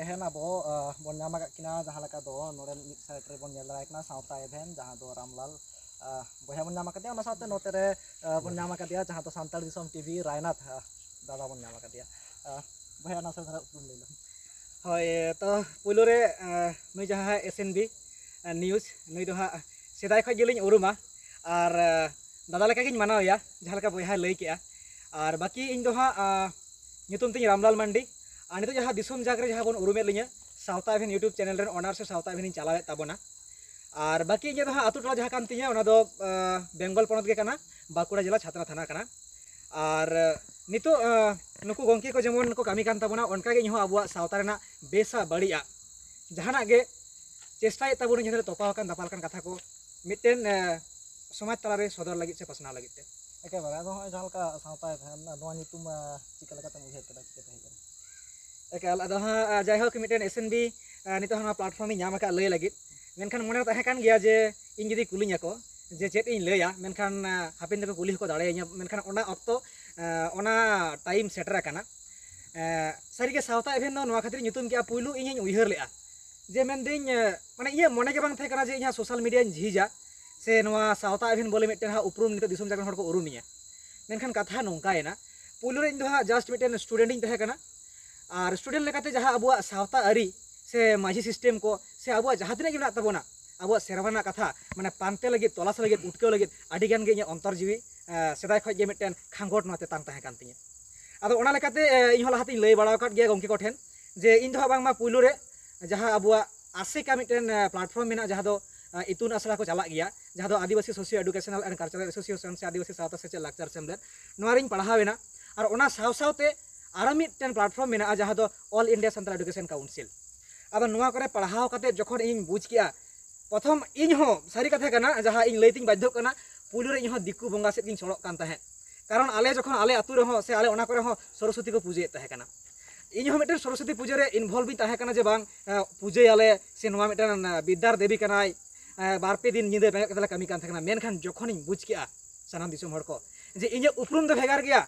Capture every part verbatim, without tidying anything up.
ᱛᱮᱦᱮᱧ ᱟᱵᱚ ᱟᱸ, ᱵᱚᱱ ᱧᱟᱢ ᱟᱠᱟᱫ ᱠᱤᱱᱟ, ᱡᱟᱦᱟᱸ ᱞᱮᱠᱟ ᱫᱚ ᱱᱚᱰᱮ ᱢᱤᱫ ᱥᱟᱭᱤᱰ ᱨᱮᱵᱚᱱ ᱧᱮᱞ ᱫᱟᱲᱮᱭᱟᱭ ᱠᱟᱱᱟ ᱥᱟᱶᱛᱟ ᱮᱵᱷᱮᱱ, ᱡᱟᱦᱟᱸ ᱫᱚ ᱨᱟᱢᱞᱟᱞ ᱟᱸ, ᱵᱚᱭᱦᱟ ᱵᱚᱱ ᱧᱟᱢ ᱟᱠᱟᱫᱮᱭᱟ, ᱚᱱᱟ ᱥᱟᱶᱛᱮ ᱱᱚᱛᱮ ᱨᱮ ᱟᱸ, ᱵᱚᱱ ᱧᱟᱢ ᱟᱠᱟᱫᱮᱭᱟ ᱡᱟᱦᱟᱸ ᱫᱚ ᱥᱟᱱᱛᱟᱲ ᱫᱤᱥᱚᱢ ᱴᱤᱵᱷᱤ ᱨᱟᱭᱱᱟᱛᱷ ᱟᱸ, ᱫᱟᱫᱟ ᱵᱚᱱ ᱧᱟᱢ ᱟᱠᱟᱫᱮᱭᱟ᱾ ᱟᱸ, ᱵᱚᱭᱦᱟ, ᱱᱟᱥᱮ ᱫᱷᱟᱨᱟ ᱩᱯᱨᱩᱢ ᱞᱟᱹᱭ ᱞᱮᱢ᱾ ᱦᱳᱭ, ᱛᱚ ᱯᱳᱭᱞᱳ ᱨᱮ ᱟᱸ, ᱱᱩᱭ ᱡᱟᱦᱟᱸ ᱮᱥ ᱮᱱ ᱵᱤ ᱟᱸ, ᱱᱤᱭᱩᱡᱽ, ᱱᱩᱭ ᱫᱚ ᱦᱟᱸᱜ ᱥᱮᱫᱟᱭ ᱠᱷᱚᱱ ᱜᱮᱞᱤᱧ ᱩᱨᱩᱢᱟ ᱟᱨ ᱟᱸ, ᱫᱟᱫᱟ ᱞᱮᱠᱟ ᱜᱤᱧ ᱢᱟᱱᱟᱣᱮᱭᱟ, ᱡᱟᱦᱟᱸ ᱞᱮᱠᱟ ᱵᱚᱭᱦᱟᱭ ᱞᱟᱹᱭ ᱠᱮᱜᱼᱟ᱾ ᱟᱨ ᱵᱟᱹᱠᱤ ᱤᱧ ᱫᱚ ᱦᱟᱸᱜ ᱟᱸ, ᱧᱩᱛᱩᱢ ᱛᱤᱧ ᱨᱟᱢᱞᱟᱞ ᱢᱟᱱᱰᱤ᱾ ᱟᱨ ᱱᱤᱛᱚᱜ ᱡᱟᱦᱟᱸ ᱫᱤᱥᱚᱢ ᱡᱟᱠ ᱨᱮ ᱡᱟᱦᱟᱸ ᱵᱚᱱ ᱩᱨᱩᱢᱮᱫ ᱞᱤᱧᱟᱹ, ᱥᱟᱶᱛᱟ ᱮᱵᱷᱮᱱ YouTube ᱪᱮᱱᱮᱞ ᱨᱮᱱ ᱚᱱᱟᱨ ᱥᱮ ᱥᱟᱶᱛᱟ ᱮᱵᱷᱮᱱᱤᱧ ᱪᱟᱞᱟᱣᱮᱫ ᱛᱟᱵᱚᱱᱟ᱾ ᱟᱨ ᱵᱟᱹᱠᱤ ᱤᱧᱟᱹᱜ ᱫᱚ ᱦᱟᱸᱜ ᱟᱹᱛᱩ ᱴᱚᱞᱟ ᱡᱟᱦᱟᱸ ᱠᱟᱱ ᱛᱤᱧᱟᱹ, ᱚᱱᱟ ᱫᱚ ᱟᱸ, ᱵᱮᱝᱜᱚᱞ ᱯᱚᱱᱚᱛ ᱜᱮ ᱠᱟᱱᱟ, ᱵᱟᱸᱠᱩᱲᱟ ᱡᱮᱞᱟ ᱪᱷᱟᱛᱱᱟ ᱛᱷᱟᱱᱟ ᱠᱟᱱᱟ᱾ ᱟᱨ ᱟᱸ, ᱱᱤᱛᱚᱜ ᱟᱸ, ᱱᱩᱠᱩ ᱜᱚᱢᱠᱮ ᱠᱚ ᱡᱮᱢᱚᱱ ᱠᱚ ᱠᱟᱹᱢᱤ ᱠᱟᱱ ᱛᱟᱵᱚᱱᱟ, ᱚᱱᱠᱟᱜᱮ ᱤᱧᱦᱚᱸ ᱟᱵᱚᱣᱟᱜ ᱥᱟᱶᱛᱟ ᱨᱮᱱᱟᱜ ᱵᱮᱥᱟ ᱵᱟᱹᱲᱤᱡᱼᱟ ᱡᱟᱦᱟᱱᱟᱜ ᱜᱮ ᱪᱮᱥᱴᱟᱭᱮᱫ ᱛᱟᱵᱚᱱᱟᱹᱧ, ᱡᱟᱦᱟᱸ ᱛᱚᱯᱟ ᱟᱠᱟᱱ ᱫᱟᱯᱟᱞ ᱟᱠᱟᱱ ᱠᱟᱛᱷᱟ ᱠᱚ ᱢᱤᱫᱴᱮᱱ ᱟᱸ, ᱥᱚᱢᱟᱡᱽ ᱛᱟᱞᱟᱨᱮ ᱥᱚᱫᱚᱨ ᱞᱟᱹᱜᱤᱫ ᱥᱮ ᱯᱟᱥᱱᱟᱣ ᱞᱟᱹᱜᱤᱫ ᱛᱮ᱾ ᱮᱠᱮᱵᱟᱨᱮ, ᱟᱫᱚ ᱦᱚᱸᱜᱼᱚᱭ ᱡᱟᱦᱟᱸ ᱞᱮᱠᱟ ᱥᱟᱶᱛᱟ ᱮᱵᱷᱮᱱ, ᱱᱚᱣᱟ ᱧᱩᱛᱩᱢ ᱟᱸ, ᱪᱤᱠᱟᱹ ᱞᱮᱠᱟᱛᱮᱢ ᱩᱭᱦᱟᱹᱨ ᱠᱮᱫᱟ, ᱪᱤᱠᱟᱹᱛᱮ ᱦᱮᱡ ᱮᱱᱟ? ᱮᱠᱟᱞ, ᱟᱫᱚ ᱦᱟᱸᱜ ᱟᱸ, ᱡᱟᱭᱦᱳᱠ, ᱢᱤᱫᱴᱮᱱ ᱮᱥ ᱮᱱ ᱵᱤ ᱟᱸ, ᱱᱤᱛᱚᱜ ᱦᱚᱸ ᱱᱚᱣᱟ ᱯᱞᱟᱴᱯᱷᱚᱨᱢ ᱤᱧ ᱧᱟᱢ ᱟᱠᱟᱫ ᱞᱟᱹᱭ ᱞᱟᱹᱜᱤᱫ᱾ ᱢᱮᱱᱠᱷᱟᱱ ᱢᱚᱱᱮ ᱨᱮ ᱛᱟᱦᱮᱸ ᱠᱟᱱ ᱜᱮᱭᱟ ᱡᱮ ᱤᱧ ᱡᱩᱫᱤ ᱠᱩᱞᱤᱧᱟ ᱠᱚ ᱡᱮ ᱪᱮᱫ ᱤᱧ ᱞᱟᱹᱭᱟ, ᱢᱮᱱᱠᱷᱟᱱ ᱟᱸ, ᱦᱟᱯᱮᱱ ᱫᱤᱱ ᱠᱚ ᱠᱩᱞᱤ ᱦᱚᱸᱠᱚ ᱫᱟᱲᱮᱭᱟᱹᱧᱟ, ᱢᱮᱱᱠᱷᱟᱱ ᱚᱱᱟ ᱚᱠᱛᱚ ᱟᱸ, ᱚᱱᱟ ᱴᱟᱭᱤᱢ ᱥᱮᱴᱮᱨ ᱟᱠᱟᱱᱟ᱾ ᱟᱸ, ᱥᱟᱹᱨᱤᱜᱮ ᱥᱟᱶᱛᱟ ᱮᱵᱷᱮᱱ ᱫᱚ ᱱᱚᱣᱟ ᱠᱷᱟᱹᱛᱤᱨ ᱧᱩᱛᱩᱢ ᱠᱮᱜᱼᱟ, ᱯᱩᱭᱞᱩ ᱤᱧᱤᱧ ᱩᱭᱦᱟᱹᱨ ᱞᱮᱜᱼᱟ ᱡᱮ ᱢᱮᱱᱫᱟᱹᱧ ᱟᱸ, ᱢᱟᱱᱮ ᱤᱧᱟᱹᱜ ᱢᱚᱱᱮ ᱜᱮ ᱵᱟᱝ ᱛᱟᱦᱮᱸ ᱠᱟᱱᱟ ᱡᱮ ᱤᱧ ᱦᱟᱸᱜ ᱥᱳᱥᱟᱞ ᱢᱤᱰᱤᱭᱟᱧ ᱡᱷᱤᱡᱟ ᱥᱮ ᱱᱚᱣᱟ ᱥᱟᱶᱛᱟ ᱮᱵᱷᱮᱱ ᱵᱚᱞᱮ ᱢᱤᱫᱴᱮᱱ ᱦᱟᱸᱜ ᱩᱯᱨᱩᱢ ᱱᱤᱛᱚᱜ ᱫᱤᱥᱚᱢ ᱡᱟᱠᱟᱛ ᱨᱮᱱ ᱦᱚᱲ ᱠᱚ ᱩᱨᱩᱢᱤᱧᱟ᱾ ᱢᱮᱱᱠᱷᱟᱱ ᱠᱟᱛᱷᱟ ᱱᱚᱝᱠᱟᱭᱮᱱᱟ, ᱯᱩᱭᱞᱩ ᱨᱮ ᱤᱧ ᱫᱚ ᱦᱟᱸᱜ ᱡᱟᱥᱴ ᱢᱤᱫᱴᱮᱱ ᱥᱴᱩᱰᱮᱱᱴ ᱤᱧ ᱛᱟᱦᱮᱸ ᱠᱟᱱᱟ᱾ ᱟᱨ ᱥᱴᱩᱰᱮᱱᱴ ᱞᱮᱠᱟᱛᱮ ᱡᱟᱦᱟᱸ ᱟᱵᱚᱣᱟᱜ ᱥᱟᱶᱛᱟ ᱟᱹᱨᱤ ᱥᱮ ᱢᱟᱹᱡᱷᱤ ᱥᱤᱥᱴᱮᱢ ᱠᱚ ᱥᱮ ᱟᱵᱚᱣᱟᱜ ᱡᱟᱦᱟᱸ ᱛᱤᱱᱟᱹᱜ ᱜᱮ ᱢᱮᱱᱟᱜ ᱛᱟᱵᱚᱱᱟ, ᱟᱵᱚᱣᱟᱜ ᱥᱮᱨᱣᱟ ᱨᱮᱱᱟᱜ ᱠᱟᱛᱷᱟ ᱢᱟᱱᱮ ᱯᱟᱱᱛᱮ ᱞᱟᱹᱜᱤᱫ, ᱛᱚᱞᱟᱥ ᱞᱟᱹᱜᱤᱫ, ᱩᱴᱠᱟᱹᱣ ᱞᱟᱹᱜᱤᱫ ᱟᱹᱰᱤ ᱜᱟᱱ ᱜᱮ ᱤᱧᱟᱹᱜ ᱚᱱᱛᱚᱨ ᱡᱤᱣᱤ ᱟᱸ, ᱥᱮᱫᱟᱭ ᱠᱷᱚᱱ ᱜᱮ ᱢᱤᱫᱴᱮᱱ ᱠᱷᱟᱸᱜᱚᱴ ᱱᱚᱣᱟ ᱛᱮᱛᱟᱝ ᱛᱟᱦᱮᱸ ᱠᱟᱱ ᱛᱤᱧᱟᱹ᱾ ᱟᱫᱚ ᱚᱱᱟ ᱞᱮᱠᱟᱛᱮ ᱟᱸ, ᱤᱧ ᱦᱚᱸ ᱞᱟᱦᱟᱛᱤᱧ ᱞᱟᱹᱭ ᱵᱟᱲᱟ ᱟᱠᱟᱫ ᱜᱮᱭᱟ ᱜᱚᱢᱠᱮ ᱠᱚᱴᱷᱮᱱ ᱡᱮ ᱤᱧ ᱫᱚ ᱦᱟᱸᱜ ᱵᱟᱝᱢᱟ ᱯᱩᱭᱞᱩ ᱨᱮ ᱡᱟᱦᱟᱸ ᱟᱵᱚᱣᱟᱜ ᱟᱥᱮᱠᱟ ᱢᱤᱫᱴᱮᱱ ᱟᱸ, ᱯᱞᱟᱴᱯᱷᱚᱨᱢ ᱢᱮᱱᱟᱜᱼᱟ, ᱡᱟᱦᱟᱸ ᱫᱚ ᱟᱸ, ᱤᱛᱩᱱ ᱟᱥᱲᱟ ᱠᱚ ᱪᱟᱞᱟᱜ ᱜᱮᱭᱟ, ᱡᱟᱦᱟᱸ ᱫᱚ Adivasi socio educational and cultural association ᱥᱮ ᱟᱹᱫᱤᱵᱟᱹᱥᱤ ᱥᱟᱶᱛᱟ ᱥᱮᱪᱮᱫ ᱞᱟᱠᱪᱟᱨ ᱥᱮᱢᱞᱮᱫ, ᱱᱚᱣᱟ ᱨᱤᱧ ᱯᱟᱲᱦᱟᱣ ᱮᱱᱟ᱾ ᱟᱨ ᱚᱱᱟ ᱥᱟᱶ ᱥᱟᱶᱛᱮ ᱟᱨᱚ ᱢᱤᱫᱴᱮᱱ ᱯᱞᱟᱴᱯᱷᱚᱨᱢ ᱢᱮᱱᱟᱜᱼᱟ, ᱡᱟᱦᱟᱸ ᱫᱚ all India Santal education council. ᱟᱫᱚ ᱱᱚᱣᱟ ᱠᱚᱨᱮ ᱯᱟᱲᱦᱟᱣ ᱠᱟᱛᱮ ᱡᱚᱠᱷᱚᱱ ᱤᱧᱤᱧ ᱵᱩᱡᱽ ᱠᱮᱜᱼᱟ, ᱯᱨᱚᱛᱷᱚᱢ ᱤᱧ ᱦᱚᱸ ᱥᱟᱹᱨᱤ ᱠᱟᱛᱷᱟ ᱠᱟᱱᱟ, ᱡᱟᱦᱟᱸ ᱤᱧ ᱞᱟᱹᱭ ᱛᱤᱧ ᱵᱟᱫᱽᱫᱷᱚᱜ ᱠᱟᱱᱟ, ᱯᱩᱭᱞᱩ ᱨᱮ ᱤᱧ ᱦᱚᱸ ᱫᱤᱠᱩ ᱵᱚᱸᱜᱟ ᱥᱮᱫ ᱜᱤᱧ ᱥᱚᱲᱚᱜ ᱠᱟᱱ ᱛᱟᱦᱮᱸᱫ᱾ ᱠᱟᱨᱚᱱ ᱟᱞᱮ ᱡᱚᱠᱷᱚᱱ ᱟᱞᱮ ᱟᱹᱛᱩ ᱨᱮᱦᱚᱸ ᱥᱮ ᱟᱞᱮ ᱚᱱᱟ ᱠᱚᱨᱮ ᱦᱚᱸ ᱥᱚᱨᱚᱥᱚᱛᱤ ᱠᱚ ᱯᱩᱡᱟᱹᱭᱮᱫ ᱛᱟᱦᱮᱸ ᱠᱟᱱᱟ, ᱤᱧ ᱦᱚᱸ ᱢᱤᱫᱴᱮᱱ ᱥᱚᱨᱚᱥᱚᱛᱤ ᱯᱩᱡᱟᱹ ᱨᱮ ᱤᱱᱵᱷᱚᱞᱵᱷ ᱤᱧ ᱛᱟᱦᱮᱸ ᱠᱟᱱᱟ ᱡᱮ ᱵᱟᱝ, ᱟᱸ, ᱯᱩᱡᱟᱹᱭᱟᱞᱮ ᱥᱮ ᱱᱚᱣᱟ ᱢᱤᱫᱴᱮᱱ, ᱟᱸ, ᱵᱤᱫᱽᱫᱟᱨ ᱫᱮᱵᱤ ᱠᱟᱱᱟᱭ, ᱟᱸ, ᱵᱟᱨ ᱯᱮ ᱫᱤᱱ ᱧᱤᱫᱟᱹ ᱵᱮᱸᱜᱮᱫ ᱠᱟᱛᱮ ᱞᱮ ᱠᱟᱹᱢᱤ ᱠᱟᱱ ᱛᱟᱦᱮᱸ ᱠᱟᱱᱟ᱾ ᱢᱮᱱᱠᱷᱟᱱ ᱡᱚᱠᱷᱚᱱᱤᱧ ᱵᱩᱡᱽ ᱠᱮᱜᱼᱟ ᱥᱟᱱᱟᱢ ᱫᱤᱥᱚᱢ ᱦᱚᱲ ᱠᱚ ᱡᱮ ᱤᱧᱟᱹᱜ ᱩᱯᱨᱩᱢ ᱫᱚ ᱵᱷᱮᱜᱟᱨ ᱜᱮᱭᱟ,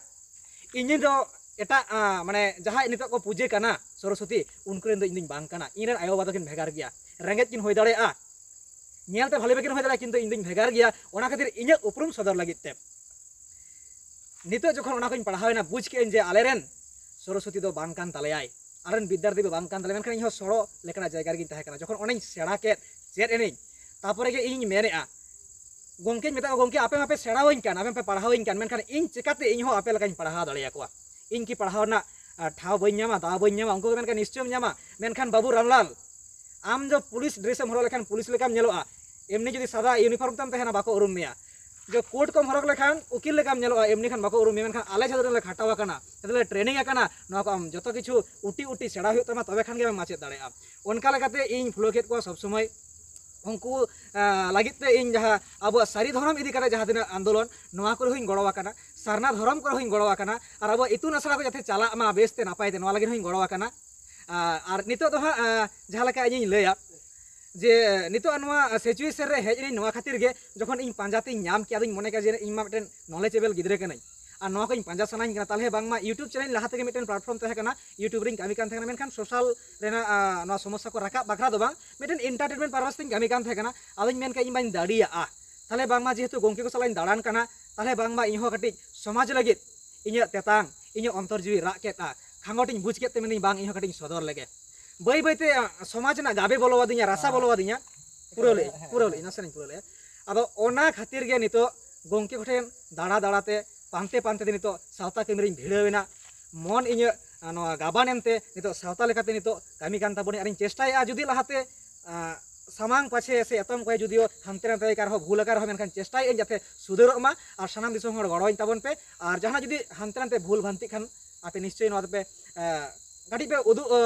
ᱤᱧ ᱫᱚ ᱮᱴᱟᱜ ᱟᱸ, ᱢᱟᱱᱮ ᱡᱟᱦᱟᱸᱭ ᱱᱤᱛᱚᱜ ᱠᱚ ᱯᱩᱡᱟᱹ ᱠᱟᱱᱟ ᱥᱚᱨᱚᱥᱚᱛᱤ, ᱩᱱᱠᱩ ᱨᱮᱱ ᱫᱚ ᱤᱧ ᱫᱚᱧ ᱵᱟᱝ ᱠᱟᱱᱟ᱾ ᱤᱧ ᱨᱮᱱ ᱟᱭᱳᱼᱵᱟᱵᱟ ᱫᱚᱠᱤᱱ ᱵᱷᱮᱜᱟᱨ ᱜᱮᱭᱟ, ᱨᱮᱸᱜᱮᱡ ᱠᱤᱱ ᱦᱩᱭ ᱫᱟᱲᱮᱭᱟᱜᱼᱟ, ᱧᱮᱞᱛᱮ ᱵᱷᱟᱞᱮ ᱵᱟᱹᱠᱤᱱ ᱦᱩᱭ ᱫᱟᱲᱮᱭᱟᱜᱼᱟ, ᱠᱤᱱᱛᱩ ᱤᱧ ᱫᱚᱧ ᱵᱷᱮᱜᱟᱨ ᱜᱮᱭᱟ᱾ ᱚᱱᱟ ᱠᱷᱟᱹᱛᱤᱨ ᱤᱧᱟᱹᱜ ᱩᱯᱨᱩᱢ ᱥᱚᱫᱚᱨ ᱞᱟᱹᱜᱤᱫ ᱛᱮ ᱱᱤᱛᱚᱜ ᱡᱚᱠᱷᱚᱱ ᱚᱱᱟ ᱠᱚᱧ ᱯᱟᱲᱦᱟᱣ ᱮᱱᱟ, ᱵᱩᱡᱽ ᱠᱮᱫᱟᱹᱧ ᱡᱮ ᱟᱞᱮᱨᱮᱱ ᱥᱚᱨᱚᱥᱚᱛᱤ ᱫᱚ ᱵᱟᱝ ᱠᱟᱱ ᱛᱟᱞᱮᱭᱟᱭ, ᱟᱞᱮᱨᱮᱱ ᱵᱤᱫᱽᱫᱟᱨᱛᱷᱤ ᱫᱚ ᱵᱟᱝ ᱠᱟᱱ ᱛᱟᱞᱮᱭᱟ, ᱢᱮᱱᱠᱷᱟᱱ ᱤᱧᱦᱚᱸ ᱥᱚᱲᱚ ᱞᱮᱠᱟᱱᱟᱜ ᱡᱟᱭᱜᱟ ᱨᱮᱜᱤᱧ ᱛᱟᱦᱮᱸ ᱠᱟᱱᱟ᱾ ᱡᱚᱠᱷᱚᱱ ᱚᱱᱟᱧ ᱥᱮᱬᱟ ᱠᱮᱫ, ᱪᱮᱫ ᱮᱱᱤᱧ, ᱛᱟᱨᱯᱚᱨᱮ ᱜᱮ ᱤᱧᱤᱧ ᱢᱮᱱᱮᱫᱼᱟ, ᱜᱚᱢᱠᱮᱧ ᱢᱮᱛᱟᱫ ᱠᱚᱣᱟ, "ᱜᱚᱢᱠᱮ, ᱟᱯᱮ ᱢᱟᱯᱮ ᱥᱮᱬᱟᱣᱟᱹᱧ ᱠᱟᱱ, ᱟᱯᱮ ᱢᱟᱯᱮ ᱯᱟᱲᱦᱟᱣᱟᱹᱧ ᱠᱟᱱ, ᱢᱮᱱᱠᱷᱟᱱ ᱤᱧ ᱪᱮᱠᱟᱛᱮ ᱤᱧᱦᱚᱸ ᱟᱯᱮ ᱞᱮᱠᱟᱧ ᱯᱟᱲᱦᱟᱣ ᱫᱟᱲᱮᱭᱟᱠᱚᱣᱟ? ᱤᱧ ᱠᱤ ᱯᱟᱲᱦᱟᱣ ᱨᱮᱱᱟᱜ ᱟᱸ, ᱴᱷᱟᱶ ᱵᱟᱹᱧ ᱧᱟᱢᱟ, ᱫᱟᱣ ᱵᱟᱹᱧ ᱧᱟᱢᱟ?" ᱩᱱᱠᱩ ᱠᱚ ᱢᱮᱱ ᱠᱷᱟᱱ, "ᱱᱤᱥᱪᱚᱭᱮᱢ ᱧᱟᱢᱟ, ᱢᱮᱱᱠᱷᱟᱱ ᱵᱟᱹᱵᱩ ᱨᱟᱢᱞᱟᱞ, ᱟᱢ ᱫᱚ ᱯᱩᱞᱤᱥ ᱰᱨᱮᱥ ᱮᱢ ᱦᱚᱨᱚᱜ ᱞᱮᱠᱷᱟᱱ ᱯᱩᱞᱤᱥ ᱞᱮᱠᱟᱢ ᱧᱮᱞᱚᱜᱼᱟ, ᱮᱢᱱᱤ ᱡᱩᱫᱤ ᱥᱟᱫᱟ ᱤᱭᱩᱱᱤᱯᱷᱚᱨᱢ ᱛᱟᱢ ᱛᱟᱦᱮᱱᱟ, ᱵᱟᱠᱚ ᱩᱨᱩᱢ ᱢᱮᱭᱟ᱾ ᱡᱚ ᱠᱳᱴ ᱠᱚᱢ ᱦᱚᱨᱚᱜ ᱞᱮᱠᱷᱟᱱ ᱩᱠᱤᱞ ᱞᱮᱠᱟᱢ ᱧᱮᱞᱚᱜᱼᱟ, ᱮᱢᱱᱤ ᱠᱷᱟᱱ ᱵᱟᱠᱚ ᱩᱨᱩᱢ ᱢᱮᱭᱟ, ᱢᱮᱱᱠᱷᱟᱱ ᱟᱞᱮ ᱡᱟᱦᱟᱸ ᱨᱮᱞᱮ ᱠᱷᱟᱴᱟᱣ ᱟᱠᱟᱱᱟ, ᱡᱟᱦᱟᱸ ᱨᱮᱞᱮ ᱴᱨᱮᱱᱤᱝ ᱟᱠᱟᱱᱟ, ᱱᱚᱣᱟ ᱠᱚ ᱟᱢ ᱡᱚᱛᱚ ᱠᱤᱪᱷᱩ ᱩᱴᱤ ᱩᱴᱤ ᱥᱮᱬᱟ ᱦᱩᱭᱩᱜ ᱛᱟᱢᱟ, ᱛᱚᱵᱮ ᱠᱷᱟᱱ ᱜᱮ ᱟᱢᱮᱢ ᱢᱟᱪᱮᱫ ᱫᱟᱲᱮᱭᱟᱜᱼᱟ᱾" ᱚᱱᱠᱟ ᱞᱮᱠᱟᱛᱮ ᱤᱧ ᱯᱷᱚᱞᱳ ᱠᱮᱫ ᱠᱚᱣᱟ ᱥᱚᱵᱽ ᱥᱚᱢᱚᱭ᱾ ᱩᱱᱠᱩ, ᱟᱸ, ᱞᱟᱹᱜᱤᱫ ᱛᱮ ᱤᱧ ᱡᱟᱦᱟᱸ ᱟᱵᱚᱣᱟᱜ ᱥᱟᱹᱨᱤ ᱫᱷᱚᱨᱚᱢ ᱤᱫᱤ ᱠᱟᱛᱮ ᱡᱟᱦᱟᱸ ᱛᱤᱱᱟᱹᱜ ᱟᱱᱫᱳᱞᱚᱱ, ᱱᱚᱣᱟ ᱠᱚᱨᱮ ᱦᱚᱸᱧ ᱜᱚᱲᱚ ᱟᱠᱟᱱᱟ, ᱥᱟᱨᱱᱟ ᱫᱷᱚᱨᱚᱢ ᱠᱚᱨᱮ ᱦᱚᱸᱧ ᱜᱚᱲᱚ ᱟᱠᱟᱱᱟ, ᱟᱨ ᱟᱵᱚᱣᱟᱜ ᱤᱛᱩᱱ ᱟᱥᱲᱟ ᱠᱚ ᱡᱟᱛᱮ ᱪᱟᱞᱟᱜ ᱢᱟ ᱵᱮᱥᱛᱮ ᱱᱟᱯᱟᱭ ᱛᱮ, ᱱᱚᱣᱟ ᱞᱟᱹᱜᱤᱫ ᱦᱚᱸᱧ ᱜᱚᱲᱚ ᱟᱠᱟᱱᱟ᱾ ᱟᱨ, ᱟᱨ ᱱᱤᱛᱚᱜ ᱫᱚ ᱦᱟᱸᱜ, ᱟᱸ, ᱡᱟᱦᱟᱸ ᱞᱮᱠᱟ ᱤᱧᱤᱧ ᱞᱟᱹᱭᱟ, ᱡᱮ ᱱᱤᱛᱚᱜ ᱱᱚᱣᱟ situation ᱨᱮ ᱦᱮᱡ ᱮᱱᱟᱹᱧ ᱱᱚᱣᱟ ᱠᱷᱟᱹᱛᱤᱨ ᱜᱮ, ᱡᱚᱠᱷᱚᱱ ᱤᱧ ᱯᱟᱸᱡᱟ ᱛᱤᱧ ᱧᱟᱢ ᱠᱮᱜᱼᱟ, ᱟᱫᱚᱧ ᱢᱚᱱᱮ ᱠᱮᱜᱼᱟ ᱡᱮ ᱤᱧ ᱢᱟ ᱢᱤᱫᱴᱮᱱ knowledgeable ᱜᱤᱫᱽᱨᱟᱹ ᱠᱟᱹᱱᱟᱹᱧ, ᱟᱨ ᱱᱚᱣᱟ ᱠᱚᱧ ᱯᱟᱸᱡᱟ ᱥᱟᱱᱟᱧ ᱠᱟᱱᱟ, ᱛᱟᱦᱚᱞᱮ ᱵᱟᱝᱢᱟ YouTube channel ᱞᱟᱦᱟ ᱛᱮᱜᱮ ᱢᱤᱫᱴᱮᱱ platform ᱛᱟᱦᱮᱸ ᱠᱟᱱᱟ, YouTube ᱨᱤᱧ ᱠᱟᱹᱢᱤ ᱠᱟᱱ ᱛᱟᱦᱮᱸ ᱠᱟᱱᱟ, ᱢᱮᱱᱠᱷᱟᱱ social ᱨᱮᱱᱟᱜ, ᱟᱸ, ᱱᱚᱣᱟ ᱥᱚᱢᱚᱥᱥᱟ ᱠᱚ ᱨᱟᱠᱟᱵ ᱵᱟᱠᱷᱨᱟ ᱫᱚ ᱵᱟᱝ, ᱢᱤᱫᱴᱮᱱ entertainment purpose ᱛᱤᱧ ᱠᱟᱹᱢᱤ ᱠᱟᱱ ᱛᱟᱦᱮᱸ ᱠᱟᱱᱟ᱾ ᱟᱫᱚᱧ ᱢᱮᱱ ᱠᱮᱜᱼᱟ, ᱤᱧ ᱢᱟᱧ ᱫᱟᱲᱮᱭᱟᱜᱼᱟ, ᱛᱟᱦᱚᱞᱮ ᱵᱟᱝᱢᱟ ᱡᱮᱦᱮᱛᱩ ᱜᱚᱢᱠᱮ ᱠᱚ ᱥᱟᱞᱟᱜ ᱤᱧ ᱫᱟᱬᱟᱱ ᱠᱟᱱᱟ, ᱛᱟᱦᱚᱞᱮ ᱵᱟᱝᱢᱟ ᱤᱧᱦᱚᱸ ᱠᱟᱹᱴᱤᱡ ᱥᱚᱢᱟᱡᱽ ᱞᱟᱹᱜᱤᱫ ᱤᱧᱟᱹᱜ ᱛᱮᱛᱟᱝ, ᱤᱧᱟᱹᱜ ᱚᱱᱛᱚᱨ ᱡᱤᱣᱤ ᱨᱟᱜ ᱠᱮᱫᱼᱟ, ᱠᱷᱟᱸᱜᱚᱴ ᱤᱧ ᱵᱩᱡᱽ ᱠᱮᱫ ᱛᱮ ᱢᱮᱱᱫᱟᱹᱧ, ᱵᱟᱝ, ᱤᱧᱦᱚᱸ ᱠᱟᱹᱴᱤᱡ ᱤᱧ ᱥᱚᱫᱚᱨ ᱞᱮᱜᱮ᱾ ᱵᱟᱹᱭ ᱵᱟᱹᱭᱛᱮ, ᱟᱸ, ᱥᱚᱢᱟᱡᱽ ᱨᱮᱱᱟᱜ ᱜᱟᱵᱮ ᱵᱚᱞᱚ ᱟᱹᱫᱤᱧᱟ, ᱨᱟᱥᱟ ᱵᱚᱞᱚ ᱟᱹᱫᱤᱧᱟ, ᱯᱩᱨᱟᱹᱣ ᱞᱮᱜᱼᱟᱹᱧ, ᱯᱩᱨᱟᱹᱣ ᱞᱮᱜᱼᱟᱹᱧ, ᱱᱟᱥᱮᱱᱟᱜ ᱤᱧ ᱯᱩᱨᱟᱹᱣ ᱞᱮᱜᱼᱟ᱾ ᱟᱫᱚ ᱚᱱᱟ ᱠᱷᱟᱹᱛᱤᱨ ᱜᱮ ᱱᱤᱛᱚᱜ ᱜᱚᱢᱠᱮ ᱠᱚᱴᱷᱮᱱ ᱫᱟᱬᱟ ᱫᱟᱬᱟᱛᱮ, ᱯᱟᱱᱛᱮ ᱯᱟᱱᱛᱮ ᱛᱮ ᱱᱤᱛᱚᱜ ᱥᱟᱶᱛᱟ ᱠᱟᱹᱢᱤ ᱨᱤᱧ ᱵᱷᱤᱲᱟᱹᱣ ᱮᱱᱟ᱾ ᱢᱚᱱ ᱤᱧᱟᱹᱜ, ᱟᱸ, ᱱᱚᱣᱟ ᱜᱟᱵᱟᱱ ᱮᱱᱛᱮ ᱱᱤᱛᱚᱜ ᱥᱟᱶᱛᱟ ᱞᱮᱠᱟᱛᱮ ᱱᱤᱛᱚᱜ ᱠᱟᱹᱢᱤ ᱠᱟᱱ ᱛᱟᱵᱚᱱᱟ᱾ ᱟᱨᱤᱧ ᱪᱮᱥᱴᱟᱭᱮᱫᱼᱟ, ᱡᱩᱫᱤ ᱞᱟᱦᱟᱛᱮ, ᱟᱸ, ᱥᱟᱢᱟᱝ ᱯᱟᱪᱷᱮ ᱥᱮ ᱮᱛᱚᱢ ᱠᱚᱭᱮ ᱡᱩᱫᱤᱭᱳ ᱦᱟᱱᱛᱮ ᱱᱟᱛᱮ ᱟᱠᱟᱱ ᱨᱮᱦᱚᱸ, ᱵᱷᱩᱞ ᱟᱠᱟᱱ ᱨᱮᱦᱚᱸ, ᱢᱮᱱᱠᱷᱟᱱ ᱪᱮᱥᱴᱟᱭᱮᱫ ᱟᱹᱧ ᱡᱟᱛᱮ ᱥᱩᱫᱷᱟᱹᱨᱚᱜ ᱢᱟ᱾ ᱟᱨ ᱥᱟᱱᱟᱢ ᱫᱤᱥᱚᱢ ᱦᱚᱲ ᱜᱚᱲᱚᱣᱟᱹᱧ ᱛᱟᱵᱚᱱ ᱯᱮ᱾ ᱟᱨ ᱡᱟᱦᱟᱱᱟᱜ ᱡᱩᱫᱤ ᱦᱟᱱᱛᱮ ᱱᱟᱛᱮ ᱵᱷᱩᱞ ᱵᱷᱟᱱᱛᱤᱜ ᱠᱷᱟᱱ, ᱟᱯᱮ ᱱᱤᱥᱪᱚᱭ ᱱᱚᱣᱟ ᱫᱚᱯᱮ, ᱮ, ᱠᱟᱹᱴᱤᱡ ᱯᱮ ᱩᱫᱩᱜ, ᱮ,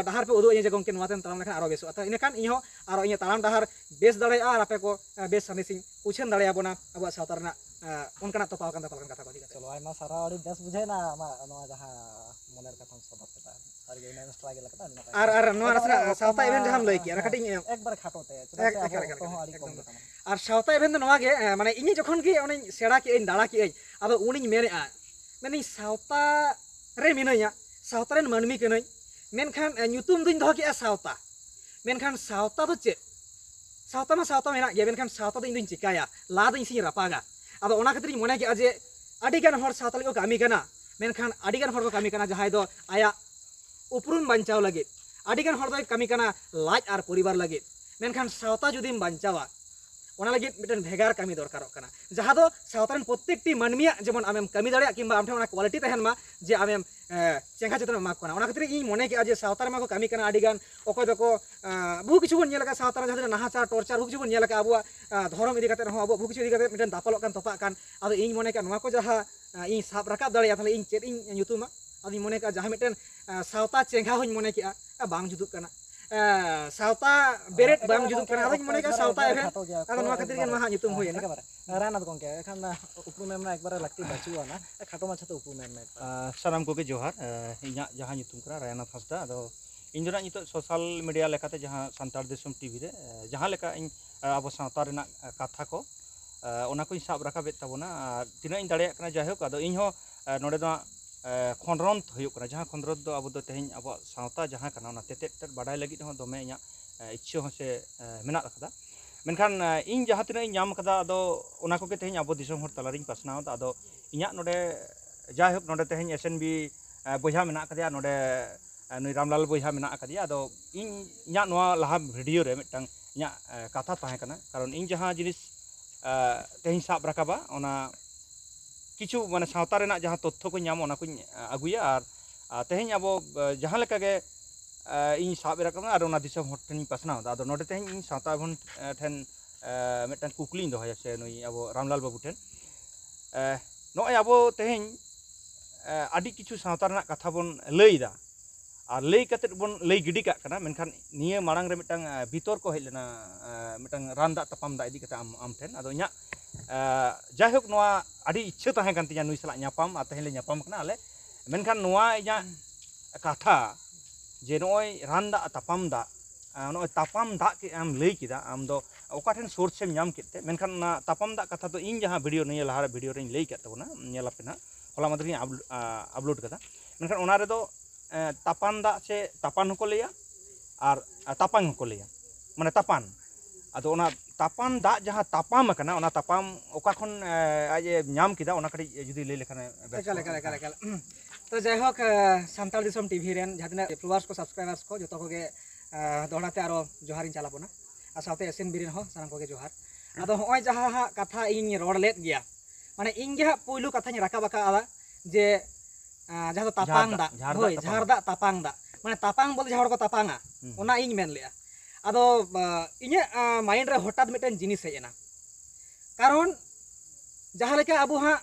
ᱰᱟᱦᱟᱨ ᱯᱮ ᱩᱫᱩᱜ ᱟᱹᱧᱟ ᱡᱮ, "ᱜᱚᱢᱠᱮ, ᱱᱚᱣᱟ ᱛᱮᱢ ᱛᱟᱲᱟᱢ ᱞᱮᱠᱷᱟᱱ ᱟᱨᱚ ᱵᱮᱥᱚᱜᱼᱟ᱾" ᱛᱚ ᱤᱱᱟᱹᱠᱷᱟᱱ ᱤᱧᱦᱚᱸ ᱟᱨᱚ ᱤᱧᱟᱹᱜ ᱛᱟᱲᱟᱢ ᱰᱟᱦᱟᱨ ᱵᱮᱥ ᱫᱟᱲᱮᱭᱟᱜᱼᱟ ᱟᱨ ᱟᱯᱮ ᱠᱚ, ᱮ, ᱵᱮᱥ ᱥᱟᱸᱫᱮᱥᱤᱧ ᱩᱪᱷᱟᱹᱱ ᱫᱟᱲᱮᱭᱟᱵᱚᱱᱟ ᱟᱵᱚᱣᱟᱜ ᱥᱟᱶᱛᱟ ᱨᱮᱱᱟᱜ, ᱮ, ᱚᱱᱠᱟᱱᱟᱜ ᱛᱚᱯᱟ ᱟᱠᱟᱱ ᱛᱟᱯᱟ ᱞᱮᱠᱟᱱ ᱠᱟᱛᱷᱟ ᱠᱚ ᱤᱫᱤ ᱠᱟᱛᱮ᱾ ᱪᱚᱞᱚ, ᱟᱭᱢᱟ ᱥᱟᱨᱦᱟᱣ, ᱟᱹᱰᱤ ᱵᱮᱥ ᱵᱩᱡᱷᱟᱹᱣ ᱮᱱᱟ ᱟᱢᱟᱜ ᱱᱚᱣᱟ ᱡᱟᱦᱟᱸ ᱢᱚᱱᱮᱨ ᱠᱟᱛᱷᱟᱢ ᱥᱚᱫᱚᱨ ᱠᱮᱫᱟ᱾ ᱥᱟᱹᱨᱤᱜᱮ ᱤᱱᱟᱹ struggle ᱠᱟᱛᱮ ᱟᱹᱰᱤ ᱱᱟᱯᱟᱭ᱾ ᱟᱨ, ᱟᱨ ᱱᱚᱣᱟ ᱟᱫᱚ ᱱᱟᱥᱮᱱᱟᱜ ᱚᱱᱟ ᱥᱟᱶᱛᱟ event ᱡᱟᱦᱟᱸᱢ ᱞᱟᱹᱭ ᱠᱮᱜᱼᱟ, ᱚᱱᱟ ᱠᱟᱹᱴᱤᱡ, ᱮᱠᱵᱟᱨ ᱠᱷᱟᱴᱚ ᱛᱮ, ᱪᱮᱫᱟᱜ ᱥᱮ ᱮᱠ-, ᱟᱵᱚ ᱮᱠᱟᱞ, ᱮᱠᱟᱞ, ᱚᱠᱛᱚ ᱦᱚᱸ ᱮᱠᱟᱞ, ᱟᱹᱰᱤ ᱠᱚᱢ ᱮᱠᱫᱚᱢ᱾ ᱜᱮᱛᱟ ᱵᱚᱱᱟ᱾ ᱟᱨ ᱥᱟᱶᱛᱟ event ᱫᱚ ᱱᱚᱣᱟ ᱜᱮ, ᱮ, ᱢᱟᱱᱮ ᱤᱧ ᱡᱚᱠᱷᱚᱱ ᱜᱮ ᱚᱱᱮᱧ ᱥᱮᱬᱟ ᱠᱮᱜᱼᱟᱹᱧ, ᱫᱟᱬᱟ ᱠᱮᱜᱼᱟᱹᱧ, ᱟᱫᱚ ᱩᱱᱤᱧ ᱢᱮᱱᱮᱜᱼᱟ, ᱢᱮᱱᱫᱟᱹᱧ ᱥᱟᱶᱛᱟ ᱨᱮ ᱢᱤᱱᱟᱹᱧᱟ, ᱥᱟᱶᱛᱟ ᱨᱮᱱ ᱢᱟᱹᱱᱢᱤ ᱠᱟᱹᱱᱟᱹᱧ, ᱢᱮᱱᱠᱷᱟᱱ ᱧᱩᱛᱩᱢ ᱫᱩᱧ ᱫᱚᱦᱚ ᱠᱮᱜᱼᱟ ᱥᱟᱶᱛᱟ᱾ ᱢᱮᱱᱠᱷᱟᱱ ᱥᱟᱶᱛᱟ ᱫᱚ ᱪᱮᱫ? ᱥᱟᱶᱛᱟ ᱢᱟ ᱥᱟᱶᱛᱟ ᱢᱮᱱᱟᱜ ᱜᱮᱭᱟ, ᱢᱮᱱᱠᱷᱟᱱ ᱥᱟᱶᱛᱟ ᱫᱚ ᱤᱧ ᱫᱩᱧ ᱪᱤᱠᱟᱹᱭᱟ? ᱞᱟ ᱫᱚ ᱤᱧ ᱥᱮᱧ ᱨᱟᱯᱟᱜᱟ᱾ ᱟᱫᱚ ᱚᱱᱟ ᱠᱷᱟᱹᱛᱤᱨ ᱤᱧ ᱢᱚᱱᱮ ᱠᱮᱜᱼᱟ ᱡᱮ ᱟᱹᱰᱤᱜᱟᱱ ᱦᱚᱲ ᱥᱟᱶᱛᱟ ᱞᱟᱹᱜᱤᱫ ᱠᱚ ᱠᱟᱹᱢᱤ ᱠᱟᱱᱟ, ᱢᱮᱱᱠᱷᱟᱱ ᱟᱹᱰᱤᱜᱟᱱ ᱦᱚᱲ ᱠᱚ ᱠᱟᱹᱢᱤ ᱠᱟᱱᱟ ᱡᱟᱦᱟᱸᱭ ᱫᱚ ᱟᱭᱟᱜ ᱩᱯᱨᱩᱢ ᱵᱟᱧᱪᱟᱣ ᱞᱟᱹᱜᱤᱫ, ᱟᱹᱰᱤᱜᱟᱱ ᱦᱚᱲ ᱫᱚᱭ ᱠᱟᱹᱢᱤ ᱠᱟᱱᱟ ᱞᱟᱡ ᱟᱨ ᱯᱚᱨᱤᱵᱟᱨ ᱞᱟᱹᱜᱤᱫ, ᱢᱮᱱᱠᱷᱟᱱ ᱥᱟᱶᱛᱟ ᱡᱩᱫᱤᱢ ᱵᱟᱧᱪᱟᱣᱟ, ᱚᱱᱟ ᱞᱟᱹᱜᱤᱫ ᱢᱤᱫᱴᱮᱱ ᱵᱷᱮᱜᱟᱨ ᱠᱟᱹᱢᱤ ᱫᱚᱨᱠᱟᱨᱚᱜ ᱠᱟᱱᱟ, ᱡᱟᱦᱟᱸ ᱫᱚ ᱥᱟᱶᱛᱟ ᱨᱮᱱ ᱯᱨᱚᱛᱛᱮᱠᱴᱤ ᱢᱟᱹᱱᱢᱤᱭᱟᱜ ᱡᱮᱢᱚᱱ ᱟᱢᱮᱢ ᱠᱟᱹᱢᱤ ᱫᱟᱲᱮᱭᱟᱜ ᱠᱤᱝᱵᱟ ᱟᱢ ᱴᱷᱮᱱ ᱚᱱᱟ ᱠᱳᱣᱟᱞᱤᱴᱤ ᱛᱟᱦᱮᱱ ᱢᱟ ᱡᱮ ᱟᱢᱮᱢ ᱪᱮᱸᱜᱷᱟ ᱪᱮᱛᱟᱱ ᱮᱢᱟ ᱠᱚ ᱠᱟᱱᱟ᱾ ᱚᱱᱟ ᱠᱷᱟᱹᱛᱤᱨ ᱤᱧ ᱢᱚᱱᱮ ᱠᱮᱜᱼᱟ ᱡᱮ ᱥᱟᱶᱛᱟ ᱨᱮᱢᱟ ᱠᱚ ᱠᱟᱹᱢᱤ ᱠᱟᱱᱟ ᱟᱹᱰᱤ ᱜᱟᱱ, ᱚᱠᱚᱭ ᱫᱚᱠᱚ ᱵᱚᱦᱩ ᱠᱤᱪᱷᱩ ᱵᱚᱱ ᱧᱮᱞ ᱟᱠᱟᱫ, ᱥᱟᱶᱛᱟ ᱨᱮ ᱡᱟᱦᱟᱸ ᱛᱤᱱᱟᱹᱜ ᱱᱟᱦᱟᱪᱟᱨ, ᱴᱚᱨᱪᱟᱨ, ᱵᱚᱦᱩ ᱠᱤᱪᱷᱩ ᱵᱚᱱ ᱧᱮᱞ ᱟᱠᱟᱫ ᱟᱵᱚᱣᱟᱜ ᱫᱷᱚᱨᱚᱢ ᱤᱫᱤ ᱠᱟᱛᱮ ᱨᱮᱦᱚᱸ, ᱟᱵᱚᱣᱟᱜ ᱵᱚᱦᱩ ᱠᱤᱪᱷᱩ ᱤᱫᱤ ᱠᱟᱛᱮ ᱢᱤᱫᱴᱮᱱ ᱫᱟᱯᱟᱞᱚᱜ ᱠᱟᱱ, ᱛᱚᱯᱟᱜ ᱠᱟᱱ᱾ ᱟᱫᱚ ᱤᱧ ᱢᱚᱱᱮ ᱠᱮᱜᱼᱟ ᱱᱚᱣᱟ ᱠᱚ ᱡᱟᱦᱟᱸ ᱤᱧ ᱥᱟᱵ ᱨᱟᱠᱟᱵ ᱫᱟᱲᱮᱭᱟᱜᱼᱟ, ᱛᱟᱦᱚᱞᱮ ᱤᱧ ᱪᱮᱫ ᱤᱧ ᱧᱩᱛᱩᱢᱟ? ᱟᱫᱚᱧ ᱢᱚᱱᱮ ᱠᱮᱜᱼᱟ ᱡᱟᱦᱟᱸ ᱢᱤᱫᱴᱮᱱ ᱥᱟᱶᱛᱟ ᱪᱮᱸᱜᱷᱟ ᱦᱚᱸᱧ ᱢᱚᱱᱮ ᱠᱮᱜᱼᱟ, ᱵᱟᱝ ᱡᱩᱛᱩᱜ ᱠᱟᱱᱟ᱾ ᱥᱟᱶᱛᱟ ᱵᱮᱨᱮᱫ ᱵᱟᱝ ᱡᱩᱛᱩᱜ ᱠᱟᱱᱟ, ᱟᱫᱚᱧ ᱢᱚᱱᱮ ᱠᱮᱜᱼᱟ ᱥᱟᱶᱛᱟ ᱮᱵᱷᱮᱱ᱾ ᱟᱫᱚ ᱱᱚᱣᱟ ᱠᱷᱟᱹᱛᱤᱨ ᱜᱮ ᱱᱚᱣᱟ ᱦᱟᱸᱜ ᱧᱩᱛᱩᱢ ᱦᱩᱭ ᱮᱱᱟ᱾ ᱮᱠᱮᱵᱟᱨᱮ᱾ ᱨᱟᱭᱱᱟᱛᱷ ᱜᱚᱢᱠᱮ, ᱮᱠᱷᱟᱱ ᱩᱯᱨᱩᱢ ᱮᱢ ᱨᱮᱱᱟᱜ ᱮᱠᱵᱟᱨᱮ ᱞᱟᱹᱠᱛᱤ ᱵᱟᱹᱪᱩᱜ ᱟᱱᱟ, ᱠᱷᱟᱴᱚ ᱢᱟᱪᱷᱟᱛᱮ ᱩᱯᱨᱩᱢ ᱮᱢ ᱢᱮ᱾ ᱥᱟᱱᱟᱢ ᱠᱚᱜᱮ ᱡᱚᱦᱟᱨ᱾ ᱤᱧᱟᱹᱜ ᱡᱟᱦᱟᱸ ᱧᱩᱛᱩᱢ ᱠᱟᱱᱟ ᱨᱟᱭᱱᱟᱛᱷ ᱦᱟᱸᱥᱫᱟ᱾ ᱟᱫᱚ ᱤᱧ ᱫᱚ ᱱᱟᱜ ᱱᱤᱛᱚᱜ ᱥᱳᱥᱟᱞ ᱢᱤᱰᱤᱭᱟ ᱞᱮᱠᱟᱛᱮ ᱡᱟᱦᱟᱸ ᱥᱟᱱᱛᱟᱲ ᱫᱤᱥᱚᱢ ᱴᱤᱵᱷᱤ ᱨᱮ, ᱡᱟᱦᱟᱸ ᱞᱮᱠᱟ ᱤᱧ ᱟᱵᱚ ᱥᱟᱶᱛᱟ ᱨᱮᱱᱟᱜ ᱠᱟᱛᱷᱟ ᱠᱚ, ᱚᱱᱟ ᱠᱚᱧ ᱥᱟᱵ ᱨᱟᱠᱟᱵᱮᱫ ᱛᱟᱵᱚᱱᱟ᱾ ᱟᱨ ᱛᱤᱱᱟᱹᱜ ᱤᱧ ᱫᱟᱲᱮᱭᱟᱜ ᱠᱟᱱᱟ, ᱡᱟᱭᱦᱳᱠ, ᱟᱫᱚ ᱤᱧ ᱦᱚᱸ ᱱᱚᱰᱮ ᱫᱚ ᱦᱟᱸᱜ ᱠᱷᱚᱸᱫᱽᱨᱚᱸᱫᱽ ᱦᱩᱭᱩᱜ ᱠᱟᱱᱟ, ᱡᱟᱦᱟᱸ ᱠᱷᱚᱸᱫᱽᱨᱚᱸᱫᱽ ᱫᱚ ᱟᱵᱚ ᱫᱚ ᱛᱮᱦᱮᱧ ᱟᱵᱚᱣᱟᱜ ᱥᱟᱶᱛᱟ ᱡᱟᱦᱟᱸ ᱠᱟᱱᱟ, ᱚᱱᱟ ᱛᱮᱛᱮᱫ ᱛᱮᱫ ᱵᱟᱰᱟᱭ ᱞᱟᱹᱜᱤᱫ ᱦᱚᱸ ᱫᱚᱢᱮ ᱤᱧᱟᱹᱜ ᱤᱪᱪᱷᱟᱹ ᱦᱚᱸ ᱥᱮ ᱢᱮᱱᱟᱜ ᱟᱠᱟᱫᱟ᱾ ᱢᱮᱱᱠᱷᱟᱱ ᱤᱧ ᱡᱟᱦᱟᱸ ᱛᱤᱱᱟᱹᱜ ᱤᱧ ᱧᱟᱢ ᱟᱠᱟᱫᱟ, ᱟᱫᱚ ᱚᱱᱟ ᱠᱚᱜᱮ ᱛᱮᱦᱮᱧ ᱟᱵᱚ ᱫᱤᱥᱚᱢ ᱦᱚᱲ ᱛᱟᱞᱟᱨᱤᱧ ᱯᱟᱥᱱᱟᱣ ᱮᱫᱟ᱾ ᱟᱫᱚ ᱤᱧᱟᱹᱜ ᱱᱚᱰᱮ, ᱡᱟᱭᱦᱳᱠ, ᱱᱚᱰᱮ ᱛᱮᱦᱮᱧ ᱮᱥ ᱮᱱ ᱵᱤ ᱵᱚᱭᱦᱟ ᱢᱮᱱᱟᱜ ᱟᱠᱟᱫᱮᱭᱟ, ᱱᱚᱰᱮ ᱱᱩᱭ ᱨᱟᱢᱞᱟᱞ ᱵᱚᱭᱦᱟ ᱢᱮᱱᱟᱜ ᱟᱠᱟᱫᱮᱭᱟ᱾ ᱟᱫᱚ ᱤᱧ, ᱤᱧᱟᱹᱜ ᱱᱚᱣᱟ ᱞᱟᱦᱟ ᱵᱷᱤᱰᱤᱭᱳ ᱨᱮ ᱢᱤᱫᱴᱟᱝ ᱤᱧᱟᱹᱜ ᱠᱟᱛᱷᱟ ᱛᱟᱦᱮᱸ ᱠᱟᱱᱟ, ᱠᱟᱨᱚᱱ ᱤᱧ ᱡᱟᱦᱟᱸ ᱡᱤᱱᱤᱥ ᱛᱮᱦᱮᱧ ᱥᱟᱵ ᱨᱟᱠᱟᱵᱟ, ᱚᱱᱟ ᱠᱤᱪᱷᱩ ᱢᱟᱱᱮ ᱥᱟᱶᱛᱟ ᱨᱮᱱᱟᱜ ᱡᱟᱦᱟᱸ ᱛᱚᱛᱛᱷᱚ ᱠᱚ ᱧᱟᱢ, ᱚᱱᱟ ᱠᱚᱧ ᱟᱹᱜᱩᱭᱟ᱾ ᱟᱨ ᱟᱨ ᱛᱮᱦᱮᱧ ᱟᱵᱚ ᱡᱟᱦᱟᱸ ᱞᱮᱠᱟ ᱜᱮ ᱤᱧ ᱥᱟᱵ ᱨᱟᱠᱟᱵᱟ ᱟᱨ ᱚᱱᱟ ᱫᱤᱥᱚᱢ ᱦᱚᱲ ᱴᱷᱮᱱᱤᱧ ᱯᱟᱥᱱᱟᱣ ᱮᱫᱟ᱾ ᱟᱫᱚ ᱱᱚᱰᱮ ᱛᱮᱦᱮᱧ ᱤᱧ ᱥᱟᱶᱛᱟ ᱮᱵᱷᱮᱱ ᱴᱷᱮᱱ ᱢᱤᱫᱴᱟᱝ ᱠᱩᱠᱞᱤᱧ ᱫᱚᱦᱚᱭᱟ, ᱥᱮ ᱱᱩᱭ ᱟᱵᱚ ᱨᱟᱢᱞᱟᱞ ᱵᱟᱹᱵᱩ ᱴᱷᱮᱱ᱾ ᱱᱚᱜᱼᱚᱭ ᱟᱵᱚ ᱛᱮᱦᱮᱧ ᱟᱹᱰᱤ ᱠᱤᱪᱷᱩ ᱥᱟᱶᱛᱟ ᱨᱮᱱᱟᱜ ᱠᱟᱛᱷᱟ ᱵᱚᱱ ᱞᱟᱹᱭ ᱮᱫᱟ, ᱟᱨ ᱞᱟᱹᱭ ᱠᱟᱛᱮᱫ ᱵᱚᱱ ᱞᱟᱹᱭ ᱜᱤᱰᱤ ᱠᱟᱜ ᱠᱟᱱᱟ, ᱢᱮᱱᱠᱷᱟᱱ ᱱᱤᱭᱟᱹ ᱢᱟᱲᱟᱝ ᱨᱮ ᱢᱤᱫᱴᱟᱝ ᱵᱤᱛᱚᱨᱠᱚ ᱦᱮᱡ ᱞᱮᱱᱟ, ᱢᱤᱫᱴᱟᱝ ᱨᱟᱱ ᱫᱟᱜ ᱛᱟᱯᱟᱢ ᱫᱟᱜ ᱤᱫᱤ ᱠᱟᱛᱮ ᱟᱢ, ᱟᱢ ᱴᱷᱮᱱ᱾ ᱟᱫᱚ ᱤᱧᱟᱹᱜ ᱡᱟᱭᱦᱳᱠ, ᱱᱚᱣᱟ ᱟᱹᱰᱤ ᱤᱪᱪᱷᱟᱹ ᱛᱟᱦᱮᱸ ᱠᱟᱱ ᱛᱤᱧᱟᱹ ᱱᱩᱭ ᱥᱟᱞᱟᱜ ᱧᱟᱯᱟᱢ, ᱟᱨ ᱛᱮᱦᱮᱧ ᱞᱮ ᱧᱟᱯᱟᱢ ᱠᱟᱱᱟ ᱟᱞᱮ᱾ ᱢᱮᱱᱠᱷᱟᱱ ᱱᱚᱣᱟ ᱤᱧᱟᱹᱜ ᱠᱟᱛᱷᱟ ᱡᱮ ᱱᱚᱜᱼᱚᱭ ᱨᱟᱱ ᱫᱟᱜ ᱛᱟᱯᱟᱢ ᱫᱟᱜ, ᱱᱚᱜᱼᱚᱭ ᱛᱟᱯᱟᱢ ᱫᱟᱜ ᱠᱮᱫ ᱟᱢ, ᱞᱟᱹᱭ ᱠᱮᱫᱟ ᱟᱢ ᱫᱚ ᱚᱠᱟ ᱴᱷᱮᱱ ᱥᱳᱨᱥ ᱮᱢ ᱧᱟᱢ ᱠᱮᱫ ᱛᱮ? ᱢᱮᱱᱠᱷᱟᱱ ᱚᱱᱟ ᱛᱟᱯᱟᱢ ᱫᱟᱜ ᱠᱟᱛᱷᱟ ᱫᱚ ᱤᱧ ᱡᱟᱦᱟᱸ ᱵᱷᱤᱰᱤᱭᱳ, ᱱᱤᱭᱟᱹ ᱞᱟᱦᱟ ᱨᱮ ᱵᱷᱤᱰᱤᱭᱳ ᱨᱮᱧ ᱞᱟᱹᱭ ᱠᱟᱫ ᱛᱟᱵᱚᱱᱟ, ᱧᱮᱞ ᱟᱯᱮ ᱱᱟᱦᱟᱜ, ᱦᱚᱞᱟ ᱢᱟᱫᱷᱮᱨ ᱤᱧ ᱟᱯᱞᱳᱰ ᱠᱟᱫᱟ᱾ ᱢᱮᱱᱠᱷᱟᱱ ᱚᱱᱟ ᱨᱮᱫᱚ ᱮ, ᱛᱟᱯᱟᱱ ᱫᱟᱜ ᱥᱮ ᱛᱟᱯᱟᱱ ᱦᱚᱸᱠᱚ ᱞᱟᱹᱭᱟ, ᱟᱨ ᱮ, ᱛᱟᱯᱟᱝ ᱦᱚᱸᱠᱚ ᱞᱟᱹᱭᱟ, ᱢᱟᱱᱮ ᱛᱟᱯᱟᱱ᱾ ᱟᱫᱚ ᱚᱱᱟ ᱛᱟᱯᱟᱱ ᱫᱟᱜ ᱡᱟᱦᱟᱸ ᱛᱟᱯᱟᱢ ᱟᱠᱟᱱᱟ, ᱚᱱᱟ ᱛᱟᱯᱟᱢ ᱚᱠᱟ ᱠᱷᱚᱱ ᱮ, ᱟᱡ ᱮ ᱧᱟᱢ ᱠᱮᱫᱟ, ᱚᱱᱟ ᱠᱟᱹᱴᱤᱡ ᱡᱩᱫᱤ ᱞᱟᱹᱭ ᱞᱮᱠᱷᱟᱱ ᱵᱮᱥ ᱮᱠᱟᱞ, ᱠᱚᱜᱼᱟ᱾ ᱮᱠᱟᱞ, ᱮᱠᱟᱞ, ᱮᱠᱟᱞ᱾ ᱛᱚ ᱡᱟᱭᱦᱳᱠ, ᱮ, ᱥᱟᱱᱛᱟᱲ ᱫᱤᱥᱚᱢ ᱴᱤᱵᱷᱤ ᱨᱮᱱ ᱡᱟᱦᱟᱸ ᱛᱤᱱᱟᱹᱜ ᱯᱷᱚᱞᱳᱣᱟᱨᱥ ᱠᱚ, ᱥᱟᱵᱥᱠᱨᱟᱭᱵᱟᱨᱥ ᱠᱚ, ᱡᱚᱛᱚ ᱠᱚᱜᱮ ᱮ, ᱫᱚᱦᱲᱟ ᱛᱮ ᱟᱨᱚ ᱡᱚᱦᱟᱨᱤᱧ ᱪᱟᱞ ᱟᱵᱚᱱᱟ, ᱟᱨ ᱥᱟᱶᱛᱮ ᱮᱥ ᱮᱱ ᱵᱤ ᱨᱮᱱ ᱦᱚᱸ ᱥᱟᱱᱟᱢ ᱠᱚᱜᱮ ᱡᱚᱦᱟᱨ᱾ ᱟᱫᱚ ᱦᱚᱸᱜᱼᱚᱭ ᱡᱟᱦᱟᱸ ᱦᱟᱸᱜ ᱠᱟᱛᱷᱟ ᱤᱧ ᱨᱚᱲ ᱞᱮᱫ ᱜᱮᱭᱟ, ᱢᱟᱱᱮ ᱤᱧ ᱜᱮ ᱦᱟᱸᱜ ᱯᱩᱭᱞᱩ ᱠᱟᱛᱷᱟᱧ ᱨᱟᱠᱟᱵ ᱟᱠᱟᱫᱟ ᱡᱮ, ᱮ, ᱡᱟᱦᱟᱸ ᱫᱚ ᱛᱟᱯᱟᱝ ᱡᱷᱟᱨ ᱫᱟᱜ, ᱫᱟᱜ, ᱡᱷᱟᱨ ᱦᱳᱭ, ᱫᱟᱜ ᱛᱟᱯᱟᱝ ᱡᱷᱟᱨ ᱫᱟᱜ᱾ ᱫᱟᱜ ᱛᱟᱯᱟᱝ ᱫᱟᱜ, ᱢᱟᱱᱮ ᱛᱟᱯᱟᱝ ᱵᱚᱞᱛᱮ ᱡᱟᱦᱟᱸ ᱦᱚᱲ ᱠᱚ ᱛᱟᱯᱟᱝᱟ, ᱦᱩᱸ᱾ ᱚᱱᱟ ᱤᱧ ᱢᱮᱱ ᱞᱮᱜᱼᱟ᱾ ᱟᱫᱚ, ᱮ, ᱤᱧᱟᱹᱜ, ᱮ, ᱢᱟᱭᱤᱱᱰ ᱨᱮ ᱦᱚᱴᱟᱛ ᱢᱤᱫᱴᱮᱱ ᱡᱤᱱᱤᱥ ᱦᱮᱡ ᱮᱱᱟ, ᱠᱟᱨᱚᱱ ᱡᱟᱦᱟᱸ ᱞᱮᱠᱟ ᱟᱵᱚ ᱦᱟᱸᱜ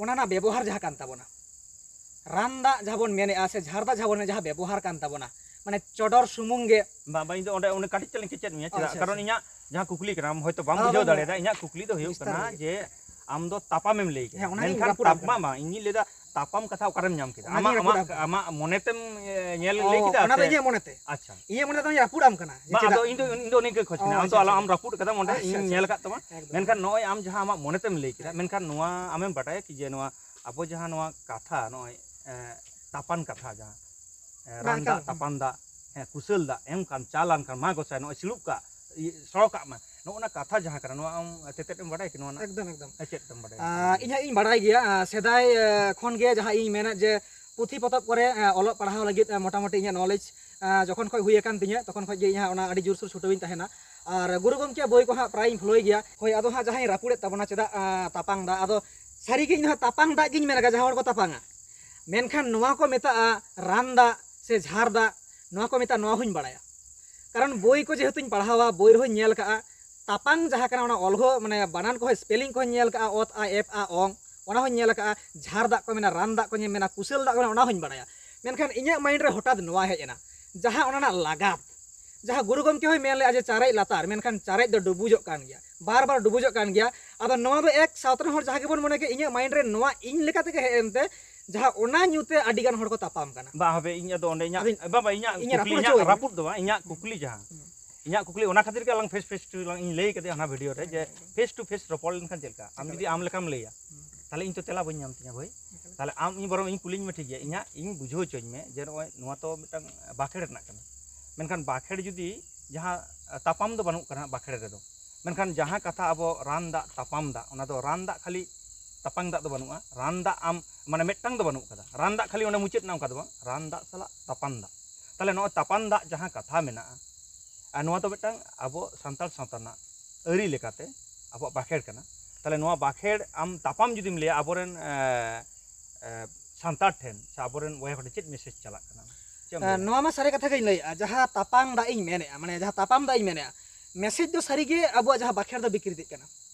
ᱚᱱᱟ ᱨᱮᱱᱟᱜ ᱵᱮᱵᱚᱦᱟᱨ ᱡᱟᱦᱟᱸ ᱠᱟᱱ ᱛᱟᱵᱚᱱᱟ, ᱨᱟᱱ ᱫᱟᱜ ᱡᱟᱦᱟᱸ ᱵᱚᱱ ᱢᱮᱱᱮᱫᱼᱟ ᱥᱮ ᱡᱷᱟᱨ ᱫᱟᱜ ᱡᱟᱦᱟᱸ ᱵᱚᱱ ᱢᱮᱱᱮᱫᱼᱟ, ᱡᱟᱦᱟᱸ ᱵᱮᱵᱚᱦᱟᱨ ᱠᱟᱱ ᱛᱟᱵᱚᱱᱟ, ᱢᱟᱱᱮ ᱪᱚᱰᱚᱨ ᱥᱩᱢᱩᱝ ᱜᱮ᱾ ᱵᱟᱝ, ᱵᱟᱝ, ᱤᱧ ᱫᱚ ᱚᱸᱰᱮ, ᱚᱸᱰᱮ ᱠᱟᱹᱴᱤᱡ ᱪᱟᱞᱟᱝ ᱠᱮᱪᱮᱫ ᱢᱮᱭᱟ, ᱪᱮᱫᱟᱜ? ᱟᱪᱪᱷᱟ, ᱠᱟᱨᱚᱱ ᱟᱪᱪᱷᱟ᱾ ᱤᱧᱟᱹᱜ ᱡᱟᱦᱟᱸ ᱠᱩᱠᱞᱤ ᱠᱟᱱᱟ, ᱟᱢ ᱦᱚᱭᱛᱳ ᱵᱟᱢ ᱦᱮᱸ, ᱵᱩᱡᱷᱟᱹᱣ ᱵᱟᱝ, ᱫᱟᱲᱮᱭᱟᱫᱟ, ᱤᱧᱟᱹᱜ ᱠᱩᱠᱞᱤ ᱫᱚ ᱦᱩᱭᱩᱜ ᱵᱤᱥᱛᱟᱨ ᱠᱟᱱᱟ ᱵᱤᱥᱛᱟᱨ᱾ ᱡᱮ ᱟᱢ ᱫᱚ ᱛᱟᱯᱟᱢᱮᱢ ᱞᱟᱹᱭ ᱠᱮᱫᱟ, ᱦᱮᱸ, ᱚᱱᱟᱜᱤᱧ ᱢᱮᱱᱠᱷᱟᱱ ᱨᱟᱹᱯᱩᱫ ᱟᱢ ᱛᱟᱯᱢᱟ ᱠᱟᱱᱟ᱾ ᱵᱟᱝ, ᱤᱧᱤᱧ ᱞᱟᱹᱭᱫᱟ ᱛᱟᱯᱟᱢ ᱠᱟᱛᱷᱟ ᱚᱠᱟᱨᱮᱢ ᱧᱟᱢ ᱠᱮᱫᱟ? ᱚᱱᱟᱜᱤᱧ ᱟᱢᱟᱜ, ᱨᱟᱹᱯᱩᱫ ᱟᱢ ᱟᱢᱟᱜ ᱠᱟᱱᱟ᱾ ᱢᱚᱱᱮᱛᱮᱢ, ᱮ, ᱧᱮᱞ ᱚ, ᱞᱟᱹᱭ ᱠᱮᱫᱟ ᱚᱱᱟ ᱫᱚ ᱥᱮ? ᱤᱧᱟᱹᱜ ᱢᱚᱱᱮᱛᱮ᱾ ᱟᱪᱪᱷᱟ᱾ ᱤᱧᱟᱹᱜ ᱢᱚᱱᱮ ᱫᱚᱧ ᱨᱟᱹᱯᱩᱫ ᱟᱢ ᱠᱟᱱᱟ, ᱡᱮ ᱵᱟᱝ, ᱪᱮᱫᱟᱜ? ᱟᱫᱚ ᱤᱧ ᱫᱚ, ᱤᱧ ᱫᱚ ᱱᱤᱝᱠᱟᱹ ᱠᱷᱚᱡᱽ ᱠᱟᱱᱟ, ᱚ, ᱟᱢ ᱫᱚ ᱟᱪᱪᱷᱟ, ᱟᱞᱚ, ᱟᱪᱪᱷᱟ᱾ ᱟᱢ ᱨᱟᱹᱯᱩᱫ ᱠᱟᱫᱟᱢ ᱚᱸᱰᱮ, ᱟᱪᱪᱷᱟ, ᱤᱧ ᱟᱪᱪᱷᱟ, ᱧᱮᱞ ᱟᱪᱪᱷᱟ᱾ ᱟᱠᱟᱫ ᱛᱟᱢᱟ᱾ ᱮᱠᱫᱚᱢ᱾ ᱢᱮᱱᱠᱷᱟᱱ ᱱᱚᱜᱼᱚᱭ ᱟᱢ ᱡᱟᱦᱟᱸ ᱟᱢᱟᱜ ᱢᱚᱱᱮᱛᱮᱢ ᱞᱟᱹᱭ ᱠᱮᱫᱟ, ᱦᱮᱸ᱾ ᱢᱮᱱᱠᱷᱟᱱ ᱱᱚᱣᱟ ᱟᱢᱮᱢ ᱵᱟᱰᱟᱭᱟ ᱠᱤ ᱡᱮ ᱱᱚᱣᱟ ᱟᱵᱚ ᱡᱟᱦᱟᱸ ᱱᱚᱣᱟ ᱠᱟᱛᱷᱟ ᱱᱚᱜᱼᱚᱭ, ᱮ, ᱛᱟᱯᱟᱱ ᱠᱟᱛᱷᱟ ᱡᱟᱦᱟᱸ, ᱮ, ᱵᱟᱝ, ᱨᱟᱱ ᱮᱠᱟᱞ, ᱫᱟᱜ, ᱮᱠᱟᱞ᱾ ᱛᱟᱯᱟᱱ ᱫᱟᱜ, ᱦᱮᱸ, ᱠᱩᱥᱟᱹᱞ ᱫᱟᱜ ᱮᱢ ᱠᱟᱱ, ᱪᱟᱞᱟᱱ ᱠᱟᱱ, ᱢᱟ ᱜᱚᱸᱥᱟᱭ ᱱᱚᱜᱼᱚᱭ ᱥᱤᱲᱩᱵ ᱠᱟᱜ, ᱤᱭᱟᱹ, ᱥᱚᱲᱚ ᱠᱟᱜ ᱢᱟ, ᱱᱚᱜᱼᱚ ᱱᱟ ᱠᱟᱛᱷᱟ ᱡᱟᱦᱟᱸ ᱠᱟᱱᱟ, ᱱᱚᱣᱟ ᱟᱢ ᱛᱮᱛᱮᱫ ᱮᱢ ᱵᱟᱰᱟᱭᱟ ᱠᱤ ᱱᱚᱣᱟ ᱨᱮᱱᱟᱜ? ᱮᱠᱫᱚᱢ, ᱮᱠᱫᱚᱢ᱾ ᱦᱮᱸ, ᱪᱮᱫ ᱮᱢ ᱵᱟᱰᱟᱭᱟ? ᱟ, ᱤᱧ ᱦᱟᱸᱜ ᱤᱧ ᱵᱟᱰᱟᱭ ᱜᱮᱭᱟ, ᱟ, ᱥᱮᱫᱟᱭ, ᱮ, ᱠᱷᱚᱱ ᱜᱮ ᱡᱟᱦᱟᱸ ᱤᱧ ᱢᱮᱱᱮᱫ ᱡᱮ ᱯᱩᱛᱷᱤ ᱯᱚᱛᱚᱵ ᱠᱚᱨᱮ, ᱮ, ᱚᱞᱚᱜ ᱯᱟᱲᱦᱟᱣ ᱞᱟᱹᱜᱤᱫ, ᱮ, ᱢᱚᱴᱟᱢᱩᱴᱤ ᱤᱧᱟᱹᱜ ᱱᱚᱞᱮᱡᱽ, ᱮ, ᱡᱚᱠᱷᱚᱱ ᱠᱷᱚᱱ ᱦᱩᱭ ᱟᱠᱟᱱ ᱛᱤᱧᱟᱹ, ᱛᱚᱠᱷᱚᱱ ᱠᱷᱚᱱ ᱜᱮ ᱤᱧ ᱦᱟᱸᱜ ᱚᱱᱟ ᱟᱹᱰᱤ ᱡᱳᱨᱥᱳᱨ ᱪᱷᱩᱴᱟᱹᱣᱤᱧ ᱛᱟᱦᱮᱱᱟ᱾ ᱟᱨ ᱜᱩᱨᱩ ᱜᱚᱢᱠᱮᱭᱟᱜ ᱵᱳᱭ ᱠᱚ ᱦᱟᱸᱜ ᱯᱨᱟᱭᱤᱧ ᱯᱷᱳᱞᱳᱭ ᱜᱮᱭᱟ᱾ ᱦᱳᱭ, ᱟᱫᱚ ᱦᱟᱸᱜ ᱡᱟᱦᱟᱸᱧ ᱨᱟᱹᱯᱩᱫᱮᱫ ᱛᱟᱵᱚᱱᱟ, ᱪᱮᱫᱟᱜ, ᱟ, ᱛᱟᱯᱟᱝ ᱫᱟᱜ? ᱟᱫᱚ ᱥᱟᱹᱨᱤᱜᱮ ᱤᱧ ᱫᱚ ᱦᱟᱸᱜ ᱛᱟᱯᱟᱝ ᱫᱟᱜ ᱜᱤᱧ ᱢᱮᱱ ᱠᱟᱜᱼᱟ, ᱡᱟᱦᱟᱸ ᱦᱚᱲ ᱠᱚ ᱛᱟᱯᱟᱝᱟ᱾ ᱢᱮᱱᱠᱷᱟᱱ ᱱᱚᱣᱟ ᱠᱚ ᱢᱮᱛᱟᱜᱼᱟ ᱨᱟᱱ ᱫᱟᱜ ᱥᱮ ᱡᱷᱟᱨ ᱫᱟᱜ, ᱱᱚᱣᱟ ᱠᱚ ᱢᱮᱛᱟᱜᱼᱟ, ᱱᱚᱣᱟ ᱦᱚᱸᱧ ᱵᱟᱲᱟᱭᱟ᱾ ᱠᱟᱨᱚᱱ ᱵᱳᱭ ᱠᱚ ᱡᱮᱦᱮᱛᱩᱧ ᱯᱟᱲᱦᱟᱣᱟ, ᱵᱳᱭ ᱨᱮᱦᱚᱸᱧ ᱧᱮᱞ ᱠᱟᱜᱼᱟ, ᱛᱟᱯᱟᱝ ᱡᱟᱦᱟᱸ ᱠᱟᱱᱟ, ᱚᱱᱟ ᱚᱞ ᱦᱚᱸ, ᱢᱟᱱᱮ, ᱵᱟᱱᱟᱱ ᱠᱚᱦᱚᱸ, ᱥᱯᱮᱞᱤᱝ ᱠᱚᱦᱚᱸᱧ ᱧᱮᱞ ᱠᱟᱜᱼᱟ, ᱚᱛ, ᱟ, ᱮᱯ, ᱟ, ᱚᱝ, ᱚᱱᱟ ᱦᱚᱸᱧ ᱧᱮᱞ ᱠᱟᱜᱼᱟ, ᱡᱷᱟᱨ ᱫᱟᱜ ᱠᱚ ᱢᱮᱱᱟ, ᱨᱟᱱ ᱫᱟᱜ ᱠᱚ ᱢᱮᱱᱟ, ᱠᱩᱥᱟᱹᱞ ᱫᱟᱜ ᱠᱚ ᱢᱮᱱᱟ, ᱚᱱᱟ ᱦᱚᱸᱧ ᱵᱟᱲᱟᱭᱟ᱾ ᱢᱮᱱᱠᱷᱟᱱ ᱤᱧᱟᱹᱜ ᱢᱟᱭᱤᱱᱰ ᱨᱮ ᱦᱚᱴᱟᱛ ᱱᱚᱣᱟ ᱦᱮᱡ ᱮᱱᱟ, ᱡᱟᱦᱟᱸ ᱚᱱᱟ ᱨᱮᱱᱟᱜ ᱞᱟᱜᱟᱛ, ᱡᱟᱦᱟᱸ ᱜᱩᱨᱩ ᱜᱚᱢᱠᱮ ᱦᱚᱸᱭ ᱢᱮᱱ ᱞᱮᱜᱼᱟ ᱡᱮ ᱪᱟᱨᱮᱡ ᱞᱟᱛᱟᱨ, ᱢᱮᱱᱠᱷᱟᱱ ᱪᱟᱨᱮᱡ ᱫᱚ ᱰᱩᱵᱩᱡᱚᱜ ᱠᱟᱱ ᱜᱮᱭᱟ, ᱵᱟᱨ ᱵᱟᱨ ᱰᱩᱵᱩᱡᱚᱜ ᱠᱟᱱ ᱜᱮᱭᱟ᱾ ᱟᱫᱚ ᱱᱚᱣᱟ ᱫᱚ ᱮᱠ ᱥᱟᱶᱛᱟ ᱨᱮᱱ ᱦᱚᱲ ᱡᱟᱦᱟᱸ ᱜᱮᱵᱚᱱ ᱢᱚᱱᱮ ᱠᱮᱫ, ᱤᱧᱟᱹᱜ ᱢᱟᱭᱤᱱᱰ ᱨᱮ ᱱᱚᱣᱟ ᱤᱧ ᱞᱮᱠᱟ ᱛᱮᱜᱮ ᱦᱮᱡ ᱮᱱᱛᱮ, ᱡᱟᱦᱟᱸ ᱚᱱᱟ ᱧᱩ ᱛᱮ ᱟᱹᱰᱤ ᱜᱟᱱ ᱦᱚᱲ ᱠᱚ ᱛᱟᱯᱟᱢ ᱠᱟᱱᱟ᱾ ᱵᱟ, ᱦᱟᱯᱮ, ᱤᱧ ᱟᱫᱚ ᱚᱸᱰᱮ ᱤᱧᱟᱹᱜ, ᱟᱫᱚᱧ, ᱵᱟ, ᱵᱟ, ᱤᱧᱟᱹᱜ ᱤᱧᱟᱹᱜ ᱠᱩᱠᱞᱤ, ᱨᱟᱹᱯᱩᱫ ᱤᱧᱟᱹᱜ ᱦᱚᱪᱚᱣᱟᱹᱧ ᱨᱟᱹᱯᱩᱫ ᱫᱚ ᱵᱟᱝ, ᱤᱧᱟᱹᱜ ᱠᱩᱠᱞᱤ ᱡᱟᱦᱟᱸ, ᱦᱩᱸ᱾ ᱤᱧᱟᱹᱜ ᱠᱩᱠᱞᱤ ᱚᱱᱟ ᱠᱷᱟᱹᱛᱤᱨ ᱜᱮ ᱟᱞᱟᱝ ᱯᱷᱮᱥ ᱯᱷᱮᱥ ᱴᱩ ᱞᱟᱝ, ᱤᱧ ᱞᱟᱹᱭ ᱠᱟᱫᱮᱭᱟ ᱚᱱᱟ ᱵᱷᱤᱰᱤᱭᱳ ᱨᱮ, ᱡᱮ ᱮᱠᱫᱚᱢ, ᱮᱠᱫᱚᱢ᱾ ᱯᱷᱮᱥ ᱴᱩ ᱯᱷᱮᱥ ᱨᱚᱯᱚᱲ ᱞᱮᱱᱠᱷᱟᱱ ᱪᱮᱫ ᱞᱮᱠᱟ? ᱟᱢ ᱮᱠᱟᱞ, ᱡᱩᱫᱤ ᱮᱠᱟᱞ᱾ ᱟᱢ ᱞᱮᱠᱟᱢ ᱞᱟᱹᱭᱟ, ᱦᱩᱸ᱾ ᱛᱟᱦᱞᱮ ᱤᱧ ᱛᱚ ᱛᱮᱞᱟ ᱵᱟᱹᱧ ᱧᱟᱢ ᱛᱤᱧᱟᱹ ᱵᱷᱟᱹᱭ᱾ ᱮᱠᱟᱞ᱾ ᱛᱟᱦᱚᱞᱮ ᱟᱢ ᱤᱧ ᱵᱚᱨᱚᱝ ᱤᱧ ᱠᱩᱞᱤᱧ ᱢᱮ, ᱴᱷᱤᱠ ᱜᱮᱭᱟ, ᱤᱧᱟᱹᱜ ᱤᱧ ᱵᱩᱡᱷᱟᱹᱣ ᱦᱚᱪᱚᱧ ᱢᱮ ᱡᱮ ᱱᱚᱜᱼᱚᱭ ᱱᱚᱣᱟ ᱛᱚ ᱢᱤᱫᱴᱟᱝ ᱵᱟᱸᱠᱷᱮᱲ ᱨᱮᱱᱟᱜ ᱠᱟᱱᱟ, ᱢᱮᱱᱠᱷᱟᱱ ᱵᱟᱸᱠᱷᱮᱲ ᱡᱩᱫᱤ ᱡᱟᱦᱟᱸ ᱛᱟᱯᱟᱢ ᱫᱚ ᱵᱟᱹᱱᱩᱜ ᱠᱟᱱᱟ ᱵᱟᱸᱠᱷᱮᱲ ᱨᱮᱫᱚ, ᱢᱮᱱᱠᱷᱟᱱ ᱡᱟᱦᱟᱸ ᱠᱟᱛᱷᱟ ᱟᱵᱚ ᱨᱟᱱ ᱫᱟᱜ ᱛᱟᱯᱟᱢ ᱫᱟᱜ, ᱚᱱᱟ ᱫᱚ ᱨᱟᱱ ᱫᱟᱜ ᱠᱷᱟᱹᱞᱤ ᱛᱟᱯᱟᱝ ᱫᱟᱜ ᱫᱚ ᱵᱟᱹᱱᱩᱜᱼᱟ, ᱨᱟᱱ ᱫᱟᱜ ᱟᱢ ᱢᱟᱱᱮ ᱢᱤᱫᱴᱟᱝ ᱫᱚ ᱵᱟᱹᱱᱩᱜ ᱠᱟᱫᱟ, ᱨᱟᱱ ᱫᱟᱜ ᱠᱷᱟᱹᱞᱤ ᱚᱸᱰᱮ ᱢᱩᱪᱟᱹᱫ ᱮᱱᱟ ᱚᱱᱠᱟ ᱫᱚ ᱵᱟᱝ, ᱨᱟᱱ ᱫᱟᱜ ᱥᱟᱞᱟᱜ ᱛᱟᱯᱟᱱ ᱫᱟᱜ᱾ ᱛᱟᱦᱚᱞᱮ ᱱᱚᱜᱼᱚᱭ ᱛᱟᱯᱟᱱ ᱫᱟᱜ ᱡᱟᱦᱟᱸ ᱠᱟᱛᱷᱟ ᱢᱮᱱᱟᱜᱼᱟ, ᱟᱨ ᱱᱚᱣᱟ ᱫᱚ ᱢᱤᱫᱴᱟᱝ ᱟᱵᱚ ᱥᱟᱱᱛᱟᱲ ᱥᱟᱶᱛᱟ ᱨᱮᱱᱟᱜ ᱟᱹᱨᱤ ᱞᱮᱠᱟᱛᱮ ᱟᱵᱚᱣᱟᱜ ᱵᱟᱸᱠᱷᱮᱲ ᱠᱟᱱᱟ᱾ ᱛᱟᱦᱚᱞᱮ ᱱᱚᱣᱟ ᱵᱟᱸᱠᱷᱮᱲ ᱟᱢ ᱛᱟᱯᱟᱢ ᱡᱩᱫᱤᱢ ᱞᱟᱹᱭᱟ ᱟᱵᱚᱨᱮᱱ, ᱮ, ᱮ, ᱥᱟᱱᱛᱟᱲ ᱴᱷᱮᱱ ᱥᱮ ᱟᱵᱚᱨᱮᱱ ᱵᱚᱭᱦᱟ ᱠᱚ ᱴᱷᱮᱱ ᱪᱮᱫ ᱢᱮᱥᱮᱡᱽ ᱪᱟᱞᱟᱜ ᱠᱟᱱᱟ? ᱪᱮᱫ ᱮᱢ ᱮ, ᱞᱟᱹᱭᱟ? ᱱᱚᱣᱟ ᱢᱟ ᱥᱟᱹᱨᱤ ᱠᱟᱛᱷᱟ ᱜᱤᱧ ᱞᱟᱹᱭᱮᱜᱼᱟ, ᱡᱟᱦᱟᱸ ᱛᱟᱯᱟᱢ ᱫᱟᱜ ᱤᱧ ᱢᱮᱱᱮᱜᱼᱟ, ᱢᱟᱱᱮ ᱡᱟᱦᱟᱸ ᱛᱟᱯᱟᱢ ᱫᱟᱜ ᱤᱧ ᱢᱮᱱᱮᱜᱼᱟ, ᱢᱮᱥᱮᱡᱽ ᱫᱚ ᱥᱟᱹᱨᱤᱜᱮ ᱟᱵᱚᱣᱟᱜ ᱡᱟᱦᱟᱸ ᱵᱟᱸᱠᱷᱮᱲ ᱫᱚ ᱵᱤᱠᱨᱤᱛᱤᱜ ᱠᱟᱱᱟ᱾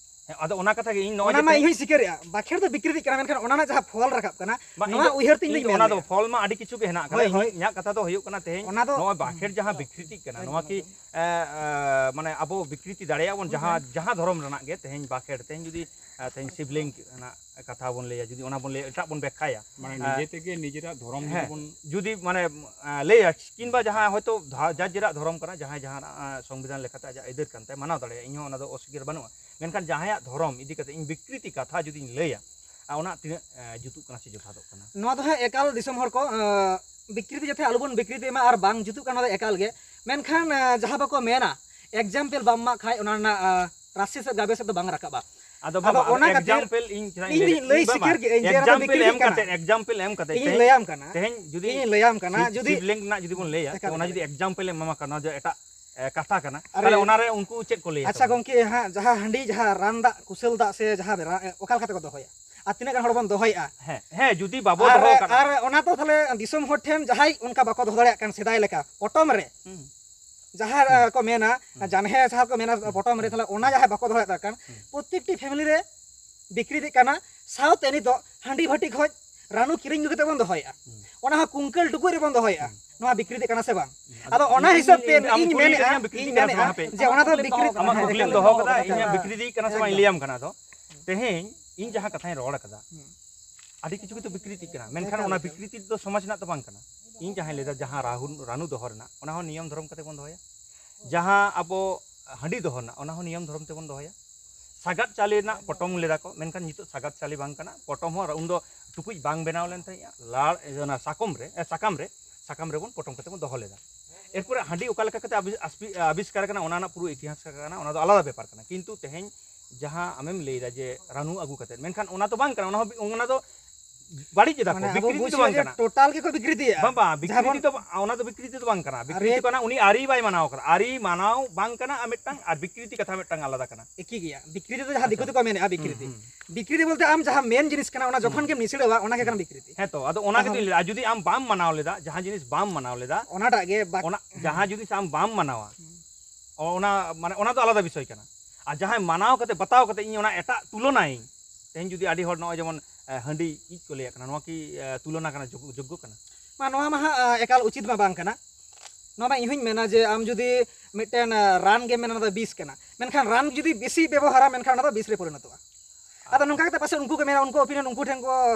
ᱦᱮᱸ, ᱟᱫᱚ ᱚᱱᱟ ᱠᱟᱛᱷᱟ ᱜᱮ ᱤᱧ ᱱᱚᱜᱼᱚᱭ ᱚᱱᱟ ᱡᱮ ᱢᱟ ᱛᱮᱦᱮᱧ ᱤᱧ ᱦᱚᱸᱧ ᱥᱤᱠᱟᱹᱨᱮᱜᱼᱟ, ᱵᱟᱸᱠᱷᱮᱲ ᱫᱚ ᱵᱤᱠᱨᱤᱛᱤᱜ ᱠᱟᱱᱟ, ᱢᱮᱱᱠᱷᱟᱱ ᱚᱱᱟ ᱨᱮᱱᱟᱜ ᱡᱟᱦᱟᱸ ᱯᱷᱚᱞ ᱨᱟᱠᱟᱵ ᱠᱟᱱᱟ, ᱵᱟᱝ, ᱤᱧ ᱱᱚᱣᱟ ᱫᱚ, ᱩᱭᱦᱟᱹᱨ ᱛᱮ ᱤᱧ ᱤᱧ ᱫᱚ ᱫᱚᱧ ᱚᱱᱟ ᱫᱚ ᱢᱮᱱᱮᱜᱼᱟ᱾ ᱯᱷᱚᱞ ᱢᱟ ᱟᱹᱰᱤ ᱠᱤᱪᱷᱩ ᱜᱮ ᱦᱮᱱᱟᱜ ᱟᱠᱟᱫᱟ᱾ ᱦᱳᱭ, ᱦᱳᱭ᱾ ᱤᱧ, ᱤᱧᱟᱹᱜ ᱠᱟᱛᱷᱟ ᱫᱚ ᱦᱩᱭᱩᱜ ᱠᱟᱱᱟ ᱛᱮᱦᱮᱧ ᱚᱱᱟ ᱫᱚ ᱱᱚᱜᱼᱚᱭ ᱵᱟᱸᱠᱷᱮᱲ ᱡᱟᱦᱟᱸ ᱵᱤᱠᱨᱤᱛᱤᱜ ᱠᱟᱱᱟ, ᱱᱚᱣᱟ ᱠᱤ, ᱮ, ᱮ, ᱢᱟᱱᱮ ᱟᱵᱚ ᱵᱤᱠᱨᱤᱛᱤ ᱫᱟᱲᱮᱭᱟᱜᱼᱟ ᱵᱚᱱ ᱡᱟᱦᱟᱸ, ᱦᱳᱭ᱾ ᱡᱟᱦᱟᱸ ᱫᱷᱚᱨᱚᱢ ᱨᱮᱱᱟᱜ ᱜᱮ ᱛᱮᱦᱮᱧ ᱵᱟᱸᱠᱷᱮᱲ, ᱛᱮᱦᱮᱧ ᱡᱩᱫᱤ, ᱮ, ᱛᱮᱦᱮᱧ ᱥᱤᱵᱽᱞᱤᱝ ᱨᱮᱱᱟᱜ ᱠᱟᱛᱷᱟ ᱵᱚᱱ ᱞᱟᱹᱭᱟ, ᱡᱩᱫᱤ ᱚᱱᱟ ᱵᱚᱱ ᱞᱟᱹᱭᱟ, ᱮᱴᱟᱜ ᱵᱚᱱ ᱵᱮᱠᱠᱷᱟᱭᱟ, ᱢᱟᱱᱮ ᱮ, ᱱᱤᱡᱮ ᱛᱮᱜᱮ ᱱᱤᱡᱮᱨᱟᱜ ᱫᱷᱚᱨᱚᱢ ᱦᱮᱸ, ᱡᱩᱫᱤ ᱵᱚᱱ ᱡᱩᱫᱤ ᱢᱟᱱᱮ, ᱮ, ᱞᱟᱹᱭᱟ ᱠᱤᱝᱵᱟ ᱡᱟᱦᱟᱸ ᱦᱚᱭᱛᱳ ᱫᱷᱟ-, ᱡᱟᱨ ᱡᱮᱨᱟᱜ ᱫᱷᱚᱨᱚᱢ ᱠᱟᱱᱟ, ᱡᱟᱦᱟᱸᱭ ᱡᱟᱦᱟᱱᱟᱜ, ᱮ, ᱥᱚᱝᱵᱤᱫᱷᱟᱱ ᱞᱮᱠᱟᱛᱮ ᱟᱡᱟᱜ ᱟᱹᱭᱫᱟᱹᱨ ᱠᱟᱱ ᱛᱟᱭᱟ, ᱢᱟᱱᱟᱣ ᱫᱟᱲᱮᱭᱟᱜᱼᱟ, ᱤᱧ ᱦᱚᱸ ᱚᱱᱟ ᱫᱚ ᱚᱥᱤᱠᱟᱹᱨ ᱵᱟᱹᱱᱩᱜᱼᱟ᱾ ᱢᱮᱱᱠᱷᱟᱱ ᱡᱟᱦᱟᱸᱭᱟᱜ ᱫᱷᱚᱨᱚᱢ ᱤᱫᱤ ᱠᱟᱛᱮ ᱤᱧ ᱵᱤᱠᱨᱤᱛᱤ ᱠᱟᱛᱷᱟ ᱡᱩᱫᱤᱧ ᱞᱟᱹᱭᱟ, ᱟᱨ ᱚᱱᱟ ᱛᱤᱱᱟᱹᱜ, ᱮ, ᱡᱩᱛᱩᱜ ᱠᱟᱱᱟ ᱥᱮ ᱡᱚᱛᱷᱟᱛᱚᱜ ᱠᱟᱱᱟ? ᱱᱚᱣᱟ ᱫᱚ ᱦᱟᱸᱜ ᱮᱠᱟᱞ ᱫᱤᱥᱚᱢ ᱦᱚᱲ ᱠᱚ, ᱮ, ᱵᱤᱠᱨᱤᱛᱤ ᱡᱟᱛᱮ ᱟᱞᱚᱵᱚᱱ ᱵᱤᱠᱨᱤᱛᱤ ᱢᱟ, ᱟᱨ ᱵᱟᱝ ᱡᱩᱛᱩᱜ ᱠᱟᱱᱟ ᱚᱱᱟ ᱫᱚ ᱮᱠᱟᱞ ᱜᱮ᱾ ᱢᱮᱱᱠᱷᱟᱱ, ᱮ, ᱡᱟᱦᱟᱸ ᱵᱟᱠᱚ ᱢᱮᱱᱟ, example ᱵᱟᱢ ᱮᱢᱟᱜ ᱠᱷᱟᱡ ᱚᱱᱟ ᱨᱮᱱᱟᱜ, ᱮ, ᱨᱟᱥᱮ ᱥᱮᱫ ᱜᱟᱵᱮ ᱥᱮᱫ ᱫᱚ ᱵᱟᱝ ᱨᱟᱠᱟᱵᱼᱟ᱾ ᱟᱫᱚ ᱟᱫᱚ ᱵᱟᱵᱟ, ᱟᱫᱚ ᱚᱱᱟ ᱠᱷᱟᱹᱛᱤᱨ example ᱤᱧ ᱪᱮᱫᱟᱜ ᱤᱧ ᱤᱧ ᱞᱟᱹᱭ, ᱞᱟᱹᱭ ᱵᱟᱵᱟ, ᱥᱤᱠᱟᱹᱨ ᱠᱮᱫ ᱟᱹᱧ ᱡᱮ ᱚᱱᱟ ᱫᱚ example ᱵᱤᱠᱨᱤᱛᱤᱜ ᱮᱢ ᱠᱟᱱᱟ᱾ ᱠᱟᱛᱮ, example ᱮᱢ ᱠᱟᱛᱮ ᱤᱧᱤᱧ ᱛᱮᱦᱮᱧ, ᱞᱟᱹᱭᱟᱢ ᱠᱟᱱᱟ᱾ ᱛᱮᱦᱮᱧ ᱡᱩᱫᱤ ᱤᱧᱤᱧ ᱞᱟᱹᱭᱟᱢ ᱠᱟᱱᱟ, ᱥᱤᱵ-, ᱡᱩᱫᱤ ᱥᱤᱵᱽᱞᱤᱝ ᱨᱮᱱᱟᱜ ᱡᱩᱫᱤ ᱵᱚᱱ ᱞᱟᱹᱭᱟ, ᱮᱠᱟᱞ, ᱚᱱᱟ ᱮᱠᱟᱞ᱾ ᱡᱩᱫᱤ example ᱮᱢ ᱮᱢᱟ ᱠᱟᱱᱟ, ᱱᱚᱣᱟ ᱫᱚ ᱮᱴᱟᱜ, ᱮ, ᱠᱟᱛᱷᱟ ᱠᱟᱱᱟ, ᱟᱨᱮ, ᱛᱟᱦᱚᱞᱮ ᱚᱱᱟᱨᱮ ᱩᱱᱠᱩ ᱪᱮᱫ ᱠᱚ ᱞᱟᱹᱭᱟ ᱟᱪᱪᱷᱟ ᱛᱟᱦᱚᱞᱮ? ᱜᱚᱢᱠᱮ, ᱦᱟᱸᱜ ᱡᱟᱦᱟᱸ ᱦᱟᱺᱰᱤ, ᱡᱟᱦᱟᱸ ᱨᱟᱱ ᱫᱟᱜ, ᱠᱩᱥᱟᱹᱞ ᱫᱟᱜ ᱥᱮ ᱡᱟᱦᱟᱸ ᱵᱮᱨᱟ-, ᱮ, ᱚᱠᱟ ᱞᱮᱠᱟ ᱛᱮᱠᱚ ᱫᱚᱦᱚᱭᱟ? ᱟᱨ ᱛᱤᱱᱟᱹᱜ ᱜᱟᱱ ᱦᱚᱲ ᱵᱚᱱ ᱫᱚᱦᱚᱭᱮᱫᱼᱟ? ᱦᱮᱸ, ᱦᱮᱸ, ᱡᱩᱫᱤ ᱵᱟᱵᱚ ᱟᱨ, ᱫᱚᱦᱚ ᱠᱟᱜᱼᱟ᱾ ᱟᱨ ᱚᱱᱟ ᱫᱚ ᱛᱟᱦᱚᱞᱮ ᱫᱤᱥᱚᱢ ᱦᱚᱲ ᱴᱷᱮᱱ ᱡᱟᱦᱟᱸᱭ ᱚᱱᱠᱟ ᱵᱟᱠᱚ ᱫᱚᱦᱚ ᱫᱟᱲᱮᱭᱟᱜ ᱠᱟᱱ ᱥᱮᱫᱟᱭ ᱞᱮᱠᱟ ᱯᱚᱴᱚᱢ ᱨᱮ, ᱦᱩᱸ᱾ ᱡᱟᱦᱟᱸ, ᱦᱩᱸ᱾ ᱮ, ᱠᱚ ᱢᱮᱱᱟ, ᱦᱩᱸ᱾ ᱡᱟᱱᱦᱮ ᱡᱟᱦᱟᱸ ᱠᱚ ᱢᱮᱱᱟ ᱦᱩᱸ᱾ ᱯᱚᱴᱚᱢ ᱨᱮ, ᱦᱩᱸ᱾ ᱛᱟᱦᱚᱞᱮ ᱚᱱᱟ ᱡᱟᱦᱟᱸᱭ ᱵᱟᱠᱚ ᱫᱚᱦᱚᱭᱮᱫ ᱠᱟᱱ, ᱦᱩᱸ᱾ ᱯᱨᱚᱛᱮᱠᱴᱤ family ᱨᱮ ᱵᱤᱠᱨᱤᱛᱤᱜ ᱠᱟᱱᱟ᱾ ᱥᱟᱶᱛᱮ ᱱᱤᱛᱚᱜ ᱦᱟᱺᱰᱤ ᱵᱷᱟᱹᱴᱤ ᱠᱷᱚᱡ ᱨᱟᱹᱱᱩ ᱠᱤᱨᱤᱧ ᱟᱹᱜᱩ ᱠᱟᱛᱮ ᱵᱚᱱ ᱫᱚᱦᱚᱭᱮᱫᱼᱟ᱾ ᱦᱩᱸ᱾ ᱚᱱᱟ ᱦᱚᱸ ᱠᱩᱝᱠᱟᱹᱞ ᱴᱩᱠᱩᱡ ᱨᱮᱵᱚᱱ ᱫᱚᱦᱚᱭᱮᱫᱼᱟ᱾ ᱦᱩᱸ᱾ ᱱᱚᱣᱟ ᱵᱤᱠᱨᱤᱛᱤᱜ ᱠᱟᱱᱟ ᱥᱮ ᱵᱟᱝ? ᱦᱩᱸ᱾ ᱟᱫᱚ ᱚᱱᱟ ᱤᱧ, ᱦᱤᱥᱟᱹᱵ ᱛᱮ ᱤᱧ, ᱟᱢ ᱤᱧ ᱠᱩᱞᱤ ᱢᱮᱱᱮᱫᱼᱟ, ᱠᱟᱹᱫᱤᱧᱟ ᱵᱤᱠᱨᱤᱛᱤᱜ ᱤᱧ ᱠᱟᱱᱟ ᱥᱮ ᱢᱮᱱᱮᱫᱼᱟ ᱵᱟᱝ? ᱦᱟᱯᱮ, ᱡᱮ ᱚᱱᱟ ᱫᱚ ᱟᱢᱟᱜ ᱵᱤᱠᱨᱤᱛᱤᱜ ᱠᱩᱠᱞᱤᱢ ᱠᱟᱱᱟ᱾ ᱫᱚᱦᱚ ᱠᱟᱫᱟ, ᱦᱮᱸ, ᱤᱧᱟᱹᱜ ᱦᱮᱸ, ᱵᱤᱠᱨᱤᱛᱤᱜ ᱠᱟᱱᱟ ᱥᱮ ᱵᱟᱝ, ᱤᱧ ᱮᱠᱫᱚᱢ᱾ ᱞᱟᱹᱭᱟᱢ ᱠᱟᱱᱟ᱾ ᱟᱫᱚ ᱛᱮᱦᱮᱧ ᱤᱧ ᱡᱟᱦᱟᱸ ᱠᱟᱛᱷᱟᱧ ᱨᱚᱲ ᱠᱟᱫᱟ, ᱦᱩᱸ᱾ ᱟᱹᱰᱤ ᱠᱤᱪᱷᱩ ᱜᱮᱛᱚ ᱵᱤᱠᱨᱤᱛᱤᱜ ᱠᱟᱱᱟ, ᱢᱮᱱᱠᱷᱟᱱ ᱮᱠᱟᱞ, ᱚᱱᱟ ᱮᱠᱟᱞ᱾ ᱵᱤᱠᱨᱤᱛᱤ ᱫᱚ ᱥᱚᱢᱟᱡᱽ ᱨᱮᱱᱟᱜ ᱫᱚ ᱵᱟᱝ ᱠᱟᱱᱟ᱾ ᱤᱧ ᱡᱟᱦᱟᱸᱧ ᱞᱟᱹᱭᱫᱟ, ᱡᱟᱦᱟᱸ ᱨᱟᱦᱩᱞ, ᱨᱟᱱᱩ ᱫᱚᱦᱚ ᱨᱮᱱᱟᱜ, ᱚᱱᱟ ᱦᱚᱸ ᱱᱤᱭᱚᱢ ᱫᱷᱚᱨᱚᱢ ᱠᱟᱛᱮ ᱵᱚᱱ ᱫᱚᱦᱚᱭᱟ᱾ ᱡᱟᱦᱟᱸ ᱟᱵᱚ ᱦᱟᱺᱰᱤ ᱫᱚᱦᱚ ᱨᱮᱱᱟᱜ, ᱚᱱᱟ ᱦᱚᱸ ᱱᱤᱭᱚᱢ ᱫᱷᱚᱨᱚᱢ ᱛᱮᱵᱚᱱ ᱫᱚᱦᱚᱭᱟ᱾ ᱥᱟᱜᱟᱫ ᱪᱟᱣᱞᱮ ᱨᱮᱱᱟᱜ ᱯᱚᱴᱚᱢ ᱞᱮᱫᱟ ᱠᱚ, ᱢᱮᱱᱠᱷᱟᱱ ᱱᱤᱛᱚᱜ ᱥᱟᱜᱟᱫ ᱪᱟᱣᱞᱮ ᱵᱟᱝ ᱠᱟᱱᱟ, ᱯᱚᱴᱚᱢ ᱦᱚᱸ ᱩᱱᱫᱚ ᱴᱩᱠᱩᱡ ᱵᱟᱝ ᱵᱮᱱᱟᱣ ᱞᱮᱱ ᱛᱟᱦᱮᱸᱫᱼᱟ, ᱞᱟᱲ ᱚᱱᱟ ᱥᱟᱠᱚᱢ ᱨᱮ, ᱮ, ᱥᱟᱠᱟᱢ ᱨᱮ, ᱥᱟᱠᱟᱢ ᱨᱮᱵᱚᱱ ᱯᱚᱴᱚᱢ ᱠᱟᱛᱮ ᱵᱚᱱ ᱫᱚᱦᱚ ᱞᱮᱫᱟ᱾ ᱮᱨᱯᱚᱨᱮ ᱦᱟᱺᱰᱤ ᱚᱠᱟ ᱞᱮᱠᱟ ᱠᱟᱛᱮ ᱟᱵᱤ-, ᱟᱥᱯᱤ-, ᱟᱵᱤᱥᱠᱟᱨ ᱟᱠᱟᱱᱟ, ᱚᱱᱟ ᱨᱮᱱᱟᱜ ᱯᱩᱨᱟᱹ ᱤᱛᱤᱦᱟᱥ ᱠᱟᱱᱟ, ᱚᱱᱟ ᱫᱚ ᱟᱞᱟᱫᱟ ᱵᱮᱯᱟᱨ ᱠᱟᱱᱟ᱾ ᱠᱤᱱᱛᱩ ᱛᱮᱦᱮᱧ ᱡᱟᱦᱟᱸ ᱟᱢᱮᱢ ᱞᱟᱹᱭᱫᱟ ᱡᱮ ᱨᱟᱹᱱᱩ ᱟᱹᱜᱩ ᱠᱟᱛᱮ, ᱢᱮᱱᱠᱷᱟᱱ ᱚᱱᱟ ᱫᱚ ᱵᱟᱝ ᱠᱟᱱᱟ, ᱚᱱᱟ ᱦᱚᱸ ᱵᱤ-, ᱚᱱᱟ ᱫᱚ ᱵᱟᱹᱲᱤᱡ ᱮᱫᱟ ᱠᱚ, ᱢᱟᱱᱮ ᱟᱵᱚ ᱵᱤᱠᱨᱤᱛᱤ ᱵᱩᱡᱽ ᱫᱚ ᱵᱟᱝ ᱦᱩᱭᱩᱜᱼᱟ ᱡᱮ ᱠᱟᱱᱟ᱾ Total ᱜᱮᱠᱚ ᱵᱤᱠᱨᱤᱛᱤᱭᱮᱫᱼᱟ᱾ ᱵᱟᱝ, ᱵᱟᱝ, ᱡᱟᱦᱟᱸ ᱵᱤᱠᱨᱤᱛᱤ ᱵᱚᱱ ᱫᱚ ᱵᱟ-, ᱚᱱᱟ ᱫᱚ ᱵᱤᱠᱨᱤᱛᱤ ᱫᱚ ᱵᱟᱝ ᱠᱟᱱᱟ, ᱵᱤᱠᱨᱤᱛᱤ ᱟᱨᱮ ᱠᱟᱱᱟ ᱩᱱᱤ ᱟᱹᱨᱤ ᱵᱟᱭ ᱢᱟᱱᱟᱣ ᱠᱟᱫᱟ, ᱟᱹᱨᱤ ᱢᱟᱱᱟᱣ ᱵᱟᱝ ᱠᱟᱱᱟ, ᱟᱨ ᱢᱤᱫᱴᱟᱝ, ᱟᱨ ᱵᱤᱠᱨᱤᱛᱤ ᱠᱟᱛᱷᱟ ᱢᱤᱫᱴᱟᱝ ᱟᱞᱟᱫᱟ ᱠᱟᱱᱟ᱾ ᱮᱠᱤ ᱜᱮᱭᱟ, ᱵᱤᱠᱨᱤᱛᱤ ᱫᱚ ᱡᱟᱦᱟᱸ ᱫᱤᱠᱩ ᱟᱪᱪᱷᱟ᱾ ᱛᱮᱠᱚ ᱢᱮᱱᱮᱫᱼᱟ ᱵᱤᱠᱨᱤᱛᱤ᱾ ᱦᱩᱸ, ᱦᱩᱸ᱾ ᱵᱤᱠᱨᱤᱛᱤ ᱵᱚᱞᱛᱮ ᱟᱢ ᱡᱟᱦᱟᱸ ᱢᱮᱱ ᱡᱤᱱᱤᱥ ᱠᱟᱱᱟ, ᱚᱱᱟ ᱡᱚᱠᱷᱚᱱ ᱦᱩᱸ᱾ ᱜᱮᱢ ᱱᱤᱥᱲᱟᱹᱣᱟ, ᱚᱱᱟ ᱜᱮ ᱠᱟᱱᱟ ᱵᱤᱠᱨᱤᱛᱤ᱾ ᱦᱮᱸ ᱛᱚ, ᱟᱫᱚ ᱚᱱᱟ ᱛᱟᱦᱚᱞᱮ ᱜᱮᱛᱚᱧ ᱞᱟᱹᱭᱫᱟ, ᱟᱨ ᱡᱩᱫᱤ ᱟᱢ ᱵᱟᱢ ᱢᱟᱱᱟᱣ ᱞᱮᱫᱟ, ᱡᱟᱦᱟᱸ ᱡᱤᱱᱤᱥ ᱵᱟᱢ ᱢᱟᱱᱟᱣ ᱞᱮᱫᱟ, ᱚᱱᱟᱴᱟᱜ ᱜᱮ ᱵᱟᱠ-, ᱚᱱᱟ, ᱦᱩᱸ᱾ ᱡᱟᱦᱟᱸ ᱡᱤᱱᱤᱥ ᱟᱢ ᱵᱟᱢ ᱢᱟᱱᱟᱣᱟ, ᱦᱩᱸ᱾ ᱚᱱᱟ, ᱢᱟᱱᱮ, ᱚᱱᱟ ᱫᱚ ᱟᱞᱟᱫᱟ ᱵᱤᱥᱚᱭ ᱠᱟᱱᱟ᱾ ᱟᱨ ᱡᱟᱦᱟᱸᱭ ᱢᱟᱱᱟᱣ ᱠᱟᱛᱮ, ᱵᱟᱛᱟᱣ ᱠᱟᱛᱮ ᱤᱧ ᱚᱱᱟ ᱮᱴᱟᱜ ᱛᱩᱞᱚᱱᱟᱭᱟᱹᱧ, ᱛᱮᱦᱮᱧ ᱡᱩᱫᱤ ᱟᱹᱰᱤ ᱦᱚᱲ ᱱᱚᱜᱼᱚᱭ ᱡᱮᱢᱚᱱ, ᱮ, ᱦᱟᱺᱰᱤ ᱤᱡ ᱠᱚ ᱞᱟᱹᱭᱟᱜ ᱠᱟᱱᱟ, ᱱᱚᱣᱟ ᱠᱤ, ᱮ, ᱛᱩᱞᱚᱱᱟ ᱠᱟᱱᱟ, ᱡᱳᱜᱽ-, ᱡᱳᱜᱽᱜᱚ ᱠᱟᱱᱟ? ᱢᱟ, ᱱᱚᱣᱟ ᱢᱟ ᱦᱟᱸᱜ, ᱮ, ᱮᱠᱟᱞ ᱩᱪᱤᱛ ᱢᱟ ᱵᱟᱝ ᱠᱟᱱᱟ᱾ ᱱᱚᱣᱟ ᱢᱟ ᱤᱧ ᱦᱚᱸᱧ ᱢᱮᱱᱟ ᱡᱮ ᱟᱢ ᱡᱩᱫᱤ ᱢᱤᱫᱴᱮᱱ, ᱮ, ᱨᱟᱱ ᱜᱮᱢ ᱢᱮᱱᱟ ᱚᱱᱟ ᱫᱚ ᱵᱤᱥ ᱠᱟᱱᱟ, ᱢᱮᱱᱠᱷᱟᱱ ᱨᱟᱱ ᱡᱩᱫᱤ ᱵᱮᱥᱤ ᱵᱮᱵᱚᱦᱟᱨᱟ, ᱢᱮᱱᱠᱷᱟᱱ ᱚᱱᱟ ᱫᱚ ᱵᱤᱥ ᱨᱮ ᱯᱚᱨᱤᱱᱚᱛᱚᱜᱼᱟ᱾ ᱟᱫᱚ ᱱᱚᱝᱠᱟ ᱠᱟᱛᱮ ᱯᱟᱥᱮᱡ ᱩᱱᱠᱩ ᱠᱚ ᱢᱮᱱᱟ, ᱩᱱᱠᱩ opinion ᱩᱱᱠᱩ ᱴᱷᱮᱱ ᱠᱚ,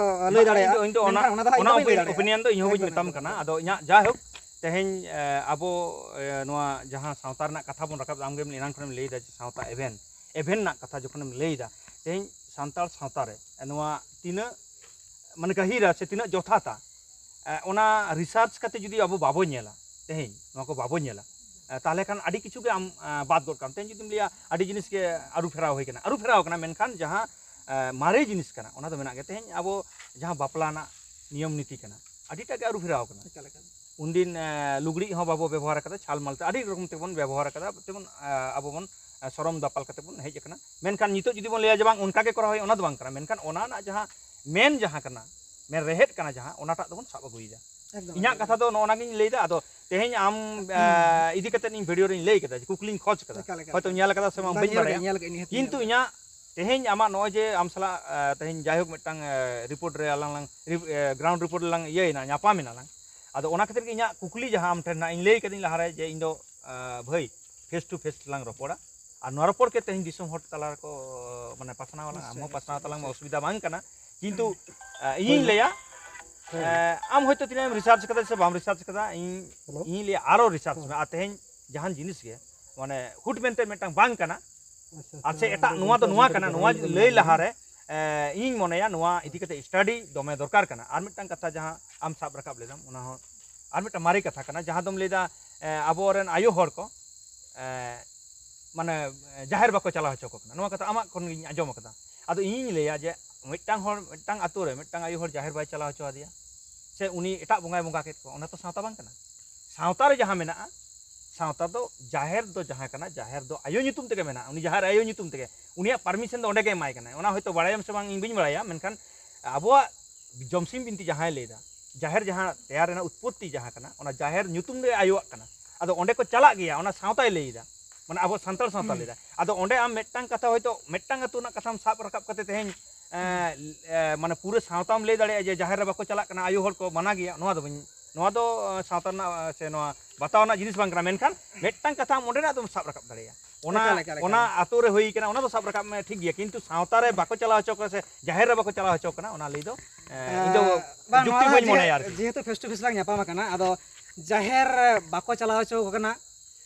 ᱮ, ᱞᱟᱹᱭ ᱵᱟᱝ, ᱫᱟᱲᱮᱭᱟᱜᱼᱟ᱾ ᱤᱧ ᱫᱚ, ᱤᱧ ᱫᱚ ᱚᱱᱟ, ᱢᱮᱱᱠᱷᱟᱱ ᱚᱱᱟ ᱫᱚ ᱦᱟᱸᱜ ᱤᱧ ᱚᱱᱟ ᱫᱚ ᱵᱟᱹᱧ ᱞᱟᱹᱭ ᱚᱯᱤᱱ-, ᱫᱟᱲᱮᱭᱟᱜᱼᱟ᱾ Opinion ᱫᱚ ᱤᱧ ᱦᱚᱸ ᱵᱟᱹᱧ ᱮᱠᱫᱚᱢ, ᱢᱮᱛᱟᱢ ᱮᱠᱫᱚᱢ, ᱠᱟᱱᱟ᱾ ᱮᱠᱫᱚᱢ᱾ ᱟᱫᱚ ᱤᱧᱟᱹᱜ ᱡᱟᱭᱦᱳᱠ, ᱛᱮᱦᱮᱧ, ᱮ, ᱟᱵᱚ, ᱮ, ᱱᱚᱣᱟ ᱡᱟᱦᱟᱸ ᱥᱟᱶᱛᱟ ᱨᱮᱱᱟᱜ ᱠᱟᱛᱷᱟ ᱵᱚᱱ ᱨᱟᱠᱟᱵ, ᱟᱢᱜᱮᱢ ᱮᱱᱟᱝ ᱠᱷᱚᱱᱮᱢ ᱞᱟᱹᱭᱫᱟ ᱡᱮ ᱥᱟᱶᱛᱟ ᱮᱵᱷᱮᱱ, ᱮᱵᱷᱮᱱ ᱨᱮᱱᱟᱜ ᱠᱟᱛᱷᱟ ᱡᱚᱠᱷᱚᱱᱮᱢ ᱞᱟᱹᱭᱫᱟ, ᱛᱮᱦᱮᱧ ᱥᱟᱱᱛᱟᱲ ᱥᱟᱶᱛᱟ ᱨᱮ ᱱᱚᱣᱟ ᱛᱤᱱᱟᱹᱜ, ᱢᱟᱱᱮ, ᱜᱟᱹᱦᱤᱨᱟ ᱥᱮ ᱛᱤᱱᱟᱹᱜ ᱡᱚᱛᱷᱟᱛᱟ, ᱮ, ᱚᱱᱟ research ᱠᱟᱛᱮ ᱡᱩᱫᱤ ᱟᱵᱚ ᱵᱟᱵᱚ ᱧᱮᱞᱟ, ᱛᱮᱦᱮᱧ ᱱᱚᱣᱟ ᱠᱚ ᱵᱟᱵᱚ ᱧᱮᱞᱟ, ᱮ, ᱛᱟᱦᱚᱞᱮ ᱠᱷᱟᱱ ᱟᱹᱰᱤ ᱠᱤᱪᱷᱩ ᱜᱮ ᱟᱢ, ᱮ, ᱵᱟᱫ ᱜᱚᱫ ᱠᱟᱢ᱾ ᱛᱮᱦᱮᱧ ᱡᱩᱫᱤᱢ ᱞᱟᱹᱭᱟ ᱟᱹᱰᱤ ᱡᱤᱱᱤᱥ ᱜᱮ ᱟᱹᱨᱩ ᱯᱷᱮᱨᱟᱣ ᱦᱩᱭ ᱠᱟᱱᱟ, ᱟᱹᱨᱩ ᱯᱷᱮᱨᱟᱣ ᱠᱟᱱᱟ, ᱢᱮᱱᱠᱷᱟᱱ ᱡᱟᱦᱟᱸ, ᱮ, ᱢᱟᱨᱮ ᱡᱤᱱᱤᱥ ᱠᱟᱱᱟ, ᱚᱱᱟ ᱫᱚ ᱢᱮᱱᱟᱜ ᱜᱮ᱾ ᱛᱮᱦᱮᱧ ᱟᱵᱚ ᱡᱟᱦᱟᱸ ᱵᱟᱯᱞᱟ ᱨᱮᱱᱟᱜ ᱱᱤᱭᱚᱢ ᱱᱤᱛᱤ ᱠᱟᱱᱟ, ᱟᱹᱰᱤᱴᱟᱜ ᱜᱮ ᱟᱹᱨᱩ ᱯᱷᱮᱨᱟᱣ ᱠᱟᱱᱟ᱾ ᱮᱠᱟᱞ, ᱮᱠᱟᱞ᱾ ᱩᱱᱫᱤᱱ, ᱮ, ᱞᱩᱜᱽᱲᱤᱡ ᱦᱚᱸ ᱵᱟᱵᱚ ᱵᱮᱵᱚᱦᱟᱨ ᱠᱟᱫᱟ, ᱪᱷᱟᱞ ᱢᱟᱞ ᱛᱮ ᱟᱹᱰᱤ ᱨᱚᱠᱚᱢ ᱛᱮᱵᱚᱱ ᱵᱮᱵᱚᱦᱟᱨ ᱠᱟᱫᱟ, ᱡᱮᱢᱚᱱ, ᱮ, ᱟᱵᱚ ᱵᱚᱱ, ᱮ, ᱥᱚᱨᱚᱢ ᱫᱟᱯᱟᱞ ᱠᱟᱛᱮ ᱵᱚᱱ ᱦᱮᱡ ᱟᱠᱟᱱᱟ᱾ ᱢᱮᱱᱠᱷᱟᱱ ᱱᱤᱛᱚᱜ ᱡᱩᱫᱤ ᱵᱚᱱ ᱞᱟᱹᱭᱟ ᱡᱮ ᱵᱟᱝ, ᱚᱱᱠᱟ ᱜᱮ ᱠᱚᱨᱟᱣ ᱦᱩᱭᱩᱜᱼᱟ, ᱚᱱᱟ ᱫᱚ ᱵᱟᱝ ᱠᱟᱱᱟ᱾ ᱢᱮᱱᱠᱷᱟᱱ ᱚᱱᱟ ᱨᱮᱱᱟᱜ ᱡᱟᱦᱟᱸ ᱢᱮᱱ ᱡᱟᱦᱟᱸ ᱠᱟᱱᱟ, ᱢᱮᱱ ᱨᱮᱦᱮᱫ ᱠᱟᱱᱟ ᱡᱟᱦᱟᱸ, ᱚᱱᱟᱴᱟᱜ ᱫᱚᱵᱚᱱ ᱥᱟᱵ ᱟᱹᱜᱩᱭᱮᱫᱟ᱾ ᱮᱠᱫᱚᱢ, ᱤᱧᱟᱹᱜ ᱮᱠᱫᱚᱢ᱾ ᱠᱟᱛᱷᱟ ᱫᱚ ᱱᱚᱜᱼᱚ ᱱᱟᱜᱤᱧ ᱞᱟᱹᱭᱫᱟ᱾ ᱟᱫᱚ ᱛᱮᱦᱮᱧ ᱟᱢ, ᱮ, ᱤᱫᱤ ᱠᱟᱛᱮ ᱤᱧ video ᱨᱤᱧ ᱞᱟᱹᱭ ᱠᱮᱫᱟ, ᱡᱮ ᱠᱩᱠᱞᱤᱧ ᱠᱷᱚᱡᱽ ᱠᱟᱫᱟ, ᱮᱠᱟᱞ, ᱮᱠᱟᱞ, ᱦᱚᱭᱛᱳ ᱮᱠᱟᱞ᱾ ᱧᱮᱞ ᱠᱟᱫᱟ ᱥᱮ ᱵᱟᱝ, ᱵᱟᱝ, ᱵᱟᱹᱧ ᱧᱮᱞ ᱵᱟᱲᱟᱭᱟ᱾ ᱠᱟᱜ, ᱧᱮᱞ ᱠᱟᱜ, ᱱᱤᱦᱟᱹᱛ ᱠᱤᱱᱛᱩ ᱧᱮᱞ ᱠᱟᱜ᱾ ᱤᱧᱟᱹᱜ ᱛᱮᱦᱮᱧ ᱟᱢᱟᱜ ᱱᱚᱜᱼᱚᱭ ᱡᱮ ᱟᱢ ᱥᱟᱞᱟᱜ, ᱮ, ᱛᱮᱦᱮᱧ ᱡᱟᱭᱦᱳᱠ ᱢᱤᱫᱴᱟᱝ, ᱮ, report ᱨᱮ ᱟᱞᱟᱝ ᱞᱟᱝ, ᱨᱤᱯ-, ᱮ, ground report ᱨᱮᱞᱟᱝ ᱤᱭᱟᱹᱭᱮᱱᱟ, ᱧᱟᱯᱟᱢ ᱮᱱᱟ ᱞᱟᱝ᱾ ᱟᱫᱚ ᱚᱱᱟ ᱠᱷᱟᱹᱛᱤᱨ ᱜᱮ ᱤᱧᱟᱹᱜ ᱠᱩᱠᱞᱤ ᱡᱟᱦᱟᱸ ᱟᱢ ᱴᱷᱮᱱ ᱦᱟᱸᱜ ᱤᱧ ᱞᱟᱹᱭ ᱠᱟᱫᱤᱧ ᱞᱟᱦᱟᱨᱮ ᱡᱮ ᱤᱧ ᱫᱚ, ᱮ, ᱵᱷᱟᱹᱭ, face to face ᱞᱟᱝ ᱨᱚᱯᱚᱲᱟ᱾ ᱟᱨ ᱱᱚᱣᱟ ᱨᱚᱯᱚᱲ ᱠᱮᱫ ᱛᱮᱦᱮᱧ ᱫᱤᱥᱚᱢ ᱦᱚᱲ ᱛᱟᱞᱟ ᱨᱮᱠᱚ, ᱢᱟᱱᱮ, ᱯᱟᱥᱱᱟᱣ ᱟᱞᱟᱝ, ᱟᱢ ᱱᱤᱥᱪᱚᱭ, ᱦᱚᱸ ᱯᱟᱥᱱᱟᱣ ᱱᱤᱥᱪᱚᱭ, ᱛᱟᱞᱟᱝ ᱢᱮ, ᱱᱤᱥᱪᱚᱭ᱾ ᱚᱥᱩᱵᱤᱫᱷᱟ ᱵᱟᱝ ᱠᱟᱱᱟ᱾ ᱠᱤᱱᱛᱩ, ᱮ, ᱤᱧᱤᱧ ᱦᱳᱭ᱾ ᱞᱟᱹᱭᱟ, ᱦᱮᱸ᱾ ᱮ, ᱟᱢ ᱦᱚᱭᱛᱳ ᱛᱤᱱᱟᱹᱜ ᱮᱢ research ᱠᱟᱫᱟ ᱥᱮ ᱵᱟᱢ research ᱠᱟᱫᱟ, ᱤᱧ, hello? ᱤᱧᱤᱧ ᱞᱟᱹᱭᱟ ᱟᱨᱚ research ᱦᱮᱸ᱾ ᱢᱮ᱾ ᱟᱨ ᱛᱮᱦᱮᱧ ᱡᱟᱦᱟᱱ ᱡᱤᱱᱤᱥ ᱜᱮ, ᱢᱟᱱᱮ, ᱦᱩᱴ ᱢᱮᱱᱛᱮ ᱢᱤᱫᱴᱟᱝ ᱵᱟᱝ ᱠᱟᱱᱟ᱾ ᱟᱪᱪᱷᱟ, ᱟᱨ ᱥᱮ ᱟᱪᱪᱷᱟ, ᱮᱴᱟᱜ ᱟᱹᱰᱤ ᱱᱚᱣᱟ ᱫᱚ ᱟᱹᱰᱤ ᱱᱚᱣᱟ ᱟᱹᱰᱤ ᱠᱟᱱᱟ, ᱟᱹᱰᱤ ᱱᱚᱣᱟ ᱟᱹᱰᱤ ᱞᱟᱹᱭ ᱟᱹᱰᱤ ᱞᱟᱦᱟᱨᱮ ᱮ, ᱤᱧᱤᱧ ᱢᱚᱱᱮᱭᱟ ᱱᱚᱣᱟ ᱤᱫᱤ ᱠᱟᱛᱮ ᱥᱴᱟᱰᱤ ᱫᱚᱢᱮ ᱫᱚᱨᱠᱟᱨ ᱠᱟᱱᱟ᱾ ᱟᱨ ᱢᱤᱫᱴᱟᱝ ᱠᱟᱛᱷᱟ ᱡᱟᱦᱟᱸ ᱟᱢ ᱥᱟᱵ ᱨᱟᱠᱟᱵ ᱞᱮᱫᱟᱢ, ᱚᱱᱟ ᱦᱚᱸ ᱟᱨ ᱢᱤᱫᱴᱟᱝ ᱢᱟᱨᱮ ᱠᱟᱛᱷᱟ ᱠᱟᱱᱟ, ᱡᱟᱦᱟᱸ ᱫᱚᱢ ᱞᱟᱹᱭᱫᱟ, ᱮ, ᱟᱵᱚᱨᱮᱱ ᱟᱭᱳ ᱦᱚᱲ ᱠᱚ, ᱮ, ᱢᱟᱱᱮ, ᱮ, ᱡᱟᱦᱮᱨ ᱵᱟᱠᱚ ᱪᱟᱞᱟᱣ ᱦᱚᱪᱚ ᱠᱚ ᱠᱟᱱᱟ᱾ ᱱᱚᱣᱟ ᱠᱟᱛᱷᱟ ᱟᱢᱟᱜ ᱠᱷᱚᱱ ᱜᱤᱧ ᱟᱸᱡᱚᱢ ᱟᱠᱟᱫᱟ᱾ ᱟᱫᱚ ᱤᱧᱤᱧ ᱞᱟᱹᱭᱟ ᱡᱮ ᱢᱤᱫᱴᱟᱝ ᱦᱚᱲ, ᱢᱤᱫᱴᱟᱝ ᱟᱛᱳ ᱨᱮ ᱢᱤᱫᱴᱟᱝ ᱟᱭᱳ ᱦᱚᱲ ᱡᱟᱦᱮᱨ ᱵᱟᱭ ᱪᱟᱞᱟᱣ ᱦᱚᱪᱚ ᱟᱫᱮᱭᱟ, ᱥᱮ ᱩᱱᱤ ᱮᱴᱟᱜ ᱵᱚᱸᱜᱟᱭ ᱵᱚᱸᱜᱟ ᱠᱮᱫ ᱠᱚᱣᱟ, ᱚᱱᱟ ᱛᱚ ᱥᱟᱶᱛᱟ ᱵᱟᱝ ᱠᱟᱱᱟ᱾ ᱥᱟᱶᱛᱟ ᱨᱮ ᱡᱟᱦᱟᱸ ᱢᱮᱱᱟᱜᱼᱟ, ᱥᱟᱶᱛᱟ ᱫᱚ ᱡᱟᱦᱮᱨ ᱫᱚ ᱡᱟᱦᱟᱸ ᱠᱟᱱᱟ, ᱡᱟᱦᱮᱨ ᱫᱚ ᱟᱭᱳ ᱧᱩᱛᱩᱢ ᱛᱮᱜᱮ ᱢᱮᱱᱟᱜᱼᱟ, ᱩᱱᱤ ᱡᱟᱦᱮᱨ ᱟᱭᱳ ᱧᱩᱛᱩᱢ ᱛᱮᱜᱮ, ᱩᱱᱤᱭᱟᱜ ᱯᱟᱨᱢᱤᱥᱚᱱ ᱫᱚ ᱚᱸᱰᱮ ᱜᱮ ᱮᱢᱟᱭ ᱠᱟᱱᱟᱭ᱾ ᱚᱱᱟ ᱦᱚᱭᱛᱳ ᱵᱟᱲᱟᱭᱟᱢ ᱥᱮ ᱵᱟᱝ, ᱤᱧ ᱵᱟᱹᱧ ᱵᱟᱲᱟᱭᱟ, ᱢᱮᱱᱠᱷᱟᱱ ᱟᱵᱚᱣᱟᱜ ᱡᱚᱢᱥᱤᱢ ᱵᱤᱱᱛᱤ ᱡᱟᱦᱟᱸᱭ ᱞᱟᱹᱭᱫᱟ, ᱡᱟᱦᱮᱨ ᱡᱟᱦᱟᱸ ᱛᱮᱭᱟᱨ ᱨᱮᱱᱟᱜ ᱩᱛᱯᱚᱛᱛᱤ ᱡᱟᱦᱟᱸ ᱠᱟᱱᱟ, ᱚᱱᱟ ᱡᱟᱦᱮᱨ ᱧᱩᱛᱩᱢ ᱜᱮ ᱟᱭᱳᱣᱟᱜ ᱠᱟᱱᱟ᱾ ᱟᱫᱚ ᱚᱸᱰᱮ ᱠᱚ ᱪᱟᱞᱟᱜ ᱜᱮᱭᱟ, ᱚᱱᱟ ᱥᱟᱶᱛᱟᱭ ᱞᱟᱹᱭᱫᱟ, ᱢᱟᱱᱮ ᱟᱵᱚ ᱥᱟᱱᱛᱟᱲ ᱥᱟᱶᱛᱟ ᱞᱟᱹᱭᱫᱟ᱾ ᱟᱫᱚ ᱚᱸᱰᱮ ᱟᱢ ᱢᱤᱫᱴᱟᱝ ᱠᱟᱛᱷᱟ, ᱦᱚᱭᱛᱳ ᱢᱤᱫᱴᱟᱝ ᱟᱹᱛᱩ ᱨᱮᱱᱟᱜ ᱠᱟᱛᱷᱟᱢ ᱥᱟᱵ ᱨᱟᱠᱟᱵ ᱠᱟᱛᱮ ᱛᱮᱦᱮᱧ, ᱮ, ᱮ, ᱢᱟᱱᱮ ᱯᱩᱨᱟᱹ ᱥᱟᱶᱛᱟᱢ ᱞᱟᱹᱭ ᱫᱟᱲᱮᱭᱟᱜᱼᱟ ᱡᱮ ᱡᱟᱦᱮᱨ ᱨᱮ ᱵᱟᱠᱚ ᱪᱟᱞᱟᱜ ᱠᱟᱱᱟ, ᱟᱭᱳ ᱦᱚᱲ ᱠᱚ ᱢᱟᱱᱟ ᱜᱮᱭᱟ, ᱱᱚᱣᱟ ᱫᱚ ᱵᱟᱹᱧ, ᱱᱚᱣᱟ ᱫᱚ, ᱮ, ᱥᱟᱶᱛᱟ ᱨᱮᱱᱟᱜ, ᱮ, ᱥᱮ ᱱᱚᱣᱟ ᱵᱟᱛᱟᱣ ᱨᱮᱱᱟᱜ ᱡᱤᱱᱤᱥ ᱵᱟᱝ ᱠᱟᱱᱟ᱾ ᱢᱮᱱᱠᱷᱟᱱ ᱢᱤᱫᱴᱟᱝ ᱠᱟᱛᱷᱟ ᱟᱢ ᱚᱸᱰᱮᱱᱟᱜ ᱫᱚᱢ ᱥᱟᱵ ᱨᱟᱠᱟᱵ ᱫᱟᱲᱮᱭᱟᱜᱼᱟ᱾ ᱚᱱᱟ, ᱮᱠᱟᱞ, ᱮᱠᱟᱞ, ᱮᱠᱟᱞ᱾ ᱚᱱᱟ ᱟᱛᱳ ᱨᱮ ᱦᱩᱭ ᱠᱟᱱᱟ, ᱚᱱᱟ ᱫᱚ ᱥᱟᱵ ᱨᱟᱠᱟᱵ ᱢᱮ, ᱴᱷᱤᱠ ᱜᱮᱭᱟ, ᱠᱤᱱᱛᱩ ᱥᱟᱶᱛᱟ ᱨᱮ ᱵᱟᱠᱚ ᱪᱟᱞᱟᱣ ᱦᱚᱪᱚ ᱠᱟᱱᱟ ᱥᱮ ᱡᱟᱦᱮᱨ ᱨᱮ ᱵᱟᱠᱚ ᱪᱟᱞᱟᱣ ᱦᱚᱪᱚ ᱠᱟᱱᱟ, ᱚᱱᱟ ᱞᱟᱹᱭ ᱫᱚ, ᱮ, ᱤᱧ ᱫᱚ ᱮ, ᱵᱟᱝ, ᱡᱩᱠᱛᱤ ᱱᱚᱣᱟ ᱵᱟᱹᱧ ᱡᱮᱦᱮ-, ᱢᱚᱱᱮᱭᱟ ᱟᱨᱠᱤ᱾ ᱡᱮᱦᱮᱛᱩ ᱯᱷᱮᱥ ᱴᱩ ᱯᱷᱮᱥ ᱞᱟᱝ ᱧᱟᱯᱟᱢ ᱟᱠᱟᱱᱟ, ᱟᱫᱚ ᱡᱟᱦᱮᱨ ᱨᱮ ᱵᱟᱠᱚ ᱪᱟᱞᱟᱣ ᱦᱚᱪᱚ ᱟᱠᱚ ᱠᱟᱱᱟ,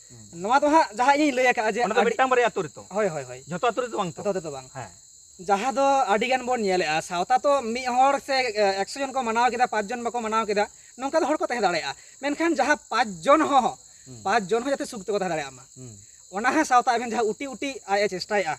ᱦᱩᱸ᱾ ᱱᱚᱣᱟ ᱫᱚ ᱦᱟᱸᱜ ᱡᱟᱦᱟᱸ ᱤᱧᱤᱧ ᱞᱟᱹᱭ ᱟᱠᱟᱫᱼᱟ ᱡᱮ ᱚᱱᱟ ᱫᱚ ᱟᱹᱰᱤ ᱢᱤᱫᱴᱟᱝ ᱵᱟᱨᱭᱟ ᱟᱛᱳ ᱨᱮᱛᱚ? ᱦᱳᱭ, ᱦᱳᱭ, ᱦᱳᱭ᱾ ᱡᱷᱚᱛᱚ ᱟᱛᱳ ᱨᱮᱫᱚ ᱵᱟᱝ ᱛᱚ? ᱡᱷᱚᱛᱚ ᱟᱛᱳ ᱨᱮᱫᱚ ᱵᱟᱝ᱾ ᱦᱮᱸ᱾ ᱡᱟᱦᱟᱸ ᱫᱚ ᱟᱹᱰᱤ ᱜᱟᱱ ᱵᱚᱱ ᱧᱮᱞᱮᱜᱼᱟ, ᱥᱟᱶᱛᱟ ᱛᱚ ᱢᱤᱫ ᱦᱚᱲ ᱥᱮ, ᱮ, ᱮᱠᱥᱚ ᱡᱚᱱ ᱠᱚ ᱢᱟᱱᱟᱣ ᱠᱮᱫᱟ, ᱯᱟᱸᱪ ᱡᱚᱱ ᱵᱟᱠᱚ ᱢᱟᱱᱟᱣ ᱠᱮᱫᱟ, ᱱᱚᱝᱠᱟ ᱫᱚ ᱦᱚᱲ ᱠᱚ ᱛᱟᱦᱮᱸ ᱫᱟᱲᱮᱭᱟᱜᱼᱟ᱾ ᱢᱮᱱᱠᱷᱟᱱ ᱡᱟᱦᱟᱸ ᱯᱟᱸᱪ ᱡᱚᱱ ᱦᱚᱸ, ᱦᱩᱸ᱾ ᱯᱟᱸᱪ ᱡᱚᱱ ᱦᱚᱸ ᱡᱟᱛᱮ ᱥᱩᱠ ᱛᱮᱠᱚ ᱛᱟᱦᱮᱸ ᱫᱟᱲᱮᱭᱟᱜ ᱢᱟ, ᱦᱩᱸ᱾ ᱚᱱᱟ ᱦᱚᱸ ᱥᱟᱶᱛᱟ ᱟᱵᱮᱱ ᱡᱟᱦᱟᱸ ᱩᱴᱤ ᱩᱴᱤ ᱟᱡ ᱮ ᱪᱮᱥᱴᱟᱭᱮᱜᱼᱟ,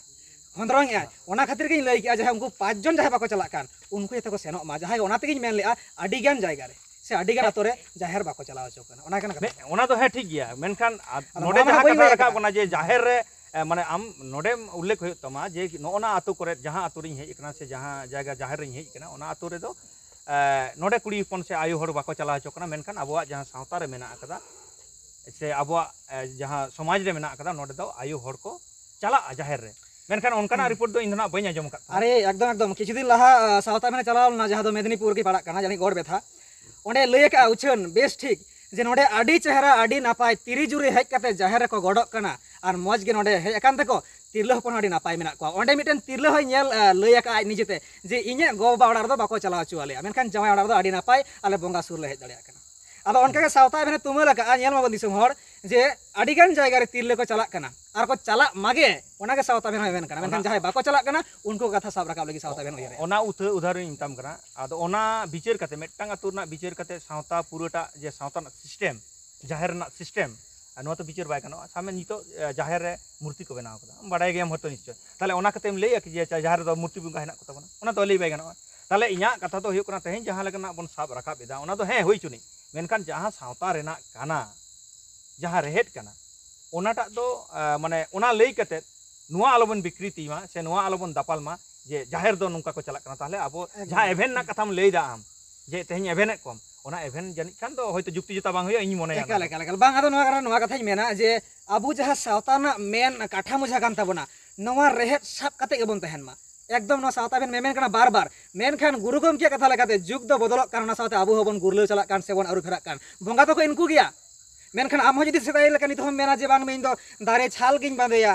ᱦᱚᱸᱫᱽᱨᱚᱝᱮᱜᱼᱟ, ᱦᱮᱸ᱾ ᱚᱱᱟ ᱠᱷᱟᱹᱛᱤᱨ ᱜᱤᱧ ᱞᱟᱹᱭ ᱠᱮᱜᱼᱟ, ᱡᱟᱦᱟᱸᱭ ᱩᱱᱠᱩ ᱯᱟᱸᱪ ᱡᱚᱱ ᱡᱟᱦᱟᱸᱭ ᱵᱟᱠᱚ ᱪᱟᱞᱟᱜ ᱠᱟᱱ, ᱩᱱᱠᱩ ᱡᱟᱛᱮ ᱠᱚ ᱥᱮᱱᱚᱜ ᱢᱟ᱾ ᱡᱟᱦᱟᱸᱭ, ᱚᱱᱟ ᱛᱮᱜᱤᱧ ᱢᱮᱱ ᱞᱮᱜᱼᱟ, ᱟᱹᱰᱤ ᱜᱟᱱ ᱡᱟᱭᱜᱟ ᱨᱮ ᱥᱮ ᱟᱹᱰᱤ ᱜᱟᱱ ᱟᱛᱳ ᱨᱮ ᱡᱟᱦᱮᱨ ᱵᱟᱠᱚ ᱪᱟᱞᱟᱣ ᱦᱚᱪᱚ ᱠᱟᱱᱟ, ᱚᱱᱟ ᱠᱟᱱᱟ ᱠᱟᱛᱷᱟ᱾ ᱢᱮ-, ᱚᱱᱟ ᱫᱚ ᱦᱮᱸ, ᱴᱷᱤᱠ ᱜᱮᱭᱟ, ᱢᱮᱱᱠᱷᱟᱱ ᱟ-, ᱟᱫᱚ ᱱᱚᱰᱮ ᱱᱚᱣᱟ ᱢᱟ ᱡᱟᱦᱟᱸ ᱵᱟᱹᱧ ᱠᱟᱛᱷᱟ ᱞᱟᱹᱭ ᱨᱟᱠᱟᱵ ᱟᱠᱟᱫᱟ᱾ ᱠᱟᱱᱟ ᱡᱮ ᱡᱟᱦᱮᱨ ᱨᱮ, ᱮ, ᱢᱟᱱᱮ ᱟᱢ ᱱᱚᱰᱮᱢ ᱩᱞᱞᱮᱠᱷ ᱦᱩᱭᱩᱜ ᱛᱟᱢᱟ ᱡᱮ ᱱᱚᱜᱼᱚ ᱱᱟ ᱟᱛᱳ ᱠᱚᱨᱮ, ᱡᱟᱦᱟᱸ ᱟᱛᱳ ᱨᱤᱧ ᱦᱮᱡ ᱟᱠᱟᱱᱟ ᱥᱮ ᱡᱟᱦᱟᱸ ᱡᱟᱭᱜᱟ ᱡᱟᱦᱮᱨ ᱨᱤᱧ ᱦᱮᱡ ᱟᱠᱟᱱᱟ, ᱚᱱᱟ ᱟᱛᱳ ᱨᱮᱫᱚ, ᱮ, ᱱᱚᱰᱮ ᱠᱩᱲᱤ ᱦᱚᱯᱚᱱ ᱥᱮ ᱟᱭᱳ ᱦᱚᱲ ᱵᱟᱠᱚ ᱪᱟᱞᱟᱣ ᱦᱚᱪᱚ ᱠᱟᱱᱟ, ᱢᱮᱱᱠᱷᱟᱱ ᱟᱵᱚᱣᱟᱜ ᱡᱟᱦᱟᱸ ᱥᱟᱶᱛᱟ ᱨᱮ ᱢᱮᱱᱟᱜ ᱟᱠᱟᱫᱟ ᱥᱮ ᱟᱵᱚᱣᱟᱜ, ᱮ, ᱡᱟᱦᱟᱸ ᱥᱚᱢᱟᱡᱽ ᱨᱮ ᱢᱮᱱᱟᱜ ᱟᱠᱟᱫᱟ, ᱱᱚᱰᱮ ᱫᱚ ᱟᱭᱳ ᱦᱚᱲ ᱠᱚ ᱪᱟᱞᱟᱜᱼᱟ ᱡᱟᱦᱮᱨ ᱨᱮ, ᱢᱮᱱᱠᱷᱟᱱ ᱚᱱᱠᱟᱱᱟᱜ ᱦᱩᱸ᱾ ᱨᱤᱯᱳᱨᱴ ᱫᱚ ᱤᱧ ᱫᱚ ᱱᱟᱜ ᱵᱟᱹᱧ ᱟᱸᱡᱚᱢ ᱟᱠᱟᱫ ᱛᱟᱦᱮᱸᱫ᱾ ᱟᱨᱮ, ᱮᱠᱫᱚᱢ, ᱮᱠᱫᱚᱢ᱾ ᱠᱤᱪᱷᱩ ᱫᱤᱱ ᱞᱟᱦᱟ, ᱟ, ᱥᱟᱶᱛᱟ ᱢᱮᱱᱟ ᱪᱟᱞᱟᱣ ᱞᱮᱱᱟ, ᱡᱟᱦᱟᱸ ᱫᱚ ᱢᱮᱫᱽᱱᱤᱯᱩᱨ ᱜᱮ ᱯᱟᱲᱟᱜ ᱠᱟᱱᱟ, ᱡᱟᱹᱱᱤᱡ ᱜᱚᱲᱵᱮᱛᱷᱟ᱾ ᱚᱸᱰᱮ ᱞᱟᱹᱭ ᱟᱠᱟᱫᱼᱟ ᱩᱪᱷᱟᱹᱱ, ᱵᱮᱥ ᱴᱷᱤᱠ, ᱡᱮ ᱱᱚᱰᱮ ᱟᱹᱰᱤ ᱪᱮᱦᱨᱟ, ᱟᱹᱰᱤ ᱱᱟᱯᱟᱭ, ᱛᱤᱨᱤ ᱡᱩᱨᱤ ᱦᱮᱡ ᱠᱟᱛᱮ ᱡᱟᱦᱮᱨ ᱨᱮᱠᱚ ᱜᱚᱰᱚᱜ ᱠᱟᱱᱟ, ᱟᱨ ᱢᱚᱡᱽ ᱜᱮ ᱱᱚᱰᱮ ᱦᱮᱡ ᱟᱠᱟᱱ ᱛᱮᱠᱚ, ᱛᱤᱨᱞᱟᱹ ᱦᱚᱯᱚᱱ ᱦᱚᱸ ᱟᱹᱰᱤ ᱱᱟᱯᱟᱭ ᱢᱮᱱᱟᱜ ᱠᱚᱣᱟ᱾ ᱚᱸᱰᱮ ᱢᱤᱫᱴᱮᱱ ᱛᱤᱨᱞᱟᱹ ᱦᱚᱸᱭ ᱧᱮᱞ, ᱟ, ᱞᱟᱹᱭ ᱟᱠᱟᱫᱼᱟ ᱟᱡ ᱱᱤᱡᱮᱛᱮ, ᱡᱮ ᱤᱧᱟᱹᱜ ᱜᱚ ᱵᱟᱵᱟ ᱚᱲᱟᱜ ᱨᱮᱫᱚ ᱵᱟᱠᱚ ᱪᱟᱞᱟᱣ ᱦᱚᱪᱚ ᱟᱞᱮᱭᱟ, ᱢᱮᱱᱠᱷᱟᱱ ᱡᱟᱶᱟᱭ ᱚᱲᱟᱜ ᱨᱮᱫᱚ ᱟᱹᱰᱤ ᱱᱟᱯᱟᱭ ᱟᱞᱮ ᱵᱚᱸᱜᱟ ᱥᱩᱨ ᱞᱮ ᱦᱮᱡ ᱫᱟᱲᱮᱭᱟᱜ ᱠᱟᱱᱟ᱾ ᱟᱫᱚ ᱚᱱᱠᱟ ᱜᱮ ᱥᱟᱶᱛᱟ ᱮᱵᱷᱮᱱᱮ ᱛᱩᱢᱟᱹᱞ ᱟᱠᱟᱫᱼᱟ, ᱧᱮᱞ ᱢᱟᱵᱚᱱ ᱫᱤᱥᱚᱢ ᱦᱚᱲ, ᱡᱮ ᱟᱹᱰᱤ ᱜᱟᱱ ᱡᱟᱭᱜᱟ ᱨᱮ ᱛᱤᱨᱞᱟᱹ ᱠᱚ ᱪᱟᱞᱟᱜ ᱠᱟᱱᱟ᱾ ᱟᱨ ᱠᱚ ᱪᱟᱞᱟᱜ ᱢᱟᱜᱮ, ᱚᱱᱟᱜᱮ ᱥᱟᱶᱛᱟ ᱵᱮᱱ ᱦᱚᱸ ᱢᱮᱱ ᱠᱟᱱᱟ᱾ ᱢᱮᱱᱠᱷᱟᱱ ᱚᱱᱟ ᱡᱟᱦᱟᱸᱭ ᱵᱟᱠᱚ ᱪᱟᱞᱟᱜ ᱠᱟᱱᱟ, ᱩᱱᱠᱩ ᱠᱟᱛᱷᱟ ᱥᱟᱵ ᱨᱟᱠᱟᱵ ᱞᱟᱹᱜᱤᱫ ᱥᱟᱶᱛᱟ ᱵᱮᱱ ᱩᱭᱦᱟᱹᱨᱮᱫᱼᱟ᱾ ᱚᱱᱟ ᱩᱛᱟᱹ ᱩᱫᱟᱦᱚᱨᱚᱱ ᱤᱧ ᱢᱮᱛᱟᱢ ᱠᱟᱱᱟ᱾ ᱟᱫᱚ ᱚᱱᱟ ᱵᱤᱪᱟᱹᱨ ᱠᱟᱛᱮ, ᱢᱤᱫᱴᱟᱝ ᱟᱹᱛᱩ ᱨᱮᱱᱟᱜ ᱵᱤᱪᱟᱹᱨ ᱠᱟᱛᱮ ᱥᱟᱶᱛᱟ ᱯᱩᱨᱟᱹᱴᱟᱜ ᱡᱮ ᱥᱟᱶᱛᱟ ᱨᱮᱱᱟᱜ ᱥᱤᱥᱴᱮᱢ, ᱡᱟᱦᱮᱨ ᱨᱮᱱᱟᱜ ᱥᱤᱥᱴᱮᱢ, ᱟᱨ ᱱᱚᱣᱟ ᱛᱚ ᱵᱤᱪᱟᱹᱨ ᱵᱟᱭ ᱜᱟᱱᱚᱜᱼᱟ᱾ ᱥᱟᱵ ᱢᱮ ᱱᱤᱛᱚᱜ, ᱮ, ᱡᱟᱦᱮᱨ ᱨᱮ ᱢᱩᱨᱛᱤ ᱠᱚ ᱵᱮᱱᱟᱣ ᱠᱟᱫᱟ, ᱵᱟᱲᱟᱭ ᱜᱮᱭᱟᱢ ᱦᱚᱭᱛᱳ ᱱᱤᱥᱪᱚᱭ᱾ ᱛᱟᱦᱚᱞᱮ ᱚᱱᱟ ᱠᱟᱛᱮᱢ ᱞᱟᱹᱭᱟ ᱠᱤ ᱡᱮ ᱡᱟᱦᱮᱨ ᱨᱮᱫᱚ ᱢᱩᱨᱛᱤ ᱵᱚᱸᱜᱟ ᱦᱮᱱᱟᱜ ᱠᱚᱛᱟ ᱵᱚᱱᱟ? ᱚᱱᱟ ᱛᱚ ᱞᱟᱹᱭ ᱵᱟᱭ ᱜᱟᱱᱚᱜᱼᱟ᱾ ᱛᱟᱦᱚᱞᱮ ᱤᱧᱟᱹᱜ ᱠᱟᱛᱷᱟ ᱫᱚ ᱦᱩᱭᱩᱜ ᱠᱟᱱᱟ, ᱛᱮᱦᱮᱧ ᱡᱟᱦᱟᱸ ᱞᱮᱠᱟᱱᱟᱜ ᱵᱚᱱ ᱥᱟᱵ ᱨᱟᱠᱟᱵ ᱮᱫᱟ, ᱚᱱᱟ ᱫᱚ ᱦᱮᱸ ᱦᱩᱭ ᱪᱩᱱᱤᱡ, ᱢᱮᱱᱠᱷᱟᱱ ᱡᱟᱦᱟᱸ ᱥᱟᱶᱛᱟ ᱨᱮᱱᱟᱜ ᱠᱟᱱᱟ, ᱡᱟᱦᱟᱸ ᱨᱮᱦᱮᱫ ᱠᱟᱱᱟ, ᱚᱱᱟᱴᱟᱜ ᱫᱚ, ᱟ, ᱢᱟᱱᱮ ᱚᱱᱟ ᱞᱟᱹᱭ ᱠᱟᱛᱮ ᱱᱚᱣᱟ ᱟᱞᱚᱵᱚᱱ ᱵᱤᱠᱨᱤᱛᱤ ᱢᱟ ᱥᱮ ᱱᱚᱣᱟ ᱟᱞᱚᱵᱚᱱ ᱫᱟᱯᱟᱞ ᱢᱟ ᱡᱮ ᱡᱟᱦᱮᱨ ᱫᱚ ᱱᱚᱝᱠᱟ ᱠᱚ ᱪᱟᱞᱟᱜ ᱠᱟᱱᱟ᱾ ᱛᱟᱦᱚᱞᱮ ᱟᱵᱚ ᱮᱠᱫᱚᱢ᱾ ᱡᱟᱦᱟᱸ ᱮᱵᱷᱮᱱ ᱨᱮᱱᱟᱜ ᱠᱟᱛᱷᱟᱢ ᱞᱟᱹᱭ ᱫᱟ ᱟᱢ, ᱡᱮ ᱛᱮᱦᱮᱧ ᱮᱵᱷᱮᱱᱮᱫ ᱠᱚᱣᱟᱢ, ᱚᱱᱟ ᱮᱵᱷᱮᱱ ᱡᱟᱹᱱᱤᱡ ᱠᱷᱟᱱ ᱫᱚ ᱦᱚᱭᱛᱳ ᱡᱩᱠᱛᱤ ᱡᱚᱛᱟ ᱵᱟᱝ ᱦᱩᱭᱩᱜᱼᱟ, ᱤᱧ ᱢᱚᱱᱮᱭᱟ ᱚᱱᱟ ᱮᱠᱟᱞ, ᱫᱚ᱾ ᱮᱠᱟᱞ, ᱮᱠᱟᱞ᱾ ᱵᱟᱝ, ᱟᱫᱚ ᱱᱚᱣᱟ ᱠᱟᱨᱚᱱ ᱱᱚᱣᱟ ᱠᱟᱛᱷᱟᱧ ᱢᱮᱱᱟ ᱡᱮ ᱟᱵᱚ ᱡᱟᱦᱟᱸ ᱥᱟᱶᱛᱟ ᱨᱮᱱᱟᱜ ᱢᱮᱱ ᱠᱟᱴᱷᱟᱢᱳ ᱡᱟᱦᱟᱸ ᱠᱟᱱ ᱛᱟᱵᱚᱱᱟ, ᱱᱚᱣᱟ ᱨᱮᱦᱮᱫ ᱥᱟᱵ ᱠᱟᱛᱮ ᱜᱮᱵᱚᱱ ᱛᱟᱦᱮᱱ ᱢᱟ᱾ ᱮᱠᱫᱚᱢ ᱱᱚᱣᱟ ᱥᱟᱶᱛᱟ ᱵᱮᱱ ᱢᱮᱢᱮᱱ ᱠᱟᱱᱟ ᱵᱟᱨ ᱵᱟᱨ, ᱢᱮᱱᱠᱷᱟᱱ ᱜᱩᱨᱩ ᱜᱚᱢᱠᱮᱭᱟᱜ ᱠᱟᱛᱷᱟ ᱞᱮᱠᱟᱛᱮ ᱡᱩᱜᱽ ᱫᱚ ᱵᱚᱫᱚᱞᱚᱜ ᱠᱟᱱ, ᱚᱱᱟ ᱥᱟᱶᱛᱮ ᱟᱵᱚ ᱦᱚᱸᱵᱚᱱ ᱜᱩᱨᱞᱟᱹᱣ ᱪᱟᱞᱟᱜ ᱠᱟᱱ ᱥᱮᱵᱚᱱ ᱟᱹᱨᱩ ᱯᱷᱮᱨᱟᱜ ᱠᱟᱱ᱾ ᱵᱚᱸᱜᱟ ᱫᱚᱠᱚ ᱤᱱᱠᱩ ᱜᱮᱭᱟ, ᱢᱮᱱᱠᱷᱟᱱ ᱟᱢ ᱦᱚᱸ ᱡᱩᱫᱤ ᱥᱮᱫᱟᱭ ᱞᱮᱠᱟ ᱱᱤᱛᱚᱜ ᱦᱚᱸᱢ ᱢᱮᱱᱟ ᱡᱮ ᱵᱟᱝ, ᱤᱧ ᱫᱚ ᱫᱟᱨᱮ ᱪᱷᱟᱞ ᱜᱤᱧ ᱵᱟᱸᱫᱮᱭᱟ,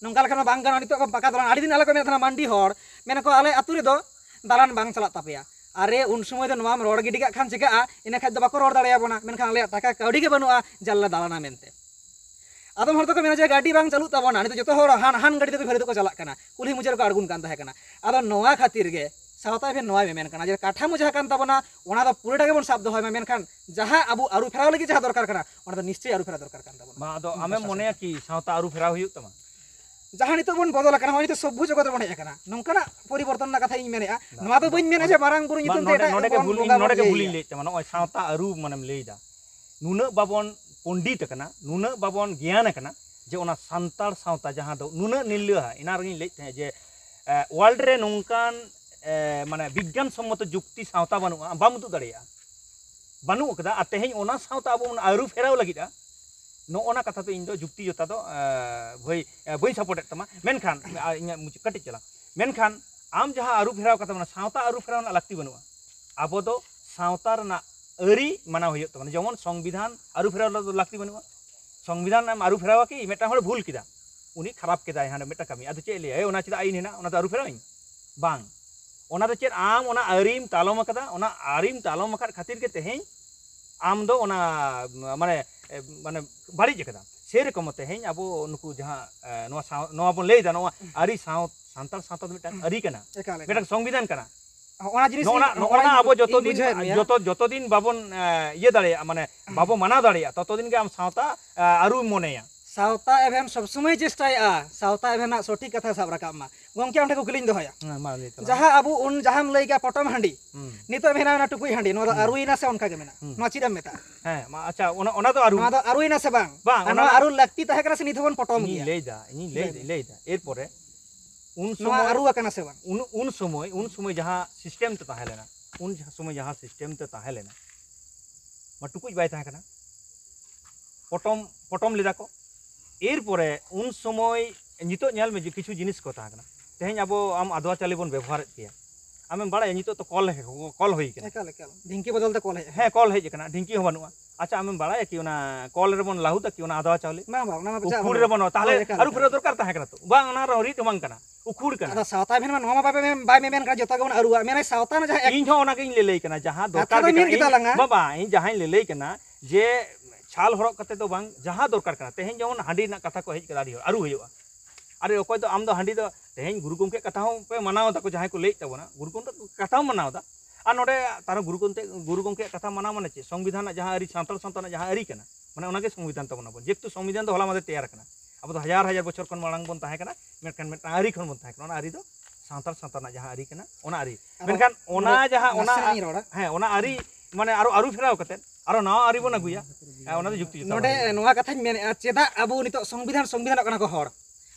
ᱱᱚᱝᱠᱟ ᱞᱮᱠᱷᱟᱱ ᱢᱟ ᱵᱟᱝ ᱜᱟᱱᱚᱜᱼᱟ᱾ ᱱᱤᱛᱚᱜ ᱠᱚ ᱯᱟᱠᱟ ᱫᱟᱞᱟᱱ, ᱟᱹᱰᱤ ᱫᱤᱱ ᱟᱞᱮ ᱠᱚ ᱢᱮᱱᱮᱫ ᱛᱟᱦᱮᱱᱟ ᱢᱟᱱᱰᱤ ᱦᱚᱲ, ᱢᱮᱱᱟᱠᱚ ᱟᱞᱮ ᱟᱹᱛᱩ ᱨᱮᱫᱚ ᱫᱟᱞᱟᱱ ᱵᱟᱝ ᱪᱟᱞᱟᱜ ᱛᱟᱯᱮᱭᱟ᱾ ᱟᱨᱮ, ᱩᱱ ᱥᱚᱢᱚᱭ ᱫᱚ ᱱᱚᱣᱟᱢ ᱨᱚᱲ ᱜᱤᱰᱤ ᱠᱟᱜ ᱠᱷᱟᱱ ᱪᱤᱠᱟᱹᱜᱼᱟ? ᱤᱱᱟᱹ ᱠᱷᱟᱡ ᱫᱚ ᱵᱟᱠᱚ ᱨᱚᱲ ᱫᱟᱲᱮᱭᱟᱵᱚᱱᱟ, ᱢᱮᱱᱠᱷᱟᱱ ᱟᱞᱮᱭᱟᱜ ᱴᱟᱠᱟ ᱠᱟᱹᱣᱰᱤ ᱜᱮ ᱵᱟᱹᱱᱩᱜᱼᱟ ᱡᱮ ᱟᱞᱮ ᱞᱮ ᱫᱟᱞᱟᱱᱟ ᱢᱮᱱᱛᱮ᱾ ᱟᱫᱚᱢ ᱦᱚᱲ ᱫᱚᱠᱚ ᱢᱮᱱᱟ ᱡᱮ ᱜᱟᱹᱰᱤ ᱵᱟᱝ ᱪᱟᱹᱞᱩᱜ ᱛᱟᱵᱚᱱᱟ, ᱱᱤᱛᱚᱜ ᱡᱚᱛᱚ ᱦᱚᱲ ᱦᱟᱱ ᱦᱟᱱ ᱜᱟᱹᱰᱤ ᱛᱮᱠᱚ ᱯᱷᱮᱨ ᱫᱚᱠᱚ ᱪᱟᱞᱟᱜ ᱠᱟᱱᱟ, ᱠᱩᱞᱦᱤ ᱢᱩᱪᱟᱹᱫ ᱨᱮᱠᱚ ᱟᱬᱜᱚᱱ ᱠᱟᱱ ᱛᱟᱦᱮᱸ ᱠᱟᱱᱟ᱾ ᱟᱫᱚ ᱱᱚᱣᱟ ᱠᱷᱟᱹᱛᱤᱨ ᱜᱮ ᱥᱟᱶᱛᱟ ᱮᱵᱷᱮᱱ ᱱᱚᱣᱟ ᱢᱮᱢᱮᱱ ᱠᱟᱱᱟ ᱡᱮ ᱠᱟᱴᱷᱟᱢᱳ ᱡᱟᱦᱟᱸ ᱠᱟᱱ ᱛᱟᱵᱚᱱᱟ, ᱚᱱᱟ ᱫᱚ ᱯᱩᱨᱟᱹᱴᱟ ᱜᱮᱵᱚᱱ ᱥᱟᱵ ᱫᱚᱦᱚᱭ ᱢᱟ, ᱢᱮᱱᱠᱷᱟᱱ ᱡᱟᱦᱟᱸ ᱟᱵᱚ ᱟᱹᱨᱩ ᱯᱷᱮᱨᱟᱣ ᱞᱟᱹᱜᱤᱫ ᱡᱟᱦᱟᱸ ᱫᱚᱨᱠᱟᱨ ᱠᱟᱱᱟ, ᱚᱱᱟ ᱫᱚ ᱱᱤᱥᱪᱚᱭ ᱟᱹᱨᱩ ᱯᱷᱮᱨᱟᱣ ᱫᱚᱨᱠᱟᱨ ᱠᱟᱱ ᱛᱟᱵᱚᱱᱟ᱾ ᱢᱟ, ᱟᱫᱚ ᱦᱩᱸ, ᱟᱢᱮᱢ ᱯᱨᱚᱥᱟᱥᱚᱱ᱾ ᱢᱚᱱᱮᱭᱟ ᱠᱤ ᱥᱟᱶᱛᱟ ᱟᱹᱨᱩ ᱯᱷᱮᱨᱟᱣ ᱦᱩᱭᱩᱜ ᱛᱟᱢᱟ? ᱡᱟᱦᱟᱸ ᱱᱤᱛᱚᱜ ᱵᱚᱱ ᱵᱚᱫᱚᱞ ᱟᱠᱟᱱᱟ, ᱱᱚᱜᱼᱚᱭ ᱱᱤᱛᱚᱜ ᱥᱚᱵᱽᱵᱷᱩ ᱡᱚᱜᱚᱛ ᱨᱮᱵᱚᱱ ᱦᱮᱡ ᱟᱠᱟᱱᱟ, ᱱᱚᱝᱠᱟᱱᱟᱜ ᱯᱚᱨᱤᱵᱚᱨᱛᱚᱱ ᱨᱮᱱᱟᱜ ᱠᱟᱛᱷᱟ ᱤᱧ ᱢᱮᱱᱮᱫᱼᱟ᱾ ᱵᱟᱝ, ᱱᱚᱣᱟ ᱫᱚ ᱵᱟᱹᱧ ᱢᱮᱱᱟ ᱡᱮ ᱢᱟᱨᱟᱝ ᱵᱩᱨᱩ ᱧᱩᱛᱩᱢ ᱛᱮ ᱱᱚᱰᱮ, ᱮᱴᱟᱜ ᱱᱚᱰᱮ ᱜᱮ ᱠᱚᱵᱚᱱ ᱵᱷᱩᱞ, ᱤᱧ ᱵᱚᱸᱜᱟ ᱱᱚᱰᱮ ᱵᱚᱱ ᱜᱮ ᱵᱷᱩᱞᱤᱧ ᱤᱭᱟᱹᱭᱟ᱾ ᱞᱟᱹᱭᱮᱫ ᱛᱟᱢᱟ᱾ ᱱᱚᱜᱼᱚᱭ ᱥᱟᱶᱛᱟ ᱟᱹᱨᱩ ᱢᱟᱱᱮᱢ ᱞᱟᱹᱭᱫᱟ, ᱱᱩᱱᱟᱹᱜ ᱵᱟᱵᱚᱱ ᱯᱚᱱᱰᱤᱛ ᱟᱠᱟᱱᱟ, ᱱᱩᱱᱟᱹᱜ ᱵᱟᱵᱚᱱ ᱜᱮᱭᱟᱱ ᱟᱠᱟᱱᱟ, ᱡᱮ ᱚᱱᱟ ᱥᱟᱱᱛᱟᱲ ᱥᱟᱶᱛᱟ ᱡᱟᱦᱟᱸ ᱫᱚ ᱱᱩᱱᱟᱹᱜ ᱱᱤᱨᱞᱟᱹᱦᱟ, ᱮᱱᱟᱝ ᱨᱮᱜᱤᱧ ᱞᱟᱹᱭᱮᱫ ᱛᱟᱦᱮᱸᱫ ᱡᱮ, ᱮ, ᱣᱟᱨᱞᱰ ᱨᱮ ᱱᱚᱝᱠᱟᱱ, ᱮ, ᱢᱟᱱᱮ ᱵᱤᱜᱽᱜᱟᱱ ᱥᱚᱢᱢᱚᱛᱚ ᱡᱩᱠᱛᱤ ᱥᱟᱶᱛᱟ ᱵᱟᱹᱱᱩᱜᱼᱟ, ᱵᱟᱢ ᱩᱫᱩᱜ ᱫᱟᱲᱮᱭᱟᱜᱼᱟ, ᱵᱟᱹᱱᱩᱜ ᱟᱠᱟᱫᱟ᱾ ᱟᱨ ᱛᱮᱦᱮᱧ ᱚᱱᱟ ᱥᱟᱶᱛᱟ ᱟᱵᱚ ᱵᱚᱱ ᱟᱹᱨᱩ ᱯᱷᱮᱨᱟᱣ ᱞᱟᱹᱜᱤᱫᱼᱟ, ᱱᱚᱜᱼᱚ ᱱᱟ ᱠᱟᱛᱷᱟ ᱫᱚ ᱤᱧ ᱫᱚ ᱡᱩᱠᱛᱤ ᱡᱚᱛᱟ ᱫᱚ, ᱮ, ᱵᱟᱹᱧ, ᱮ, ᱵᱟᱹᱧ ᱥᱟᱯᱳᱨᱴᱮᱫ ᱛᱟᱢᱟ᱾ ᱢᱮᱱᱠᱷᱟᱱ, ᱟᱨ ᱤᱧᱟᱹᱜ ᱢᱩᱪᱟᱹᱫ ᱠᱟᱹᱴᱤᱡ ᱪᱟᱞᱟᱝ, ᱢᱮᱱᱠᱷᱟᱱ ᱟᱢ ᱡᱟᱦᱟᱸ ᱟᱹᱨᱩ ᱯᱷᱮᱨᱟᱣ ᱠᱟᱛᱷᱟ, ᱢᱟᱱᱮ ᱥᱟᱶᱛᱟ ᱟᱹᱨᱩ ᱯᱷᱮᱨᱟᱣ ᱨᱮᱱᱟᱜ ᱞᱟᱹᱠᱛᱤ ᱵᱟᱹᱱᱩᱜᱼᱟ᱾ ᱟᱵᱚ ᱫᱚ ᱥᱟᱶᱛᱟ ᱨᱮᱱᱟᱜ ᱟᱹᱨᱤ ᱢᱟᱱᱟᱣ ᱦᱩᱭᱩᱜ ᱛᱟᱵᱚᱱᱟ᱾ ᱡᱮᱢᱚᱱ ᱥᱚᱝᱵᱤᱫᱷᱟᱱ ᱟᱹᱨᱩ ᱯᱷᱮᱨᱟᱣ ᱫᱚ ᱞᱟᱹᱠᱛᱤ ᱵᱟᱹᱱᱩᱜᱼᱟ᱾ ᱥᱚᱝᱵᱤᱫᱷᱟᱱ ᱮᱢ ᱟᱹᱨᱩ ᱯᱷᱮᱨᱟᱣᱟ ᱠᱤ? ᱢᱤᱫᱴᱟᱝ ᱦᱚᱲ ᱵᱷᱩᱞ ᱠᱮᱫᱟ, ᱩᱱᱤ ᱠᱷᱟᱨᱟᱯ ᱠᱮᱫᱟᱭ, ᱦᱟᱸᱰᱮ ᱢᱤᱫᱴᱟᱝ ᱠᱟᱹᱢᱤ, ᱟᱫᱚ ᱪᱮᱫ ᱮ ᱞᱟᱹᱭᱟ, "ᱮ, ᱚᱱᱟ ᱪᱮᱫᱟᱜ ᱟᱹᱭᱤᱱ ᱦᱮᱱᱟᱜ, ᱚᱱᱟ ᱫᱚ ᱟᱹᱨᱩ ᱯᱷᱮᱨᱟᱣ ᱟᱹᱧ?" ᱵᱟᱝ, ᱚᱱᱟ ᱫᱚ ᱪᱮᱫ, ᱟᱢ ᱚᱱᱟ ᱟᱹᱨᱤᱢ ᱛᱟᱞᱚᱢ ᱟᱠᱟᱫᱟ, ᱚᱱᱟ ᱟᱹᱨᱤᱢ ᱛᱟᱞᱚᱢ ᱟᱠᱟᱫ ᱠᱷᱟᱹᱛᱤᱨ ᱜᱮ ᱛᱮᱦᱮᱧ ᱟᱢ ᱫᱚ ᱚᱱᱟ, ᱢᱟᱱᱮ, ᱮ, ᱢᱟᱱᱮ ᱵᱟᱹᱲᱤᱡ ᱟᱠᱟᱫᱟ᱾ ᱥᱮᱨᱚᱠᱚᱢ ᱛᱮᱦᱮᱧ ᱟᱵᱚ ᱱᱩᱠᱩ ᱡᱟᱦᱟᱸ, ᱮ, ᱱᱚᱣᱟ ᱥᱟᱶ-, ᱱᱚᱣᱟ ᱵᱚᱱ ᱞᱟᱹᱭ ᱮᱫᱟ, ᱱᱚᱣᱟ ᱟᱹᱨᱤ ᱥᱟᱶ-, ᱥᱟᱱᱛᱟᱲ ᱥᱟᱶᱛᱟ ᱫᱚ ᱢᱤᱫᱴᱟᱝ ᱟᱹᱨᱤ ᱠᱟᱱᱟ, ᱮᱠᱟᱞ, ᱮᱠᱟᱞ᱾ ᱢᱤᱫᱴᱟᱝ ᱥᱚᱝᱵᱤᱫᱷᱟᱱ ᱠᱟᱱᱟ᱾ ᱚᱱᱟ ᱡᱤᱱᱤᱥ ᱱᱚᱜᱼᱚ ᱱᱟ, ᱤᱧ, ᱱᱚᱜᱼᱚ ᱱᱟ ᱚᱱᱟ ᱟᱵᱚ ᱡᱚᱛᱚ ᱤᱧ ᱫᱤᱱ, ᱵᱩᱡᱷᱟᱹᱣᱮᱫ ᱢᱮᱭᱟ᱾ ᱡᱚᱛᱚ, ᱡᱚᱛᱚ ᱫᱤᱱ ᱵᱟᱵᱚᱱ, ᱮ, ᱤᱭᱟᱹ ᱫᱟᱲᱮᱭᱟᱜᱼᱟ, ᱢᱟᱱᱮ ᱵᱟᱵᱚ ᱢᱟᱱᱟᱣ ᱫᱟᱲᱮᱭᱟᱜᱼᱟ, ᱛᱚᱛᱚ ᱫᱤᱱ ᱜᱮ ᱟᱢ ᱥᱟᱶᱛᱟ, ᱮ, ᱟᱹᱨᱩᱢ ᱢᱚᱱᱮᱭᱟ᱾ ᱥᱟᱶᱛᱟ ᱮᱵᱷᱮᱱ ᱥᱚᱵ ᱥᱚᱢᱚᱭ ᱪᱮᱥᱴᱟᱭᱮᱜᱼᱟ, ᱥᱟᱶᱛᱟ ᱮᱵᱷᱮᱱᱟᱜ ᱥᱚᱴᱷᱤᱠ ᱠᱟᱛᱷᱟ ᱥᱟᱵ ᱨᱟᱠᱟᱵ ᱢᱟ᱾ ᱜᱚᱝᱠᱮ, ᱟᱢ ᱴᱷᱮᱱ ᱠᱩᱠᱞᱤᱧ ᱫᱚᱦᱚᱭᱟ᱾ ᱦᱮᱸ, ᱢᱟ ᱞᱟᱹᱭ ᱛᱟᱞᱟᱝ ᱢᱮ᱾ ᱡᱟᱦᱟᱸ ᱟᱵᱚ ᱩᱱ ᱡᱟᱦᱟᱸᱢ ᱞᱟᱹᱭ ᱠᱮᱜᱼᱟ ᱯᱚᱴᱚᱢ ᱦᱟᱺᱰᱤ, ᱦᱩᱸ᱾ ᱱᱤᱛᱚᱜ ᱢᱮᱱᱟᱜᱼᱟ ᱚᱱᱟ ᱴᱩᱠᱩᱡ ᱦᱟᱺᱰᱤ, ᱱᱚᱣᱟ ᱫᱚ ᱦᱩᱸ᱾ ᱟᱹᱨᱩᱭᱮᱱᱟ ᱥᱮ ᱚᱱᱠᱟ ᱜᱮ ᱢᱮᱱᱟᱜᱼᱟ? ᱦᱩᱸ᱾ ᱱᱚᱣᱟ ᱪᱮᱫ ᱮᱢ ᱢᱮᱛᱟᱜᱼᱟ? ᱦᱮᱸ, ᱢᱟ, ᱟᱪᱪᱷᱟ, ᱚᱱᱟ, ᱚᱱᱟ ᱫᱚ ᱟᱹᱨᱩ᱾ ᱱᱚᱣᱟ ᱫᱚ ᱟᱹᱨᱩᱭᱮᱱᱟ ᱥᱮ ᱵᱟᱝ? ᱵᱟᱝ, ᱟᱨ ᱚᱱᱟ ᱱᱚᱣᱟ ᱫᱚ ᱟᱹᱨᱩ ᱞᱟᱹᱠᱛᱤ ᱛᱟᱦᱮᱸ ᱠᱟᱱᱟ ᱥᱮ ᱱᱤᱛ ᱦᱚᱸᱵᱚᱱ ᱯᱚᱴᱚᱢ ᱤᱧᱤᱧ ᱜᱮᱭᱟ? ᱞᱟᱹᱭᱫᱟ, ᱤᱧᱤᱧ ᱞᱟᱹᱭ ᱞᱟᱹᱭ ᱫᱟ, ᱢᱮ᱾ ᱞᱟᱹᱭ ᱫᱟ᱾ ᱮᱨᱯᱚᱨᱮ ᱩᱱ ᱱᱚᱣᱟ ᱥᱚᱢᱚᱭ, ᱟᱹᱨᱩ ᱟᱠᱟᱱᱟ ᱥᱮ ᱵᱟᱝ? ᱩᱱ, ᱩᱱ ᱥᱚᱢᱚᱭ, ᱩᱱ ᱥᱚᱢᱚᱭ ᱡᱟᱦᱟᱸ system ᱛᱮ ᱛᱟᱦᱮᱸ ᱞᱮᱱᱟ, ᱩᱱ ᱡᱟᱦᱟᱸ ᱥᱚᱢᱚᱭ ᱡᱟᱦᱟᱸ system ᱛᱮ ᱛᱟᱦᱮᱸ ᱞᱮᱱᱟ, ᱢᱟ ᱴᱩᱠᱩᱡ ᱵᱟᱭ ᱛᱟᱦᱮᱸ ᱠᱟᱱᱟ, ᱯᱚᱴᱚᱢ, ᱯᱚᱴᱚᱢ ᱞᱮᱫᱟ ᱠᱚ᱾ ᱮᱨᱯᱚᱨᱮ ᱩᱱ ᱥᱚᱢᱚᱭ, ᱱᱤᱛᱚᱜ ᱧᱮᱞ ᱢᱮ ᱡᱮ ᱠᱤᱪᱷᱩ ᱡᱤᱱᱤᱥ ᱠᱚ ᱛᱟᱦᱮᱸ ᱠᱟᱱᱟ, ᱛᱮᱦᱮᱧ ᱟᱵᱚ, ᱟᱢ ᱟᱫᱽᱣᱟ ᱪᱟᱣᱞᱮ ᱵᱚᱱ ᱵᱮᱵᱚᱦᱟᱨᱮᱫ ᱜᱮᱭᱟ, ᱟᱢᱮᱢ ᱵᱟᱲᱟᱭᱟ ᱱᱤᱛᱚᱜ ᱛᱚ ᱠᱚᱞ, ᱠᱚᱞ ᱦᱩᱭ ᱠᱟᱱᱟ᱾ ᱮᱠᱟᱞ, ᱮᱠᱟᱞ᱾ ᱰᱷᱤᱝᱠᱤ ᱵᱚᱫᱚᱞ ᱛᱮ ᱠᱚᱞ ᱦᱮᱡ ᱟᱠᱟᱱᱟ᱾ ᱦᱮᱸ, ᱠᱚᱞ ᱦᱮᱡ ᱟᱠᱟᱱᱟ, ᱰᱷᱤᱝᱠᱤ ᱦᱚᱸ ᱵᱟᱹᱱᱩᱜᱼᱟ᱾ ᱟᱪᱪᱷᱟ, ᱟᱢᱮᱢ ᱵᱟᱲᱟᱭᱟ ᱠᱤ ᱚᱱᱟ ᱠᱚᱞ ᱨᱮᱵᱚᱱ ᱞᱟᱹᱦᱩᱫᱟ ᱠᱤ ᱚᱱᱟ ᱟᱫᱽᱣᱟ ᱪᱟᱣᱞᱮ? ᱵᱟᱝ, ᱵᱟᱝ, ᱚᱱᱟ ᱢᱟ ᱪᱟᱜ ᱩᱠᱷᱩᱲ ᱵᱟᱹᱱᱩᱜᱼᱟ᱾ ᱨᱮᱵᱚᱱ, ᱛᱟᱦᱞᱮ ᱦᱳᱭ, ᱮᱠᱟᱞ, ᱟᱹᱨᱩ ᱮᱠᱟᱞ᱾ ᱯᱷᱮᱨᱟᱣ ᱫᱚᱨᱠᱟᱨ ᱛᱟᱦᱮᱸ ᱠᱟᱱᱟ ᱛᱚ? ᱵᱟᱝ, ᱚᱱᱟ ᱨᱮᱦᱚᱸ ᱨᱤᱫ ᱦᱚᱸ ᱵᱟᱝ ᱠᱟᱱᱟ, ᱩᱠᱷᱩᱲ ᱠᱟᱱᱟ᱾ ᱟᱫᱚ ᱥᱟᱶᱛᱟ ᱮᱵᱷᱮᱱ ᱢᱟ ᱱᱚᱣᱟ ᱢᱟ ᱵᱟᱭ ᱢᱮᱱ, ᱵᱟᱭ ᱢᱮᱢᱮᱱ ᱠᱟᱱᱟ ᱡᱚᱛᱚ ᱜᱮᱵᱚᱱ ᱟᱹᱨᱩᱣᱟ, ᱢᱮᱱᱟᱭ ᱥᱟᱶᱛᱟ ᱨᱮᱱᱟᱜ ᱡᱟᱦᱟᱸ ᱮᱠ-, ᱠᱟᱛᱷᱟ ᱫᱚᱨᱠᱟᱨ ᱫᱚ ᱜᱮ ᱢᱮᱱ ᱠᱟᱱᱟ᱾ ᱜᱮ ᱤᱧ, ᱛᱟᱞᱟᱝᱟ᱾ ᱵᱟᱵᱟ, ᱤᱧ ᱡᱟᱦᱟᱸᱧ ᱞᱟᱹᱞᱟᱹᱭ ᱠᱟᱱᱟ ᱡᱮ ᱪᱷᱟᱞ ᱦᱚᱨᱚᱜ ᱠᱟᱛᱮ ᱫᱚ ᱵᱟᱝ, ᱡᱟᱦᱟᱸ ᱫᱚᱨᱠᱟᱨ ᱠᱟᱱᱟ᱾ ᱛᱮᱦᱮᱧ ᱡᱮᱢᱚᱱ ᱦᱟᱺᱰᱤ ᱨᱮᱱᱟᱜ ᱠᱟᱛᱷᱟ ᱠᱚ ᱦᱮᱡ ᱠᱟᱫᱟ, ᱟᱹᱰᱤ ᱦᱚᱲ ᱟᱹᱨᱩ ᱦᱩᱭᱩᱜᱼᱟ᱾ ᱟᱨᱮ, ᱚᱠᱚᱭ ᱫᱚ ᱟᱢ ᱫᱚ ᱦᱟᱺᱰᱤ ᱫᱚ ᱛᱮᱦᱮᱧ ᱜᱩᱨᱩ ᱜᱚᱢᱠᱮᱭᱟᱜ ᱠᱟᱛᱷᱟ ᱦᱚᱸ ᱯᱮ ᱢᱟᱱᱟᱣ ᱫᱟᱠᱚ, ᱡᱟᱦᱟᱸᱭ ᱠᱚ ᱞᱟᱹᱭᱮᱫ ᱛᱟᱵᱚᱱᱟ, ᱜᱩᱨᱩ ᱜᱚᱢᱠᱮᱭᱟᱜ ᱠᱟᱛᱷᱟ ᱦᱚᱸ ᱢᱟᱱᱟᱣ ᱫᱟ᱾ ᱟᱨ ᱱᱚᱰᱮ ᱛᱟᱨ ᱜᱩᱨᱩ ᱜᱚᱢᱠᱮ, ᱜᱩᱨᱩ ᱜᱚᱢᱠᱮᱭᱟᱜ ᱠᱟᱛᱷᱟ ᱢᱟᱱᱟᱣ ᱢᱟᱱᱮ ᱪᱮᱫ? ᱥᱚᱝᱵᱤᱫᱷᱟᱱ ᱨᱮᱱᱟᱜ ᱡᱟᱦᱟᱸ ᱟᱹᱨᱤ, ᱥᱟᱱᱛᱟᱲ ᱥᱟᱶᱛᱟ ᱨᱮᱱᱟᱜ ᱡᱟᱦᱟᱸ ᱟᱹᱨᱤ ᱠᱟᱱᱟ, ᱢᱟᱱᱮ ᱚᱱᱟᱜᱮ ᱥᱚᱝᱵᱤᱫᱷᱟᱱ ᱛᱟᱵᱚᱱ ᱟᱵᱚᱱ᱾ ᱡᱮᱦᱮᱛᱩ ᱥᱚᱝᱵᱤᱫᱷᱟᱱ ᱫᱚ ᱦᱚᱞᱟ ᱢᱟᱫᱷᱮᱨ ᱛᱮᱭᱟᱨ ᱟᱠᱟᱱᱟ, ᱟᱵᱚ ᱫᱚ ᱦᱟᱡᱟᱨ ᱦᱟᱡᱟᱨ ᱵᱚᱪᱷᱚᱨ ᱠᱷᱚᱱ ᱢᱟᱲᱟᱝ ᱵᱚᱱ ᱛᱟᱦᱮᱸ ᱠᱟᱱᱟ, ᱢᱮᱱᱠᱷᱟᱱ ᱢᱤᱫᱴᱟᱝ ᱟᱹᱨᱤ ᱠᱷᱚᱱ ᱵᱚᱱ ᱛᱟᱦᱮᱸ ᱠᱟᱱᱟ, ᱚᱱᱟ ᱟᱹᱨᱤ ᱫᱚ ᱥᱟᱱᱛᱟᱲ ᱥᱟᱶᱛᱟ ᱨᱮᱱᱟᱜ ᱡᱟᱦᱟᱸ ᱟᱹᱨᱤ ᱠᱟᱱᱟ, ᱚᱱᱟ ᱟᱹᱨᱤ᱾ ᱟᱨᱚ ᱢᱮᱱᱠᱷᱟᱱ ᱚᱱᱟ ᱱᱟᱥᱮ-, ᱡᱟᱦᱟᱸ, ᱚᱱᱟ, ᱱᱟᱥᱮᱱᱟᱜ ᱤᱧ ᱨᱚᱲᱟ᱾ ᱦᱮᱸ, ᱚᱱᱟ ᱟᱹᱨᱤ ᱢᱟᱱᱮ ᱟᱨᱚ ᱟᱹᱨᱩ ᱯᱷᱮᱨᱟᱣ ᱠᱟᱛᱮᱫ ᱟᱨᱚ ᱱᱟᱣᱟ ᱟᱹᱨᱤ ᱵᱚᱱ ᱟᱹᱜᱩᱭᱟ᱾ ᱦᱮᱸ, ᱚᱱᱟ ᱫᱚ ᱡᱩᱠᱛᱤ ᱡᱚᱛᱟᱣ ᱱᱚᱰᱮ ᱵᱟᱝ ᱦᱩᱭᱩᱜᱼᱟ᱾ ᱱᱚᱣᱟ ᱠᱟᱛᱷᱟᱧ ᱢᱮᱱᱮᱫᱼᱟ, ᱪᱮᱫᱟᱜ ᱟᱵᱚ ᱱᱤᱛᱚᱜ ᱥᱚᱝᱵᱤᱫᱷᱟᱱ, ᱥᱚᱝᱵᱤᱫᱷᱟᱱᱚᱜ ᱠᱟᱱᱟ ᱠᱚ ᱦᱚᱲ?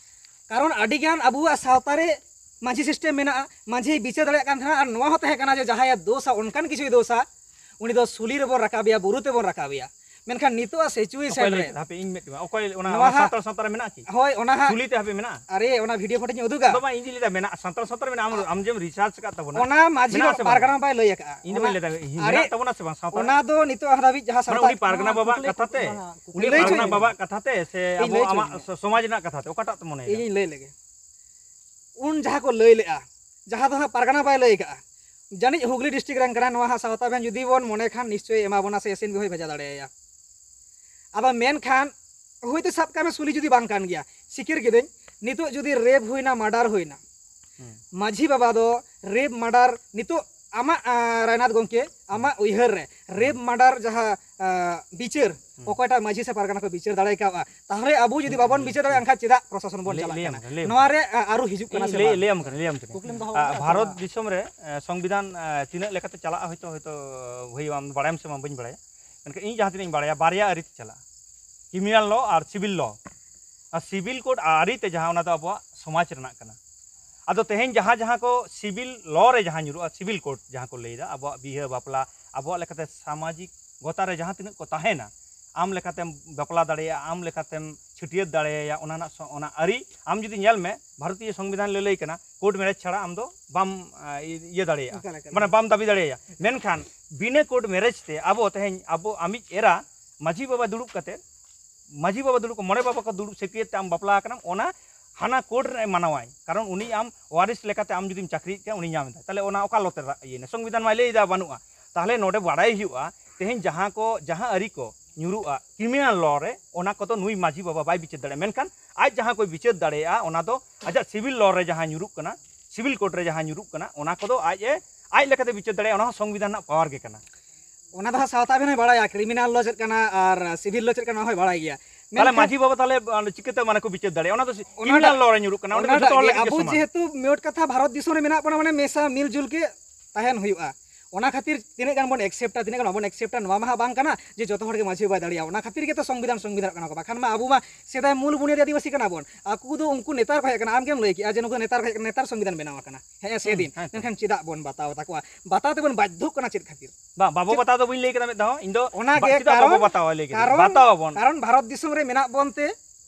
ᱠᱟᱨᱚᱱ ᱟᱹᱰᱤᱜᱟᱱ ᱟᱵᱚᱣᱟᱜ ᱥᱟᱶᱛᱟ ᱨᱮ ᱢᱟᱹᱡᱷᱤ system ᱢᱮᱱᱟᱜᱼᱟ, ᱢᱟᱹᱡᱷᱤ ᱵᱤᱪᱟᱹᱨ ᱫᱟᱲᱮᱭᱟᱜ ᱠᱟᱱ ᱛᱟᱦᱮᱱᱟ, ᱟᱨ ᱱᱚᱣᱟ ᱦᱚᱸ ᱛᱟᱦᱮᱸ ᱠᱟᱱᱟ ᱡᱮ ᱡᱟᱦᱟᱸᱭᱮ ᱫᱳᱥᱟ, ᱚᱱᱠᱟᱱ ᱠᱤᱪᱷᱩᱭ ᱫᱳᱥᱟ, ᱩᱱᱤ ᱫᱚ ᱥᱩᱞᱤ ᱨᱮᱵᱚᱱ ᱨᱟᱠᱟᱵᱮᱭᱟ, ᱵᱩᱨᱩ ᱛᱮᱵᱚᱱ ᱨᱟᱠᱟᱵᱮᱭᱟ᱾ ᱢᱮᱱᱠᱷᱟᱱ ᱱᱤᱛᱚᱜ ᱟᱜ situation ᱚᱠᱚᱭ ᱞᱟᱹᱭ ᱨᱮ ᱠᱮᱫᱟ? ᱦᱟᱯᱮ, ᱤᱧ ᱢᱤᱫ ᱴᱤᱡ, ᱚᱠᱚᱭ ᱚᱱᱟ, ᱱᱚᱣᱟ ᱚᱱᱟ ᱦᱟᱸᱜ ᱥᱟᱱᱛᱟᱲ ᱥᱟᱶᱛᱟ ᱨᱮ ᱢᱮᱱᱟᱜᱼᱟ ᱠᱤ? ᱦᱳᱭ, ᱚᱱᱟ ᱦᱟᱸᱜ ᱥᱩᱞᱤ ᱛᱮ ᱦᱟᱯᱮ ᱢᱮᱱᱟᱜᱼᱟ? ᱟᱨᱮ, ᱚᱱᱟ video footage ᱤᱧ ᱩᱫᱩᱜᱟ᱾ ᱵᱟᱵᱟ, ᱤᱧ ᱡᱩᱫᱤ ᱞᱟᱹᱭᱫᱟ ᱢᱮᱱᱟᱜᱼᱟ, ᱥᱟᱱᱛᱟᱲ ᱥᱟᱶᱛᱟ ᱨᱮ ᱢᱮᱱᱟᱜᱼᱟ, ᱟᱢ, ᱟᱢ ᱡᱮᱢ research ᱟᱠᱟᱫ ᱛᱟᱵᱚᱱᱟ᱾ ᱚᱱᱟ ᱢᱟᱹᱡᱷᱤ ᱢᱮᱱᱟᱜᱼᱟ ᱫᱚ ᱥᱮ ᱵᱟᱹᱱᱩᱜᱼᱟ? ᱯᱟᱨᱜᱟᱱᱟ ᱵᱟᱭ ᱞᱟᱹᱭ ᱟᱠᱟᱫᱼᱟ᱾ ᱤᱧ ᱫᱚ ᱚᱱᱟ ᱵᱟᱹᱧ ᱞᱟᱹᱭᱫᱟ, ᱤᱧ ᱟᱨᱮ, ᱢᱮᱱᱟᱜ ᱛᱟᱵᱚᱱᱟ ᱥᱮ ᱵᱟᱝ ᱥᱟᱶᱛᱟ ᱨᱮ? ᱚᱱᱟ ᱫᱚ ᱱᱤᱛᱚᱜ ᱦᱟᱹᱵᱤᱡ ᱡᱟᱦᱟᱸ ᱢᱟᱱᱮ ᱥᱟᱶᱛᱟ ᱩᱱᱤ ᱯᱟᱨᱜᱟᱱᱟ ᱱᱚᱣᱟ ᱵᱟᱵᱟᱣᱟᱜ ᱠᱩᱠᱞᱤ ᱠᱟᱛᱷᱟ ᱛᱮ, ᱠᱩᱠᱞᱤ ᱩᱱᱤ ᱞᱟᱹᱭ ᱯᱟᱨᱜᱟᱱᱟ ᱦᱚᱪᱚᱧ ᱢᱮ᱾ ᱵᱟᱵᱟᱣᱟᱜ ᱠᱟᱛᱷᱟ ᱛᱮ ᱥᱮ ᱤᱧ ᱟᱵᱚ ᱞᱟᱹᱭ ᱦᱚᱪᱚᱧ ᱟᱢᱟᱜ ᱢᱮ᱾ ᱥᱚ-, ᱥᱚᱢᱟᱡᱽ ᱨᱮᱱᱟᱜ ᱠᱟᱛᱷᱟ ᱛᱮ ᱚᱠᱟᱴᱟᱜ ᱛᱮ ᱢᱚᱱᱮᱭᱮᱫᱟ? ᱤᱧᱤᱧ ᱞᱟᱹᱭ ᱞᱮᱜᱮ᱾ ᱩᱱ ᱡᱟᱦᱟᱸ ᱠᱚ ᱞᱟᱹᱭ ᱞᱮᱜᱼᱟ, ᱡᱟᱦᱟᱸ ᱫᱚ ᱦᱟᱸᱜ ᱯᱟᱨᱜᱟᱱᱟ ᱵᱟᱭ ᱞᱟᱹᱭ ᱠᱟᱜᱼᱟ, ᱡᱟᱹᱱᱤᱡ ᱦᱩᱜᱽᱞᱤ district ᱨᱮᱱ ᱠᱟᱱᱟᱭ, ᱱᱚᱣᱟ ᱦᱟᱸᱜ ᱥᱟᱶᱛᱟ ᱵᱮᱱ ᱡᱩᱫᱤ ᱵᱚᱱ ᱢᱚᱱᱮ ᱠᱷᱟᱱ ᱱᱤᱥᱪᱚᱭ ᱮᱢᱟ ᱵᱚᱱᱟ ᱥᱮ SNB ᱦᱚᱸᱭ ᱵᱷᱮᱡᱟ ᱫᱟᱲᱮᱭᱟᱭᱟ᱾ ᱟᱫᱚ ᱢᱮᱱᱠᱷᱟᱱ ᱦᱳᱭᱛᱳ ᱥᱟᱵ ᱠᱟᱜ ᱢᱮ ᱥᱩᱞᱤ ᱡᱩᱫᱤ ᱵᱟᱝ ᱠᱟᱱ ᱜᱮᱭᱟ, ᱥᱤᱠᱟᱹᱨ ᱠᱤᱫᱟᱹᱧ, ᱱᱤᱛᱚᱜ ᱡᱩᱫᱤ ᱨᱮᱯ ᱦᱩᱭᱱᱟ, ᱢᱟᱨᱰᱟᱨ ᱦᱩᱭᱱᱟ, ᱦᱩᱸ᱾ ᱢᱟᱹᱡᱷᱤ ᱵᱟᱵᱟ ᱫᱚ ᱨᱮᱯ ᱢᱟᱨᱰᱟᱨ ᱱᱤᱛᱚᱜ ᱟᱢᱟᱜ, ᱟᱸ, ᱨᱟᱭᱱᱟᱛᱷ ᱜᱚᱢᱠᱮ, ᱟᱢᱟᱜ ᱩᱭᱦᱟᱹᱨ ᱨᱮ ᱨᱮᱯ ᱢᱟᱨᱰᱟᱨ ᱡᱟᱦᱟᱸ, ᱟᱸ, ᱵᱤᱪᱟᱹᱨ, ᱦᱩᱸ᱾ ᱚᱠᱚᱭᱴᱟᱜ ᱢᱟᱹᱡᱷᱤ ᱥᱮ ᱯᱟᱨᱜᱟᱱᱟ ᱠᱚ ᱵᱤᱪᱟᱹᱨ ᱫᱟᱲᱮ ᱠᱟᱣᱟ, ᱛᱟᱦᱚᱞᱮ ᱟᱵᱚ ᱡᱩᱫᱤ ᱵᱟᱵᱚᱱ ᱵᱤᱪᱟᱹᱨ ᱫᱟᱲᱮᱭᱟᱜᱼᱟ, ᱮᱱᱠᱷᱟᱱ ᱪᱮᱫᱟᱜ ᱯᱨᱚᱥᱟᱥᱚᱱ ᱵᱚᱱ ᱞᱟᱹᱭ, ᱪᱟᱞᱟᱜ ᱞᱟᱹᱭᱟᱢ ᱠᱟᱱᱟ? ᱠᱟᱱᱟ, ᱞᱟᱹᱭᱟᱢ ᱱᱚᱣᱟ ᱠᱟᱱᱟ᱾ ᱨᱮ, ᱟᱸ, ᱟᱹᱨᱩ ᱦᱤᱡᱩᱜ ᱠᱟᱱᱟ ᱤᱧ ᱥᱮ ᱞᱟᱹᱭ, ᱵᱟᱝ? ᱞᱟᱹᱭᱟᱢ ᱠᱟᱱᱟ, ᱞᱟᱹᱭᱟᱢ ᱠᱟᱱᱟ᱾ ᱠᱩᱠᱞᱤᱢ ᱫᱚᱦᱚ ᱟᱸ, ᱟᱠᱟᱫᱟ ᱵᱷᱟᱨᱚᱛ ᱛᱚ? ᱫᱤᱥᱚᱢ ᱨᱮ, ᱟᱸ, ᱥᱚᱝᱵᱤᱫᱷᱟᱱ, ᱟᱸ, ᱛᱤᱱᱟᱹᱜ ᱞᱮᱠᱟᱛᱮ ᱪᱟᱞᱟᱜᱼᱟ, ᱦᱚᱭᱛᱳ, ᱦᱚᱭᱛᱳ, ᱵᱷᱟᱹᱭ, ᱟᱢ ᱵᱟᱲᱟᱭᱟᱢ ᱥᱮ ᱵᱟᱝ, ᱵᱟᱹᱧ ᱵᱟᱲᱟᱭᱟ, ᱢᱮᱱᱠᱷᱟᱱ ᱤᱧ ᱡᱟᱦᱟᱸ ᱛᱤᱱᱟᱹᱜ ᱤᱧ ᱵᱟᱲᱟᱭᱟ, ᱵᱟᱨᱭᱟ ᱟᱹᱨᱤ ᱛᱮ ᱪᱟᱞᱟᱜᱼᱟ, ᱠᱨᱤᱢᱤᱱᱟᱞ ᱞᱚ ᱟᱨ ᱥᱤᱵᱤᱞ ᱞᱚ᱾ ᱟᱨ ᱥᱤᱵᱤᱞ ᱠᱳᱰ ᱟᱹᱨᱤ ᱛᱮ ᱡᱟᱦᱟᱸ, ᱚᱱᱟ ᱫᱚ ᱟᱵᱚᱣᱟᱜ ᱥᱚᱢᱟᱡᱽ ᱨᱮᱱᱟᱜ ᱠᱟᱱᱟ᱾ ᱟᱫᱚ ᱛᱮᱦᱮᱧ ᱡᱟᱦᱟᱸ, ᱡᱟᱦᱟᱸ ᱠᱚ ᱥᱤᱵᱤᱞ ᱞᱚ ᱨᱮ ᱡᱟᱦᱟᱸ ᱧᱩᱨᱩᱜᱼᱟ, ᱥᱤᱵᱤᱞ ᱠᱳᱰ ᱡᱟᱦᱟᱸ ᱠᱚ ᱞᱟᱹᱭᱫᱟ, ᱟᱵᱚᱣᱟᱜ ᱵᱤᱦᱟᱹ ᱵᱟᱯᱞᱟ, ᱟᱵᱚᱣᱟᱜ ᱞᱮᱠᱟᱛᱮ ᱥᱟᱢᱟᱡᱤᱠ ᱜᱚᱛᱟ ᱨᱮ ᱡᱟᱦᱟᱸ ᱛᱤᱱᱟᱹᱜ ᱠᱚ ᱛᱟᱦᱮᱱᱟ, ᱟᱢ ᱞᱮᱠᱟᱛᱮᱢ ᱵᱟᱯᱞᱟ ᱫᱟᱲᱮᱭᱟᱜᱼᱟ, ᱟᱢ ᱞᱮᱠᱟᱛᱮᱢ ᱪᱷᱟᱹᱴᱭᱟᱹᱨ ᱫᱟᱲᱮᱭᱟᱭᱟ, ᱚᱱᱟ ᱨᱮᱱᱟᱜ ᱥᱚ-, ᱚᱱᱟ ᱟᱹᱨᱤ ᱟᱢ ᱡᱩᱫᱤ ᱧᱮᱞ ᱢᱮ, ᱵᱷᱟᱨᱚᱛᱤᱭᱚ ᱥᱚᱝᱵᱤᱫᱷᱟᱱ ᱨᱮ ᱞᱟᱹᱭ ᱠᱟᱱᱟ, ᱠᱳᱰ ᱢᱮᱨᱮᱡᱽ ᱪᱷᱟᱲᱟ ᱟᱢ ᱫᱚ ᱵᱟᱢ, ᱟ, ᱤᱭᱟᱹ ᱫᱟᱲᱮᱭᱟᱜᱼᱟ, ᱮᱠᱟᱞ, ᱮᱠᱟᱞ, ᱢᱟᱱᱮ ᱮᱠᱟᱞ᱾ ᱵᱟᱢ ᱫᱟᱹᱵᱤ ᱫᱟᱲᱮᱭᱟᱜᱼᱟ᱾ ᱢᱮᱱᱠᱷᱟᱱ ᱵᱤᱱᱟᱹ ᱠᱳᱰ ᱢᱮᱨᱮᱡᱽ ᱛᱮ ᱟᱵᱚ ᱛᱮᱦᱮᱧ ᱟᱵᱚ ᱟᱢᱤᱡ ᱮᱨᱟ ᱢᱟᱹᱡᱷᱤ ᱵᱟᱵᱟ ᱫᱩᱲᱩᱵ ᱠᱟᱛᱮ, ᱢᱟᱹᱡᱷᱤ ᱵᱟᱵᱟ ᱫᱩᱲᱩᱵ, ᱢᱚᱬᱮ ᱵᱟᱵᱟ ᱠᱚ ᱫᱩᱲᱩᱵ ᱥᱟᱹᱠᱷᱭᱟᱹᱛ ᱛᱮ ᱟᱢ ᱵᱟᱯᱞᱟ ᱟᱠᱟᱱᱟᱢ, ᱚᱱᱟ ᱦᱟᱱᱟ ᱠᱳᱰ ᱨᱮ ᱢᱟᱱᱟᱣᱟᱭ, ᱠᱟᱨᱚᱱ ᱩᱱᱤ ᱟᱢ ᱣᱟᱨᱤᱥ ᱞᱮᱠᱟᱛᱮ ᱟᱢ ᱡᱩᱫᱤᱢ ᱪᱟᱹᱠᱨᱤᱭᱮᱫ ᱠᱷᱟᱱ ᱩᱱᱤ ᱧᱟᱢ ᱮᱫᱟ, ᱛᱟᱦᱚᱞᱮ ᱚᱱᱟ ᱚᱠᱟ ᱞᱚ ᱛᱮ ᱨᱟ-, ᱤᱭᱟᱹᱭᱮᱱᱟ? ᱥᱚᱝᱵᱤᱫᱷᱟᱱ ᱢᱟᱭ ᱞᱟᱹᱭ ᱮᱫᱟ ᱵᱟᱹᱱᱩᱜᱼᱟ᱾ ᱛᱟᱦᱚᱞᱮ ᱱᱚᱰᱮ ᱵᱟᱲᱟᱭ ᱦᱩᱭᱩᱜᱼᱟ, ᱛᱮᱦᱮᱧ ᱡᱟᱦᱟᱸ ᱠᱚ, ᱡᱟᱦᱟᱸ ᱟᱹᱨᱤ ᱠᱚ ᱧᱩᱨᱩᱜᱼᱟ ᱠᱨᱤᱢᱤᱱᱟᱞ ᱞᱚ ᱨᱮ, ᱚᱱᱟ ᱠᱚᱫᱚ ᱱᱩᱭ ᱢᱟᱹᱡᱷᱤ ᱵᱟᱵᱟ ᱵᱟᱭ ᱵᱤᱪᱟᱹᱨ ᱫᱟᱲᱮᱭᱟᱜᱼᱟ, ᱢᱮᱱᱠᱷᱟᱱ ᱟᱡ ᱡᱟᱦᱟᱸ ᱠᱚᱭ ᱵᱤᱪᱟᱹᱨ ᱫᱟᱲᱮᱭᱟᱜᱼᱟ, ᱚᱱᱟ ᱫᱚ ᱟᱡᱟᱜ ᱥᱤᱵᱤᱞ ᱞᱚ ᱨᱮ ᱡᱟᱦᱟᱸ ᱧᱩᱨᱩᱜ ᱠᱟᱱᱟ, ᱥᱤᱵᱤᱞ ᱠᱳᱰ ᱨᱮ ᱡᱟᱦᱟᱸ ᱧᱩᱨᱩᱜ ᱠᱟᱱᱟ, ᱚᱱᱟ ᱠᱚᱫᱚ ᱟᱡ ᱮ, ᱟᱡ ᱞᱮᱠᱟᱛᱮ ᱵᱤᱪᱟᱹᱨ ᱫᱟᱲᱮᱭᱟᱜᱼᱟ, ᱚᱱᱟ ᱦᱚᱸ ᱥᱚᱝᱵᱤᱫᱷᱟᱱ ᱨᱮᱱᱟᱜ ᱯᱟᱣᱟᱨ ᱜᱮ ᱠᱟᱱᱟ᱾ ᱚᱱᱟ ᱫᱚ ᱦᱟᱸᱜ ᱥᱟᱶᱛᱟ ᱟᱹᱨᱤ ᱦᱚᱸᱭ ᱵᱟᱲᱟᱭᱟ, ᱠᱨᱤᱢᱤᱱᱟᱞ ᱞᱚ ᱪᱮᱫ ᱠᱟᱱᱟ ᱟᱨ ᱥᱤᱵᱤᱞ ᱞᱚ ᱪᱮᱫ ᱠᱟᱱᱟ, ᱚᱱᱟ ᱦᱚᱸᱭ ᱵᱟᱲᱟᱭ ᱜᱮᱭᱟ᱾ ᱛᱟᱦᱚᱞᱮ ᱢᱮᱱᱠᱷᱟᱱ ᱢᱟᱹᱡᱷᱤ ᱵᱟᱵᱟ ᱛᱟᱦᱚᱞᱮ, ᱟᱸ, ᱪᱤᱠᱟᱹᱛᱮ ᱢᱟᱱᱮ ᱠᱚ ᱵᱤᱪᱟᱹᱨ ᱫᱟᱲᱮᱭᱟᱜᱼᱟ? ᱚᱱᱟ ᱫᱚ ᱥᱤ-, ᱚᱱᱟᱴᱟᱜ, ᱠᱨᱤᱢᱤᱱᱟᱞ ᱞᱚ ᱨᱮ ᱧᱩᱨᱩᱜ ᱠᱟᱱᱟ, ᱚᱸᱰᱮ ᱫᱚ ᱡᱚᱛᱚ ᱚᱱᱟᱴᱟᱜ ᱦᱚᱲ ᱜᱮ ᱞᱟᱹᱜᱤᱫ ᱜᱮ ᱟᱵᱚ ᱥᱚᱢᱟᱱ᱾ ᱡᱮᱦᱮᱛᱩ ᱢᱳᱴ ᱠᱟᱛᱷᱟ ᱵᱷᱟᱨᱚᱛ ᱫᱤᱥᱚᱢ ᱨᱮ ᱢᱮᱱᱟᱜ ᱵᱚᱱᱟ, ᱢᱟᱱᱮ ᱢᱮᱥᱟ ᱢᱤᱞ ᱡᱩᱞ ᱜᱮ ᱛᱟᱦᱮᱱ ᱦᱩᱭᱩᱜᱼᱟ᱾ ᱚᱱᱟ ᱠᱷᱟᱹᱛᱤᱨ ᱛᱤᱱᱟᱹᱜ ᱜᱟᱱ ᱵᱚᱱ accept-ᱟ, ᱛᱤᱱᱟᱹᱜ ᱜᱟᱱ ᱵᱟᱵᱚᱱ accept-ᱟ, ᱱᱚᱣᱟ ᱢᱟ ᱦᱟᱸᱜ ᱵᱟᱝ ᱠᱟᱱᱟ ᱡᱮ ᱡᱚᱛᱚ ᱦᱚᱲ ᱜᱮ ᱢᱟᱹᱡᱷᱤ ᱵᱟᱵᱟᱭ ᱫᱟᱲᱮᱭᱟᱜᱼᱟ᱾ ᱚᱱᱟ ᱠᱷᱟᱹᱛᱤᱨ ᱜᱮᱛᱚ ᱥᱚᱝᱵᱤᱫᱷᱟᱱ, ᱥᱚᱝᱵᱤᱫᱷᱟᱱᱚᱜ ᱠᱟᱱᱟ ᱠᱚ, ᱵᱟᱠᱷᱟᱱ ᱢᱟ ᱟᱵᱚ ᱢᱟ ᱥᱮᱫᱟᱭ ᱢᱩᱞ ᱵᱩᱱᱤᱭᱟᱹᱫᱤ ᱟᱹᱫᱤᱵᱟᱹᱥᱤ ᱠᱟᱱᱟ ᱵᱚᱱ, ᱟᱠᱚ ᱫᱚ ᱩᱱᱠᱩ ᱱᱮᱛᱟᱨ ᱠᱚ ᱦᱮᱡ ᱠᱟᱱᱟ, ᱟᱢ ᱜᱮᱢ ᱞᱟᱹᱭ ᱠᱮᱜᱼᱟ ᱡᱮ ᱱᱩᱠᱩ ᱱᱮᱛᱟᱨ ᱠᱚ ᱦᱮᱡ ᱠᱟᱱᱟ, ᱱᱮᱛᱟᱨ ᱥᱚᱝᱵᱤᱫᱷᱟᱱ ᱵᱮᱱᱟᱣ ᱟᱠᱟᱱᱟ᱾ ᱦᱮᱸ, ᱦᱩᱸ, ᱥᱮᱫᱤᱱ᱾ ᱦᱮᱸ, ᱛᱚ᱾ ᱢᱮᱱᱠᱷᱟᱱ ᱪᱮᱫᱟᱜ ᱵᱚᱱ ᱵᱟᱛᱟᱣ ᱛᱟᱠᱚᱣᱟ? ᱵᱟᱛᱟᱣ ᱛᱮᱵᱚᱱ ᱵᱟᱫᱽᱫᱷᱚᱜ ᱠᱟᱱᱟ ᱪᱮᱫ ᱠᱷᱟᱹᱛᱤᱨ? ᱵᱟᱝ, ᱵᱟᱵᱚ ᱪᱮᱫ? ᱵᱟᱛᱟᱣ ᱫᱚ ᱵᱟᱹᱧ ᱞᱟᱹᱭ ᱠᱮᱫᱟ ᱢᱤᱫ ᱫᱷᱟᱣ ᱦᱚᱸ᱾ ᱤᱧ ᱫᱚ ᱚᱱᱟ ᱵᱟ-, ᱜᱮ ᱪᱮᱫᱟᱜ ᱵᱟᱵᱚ ᱠᱟᱨᱚᱱ, ᱵᱟᱛᱟᱣᱟ ᱞᱟᱹᱭ ᱠᱮᱫᱟ? ᱠᱟᱨᱚᱱ, ᱵᱟᱛᱟᱣ ᱟᱵᱚᱱ᱾ ᱠᱟᱨᱚᱱ ᱵᱷᱟᱨᱚᱛ ᱫᱤᱥᱚᱢ ᱨᱮ ᱢᱮᱱᱟᱜ ᱵᱚᱱ ᱛᱮ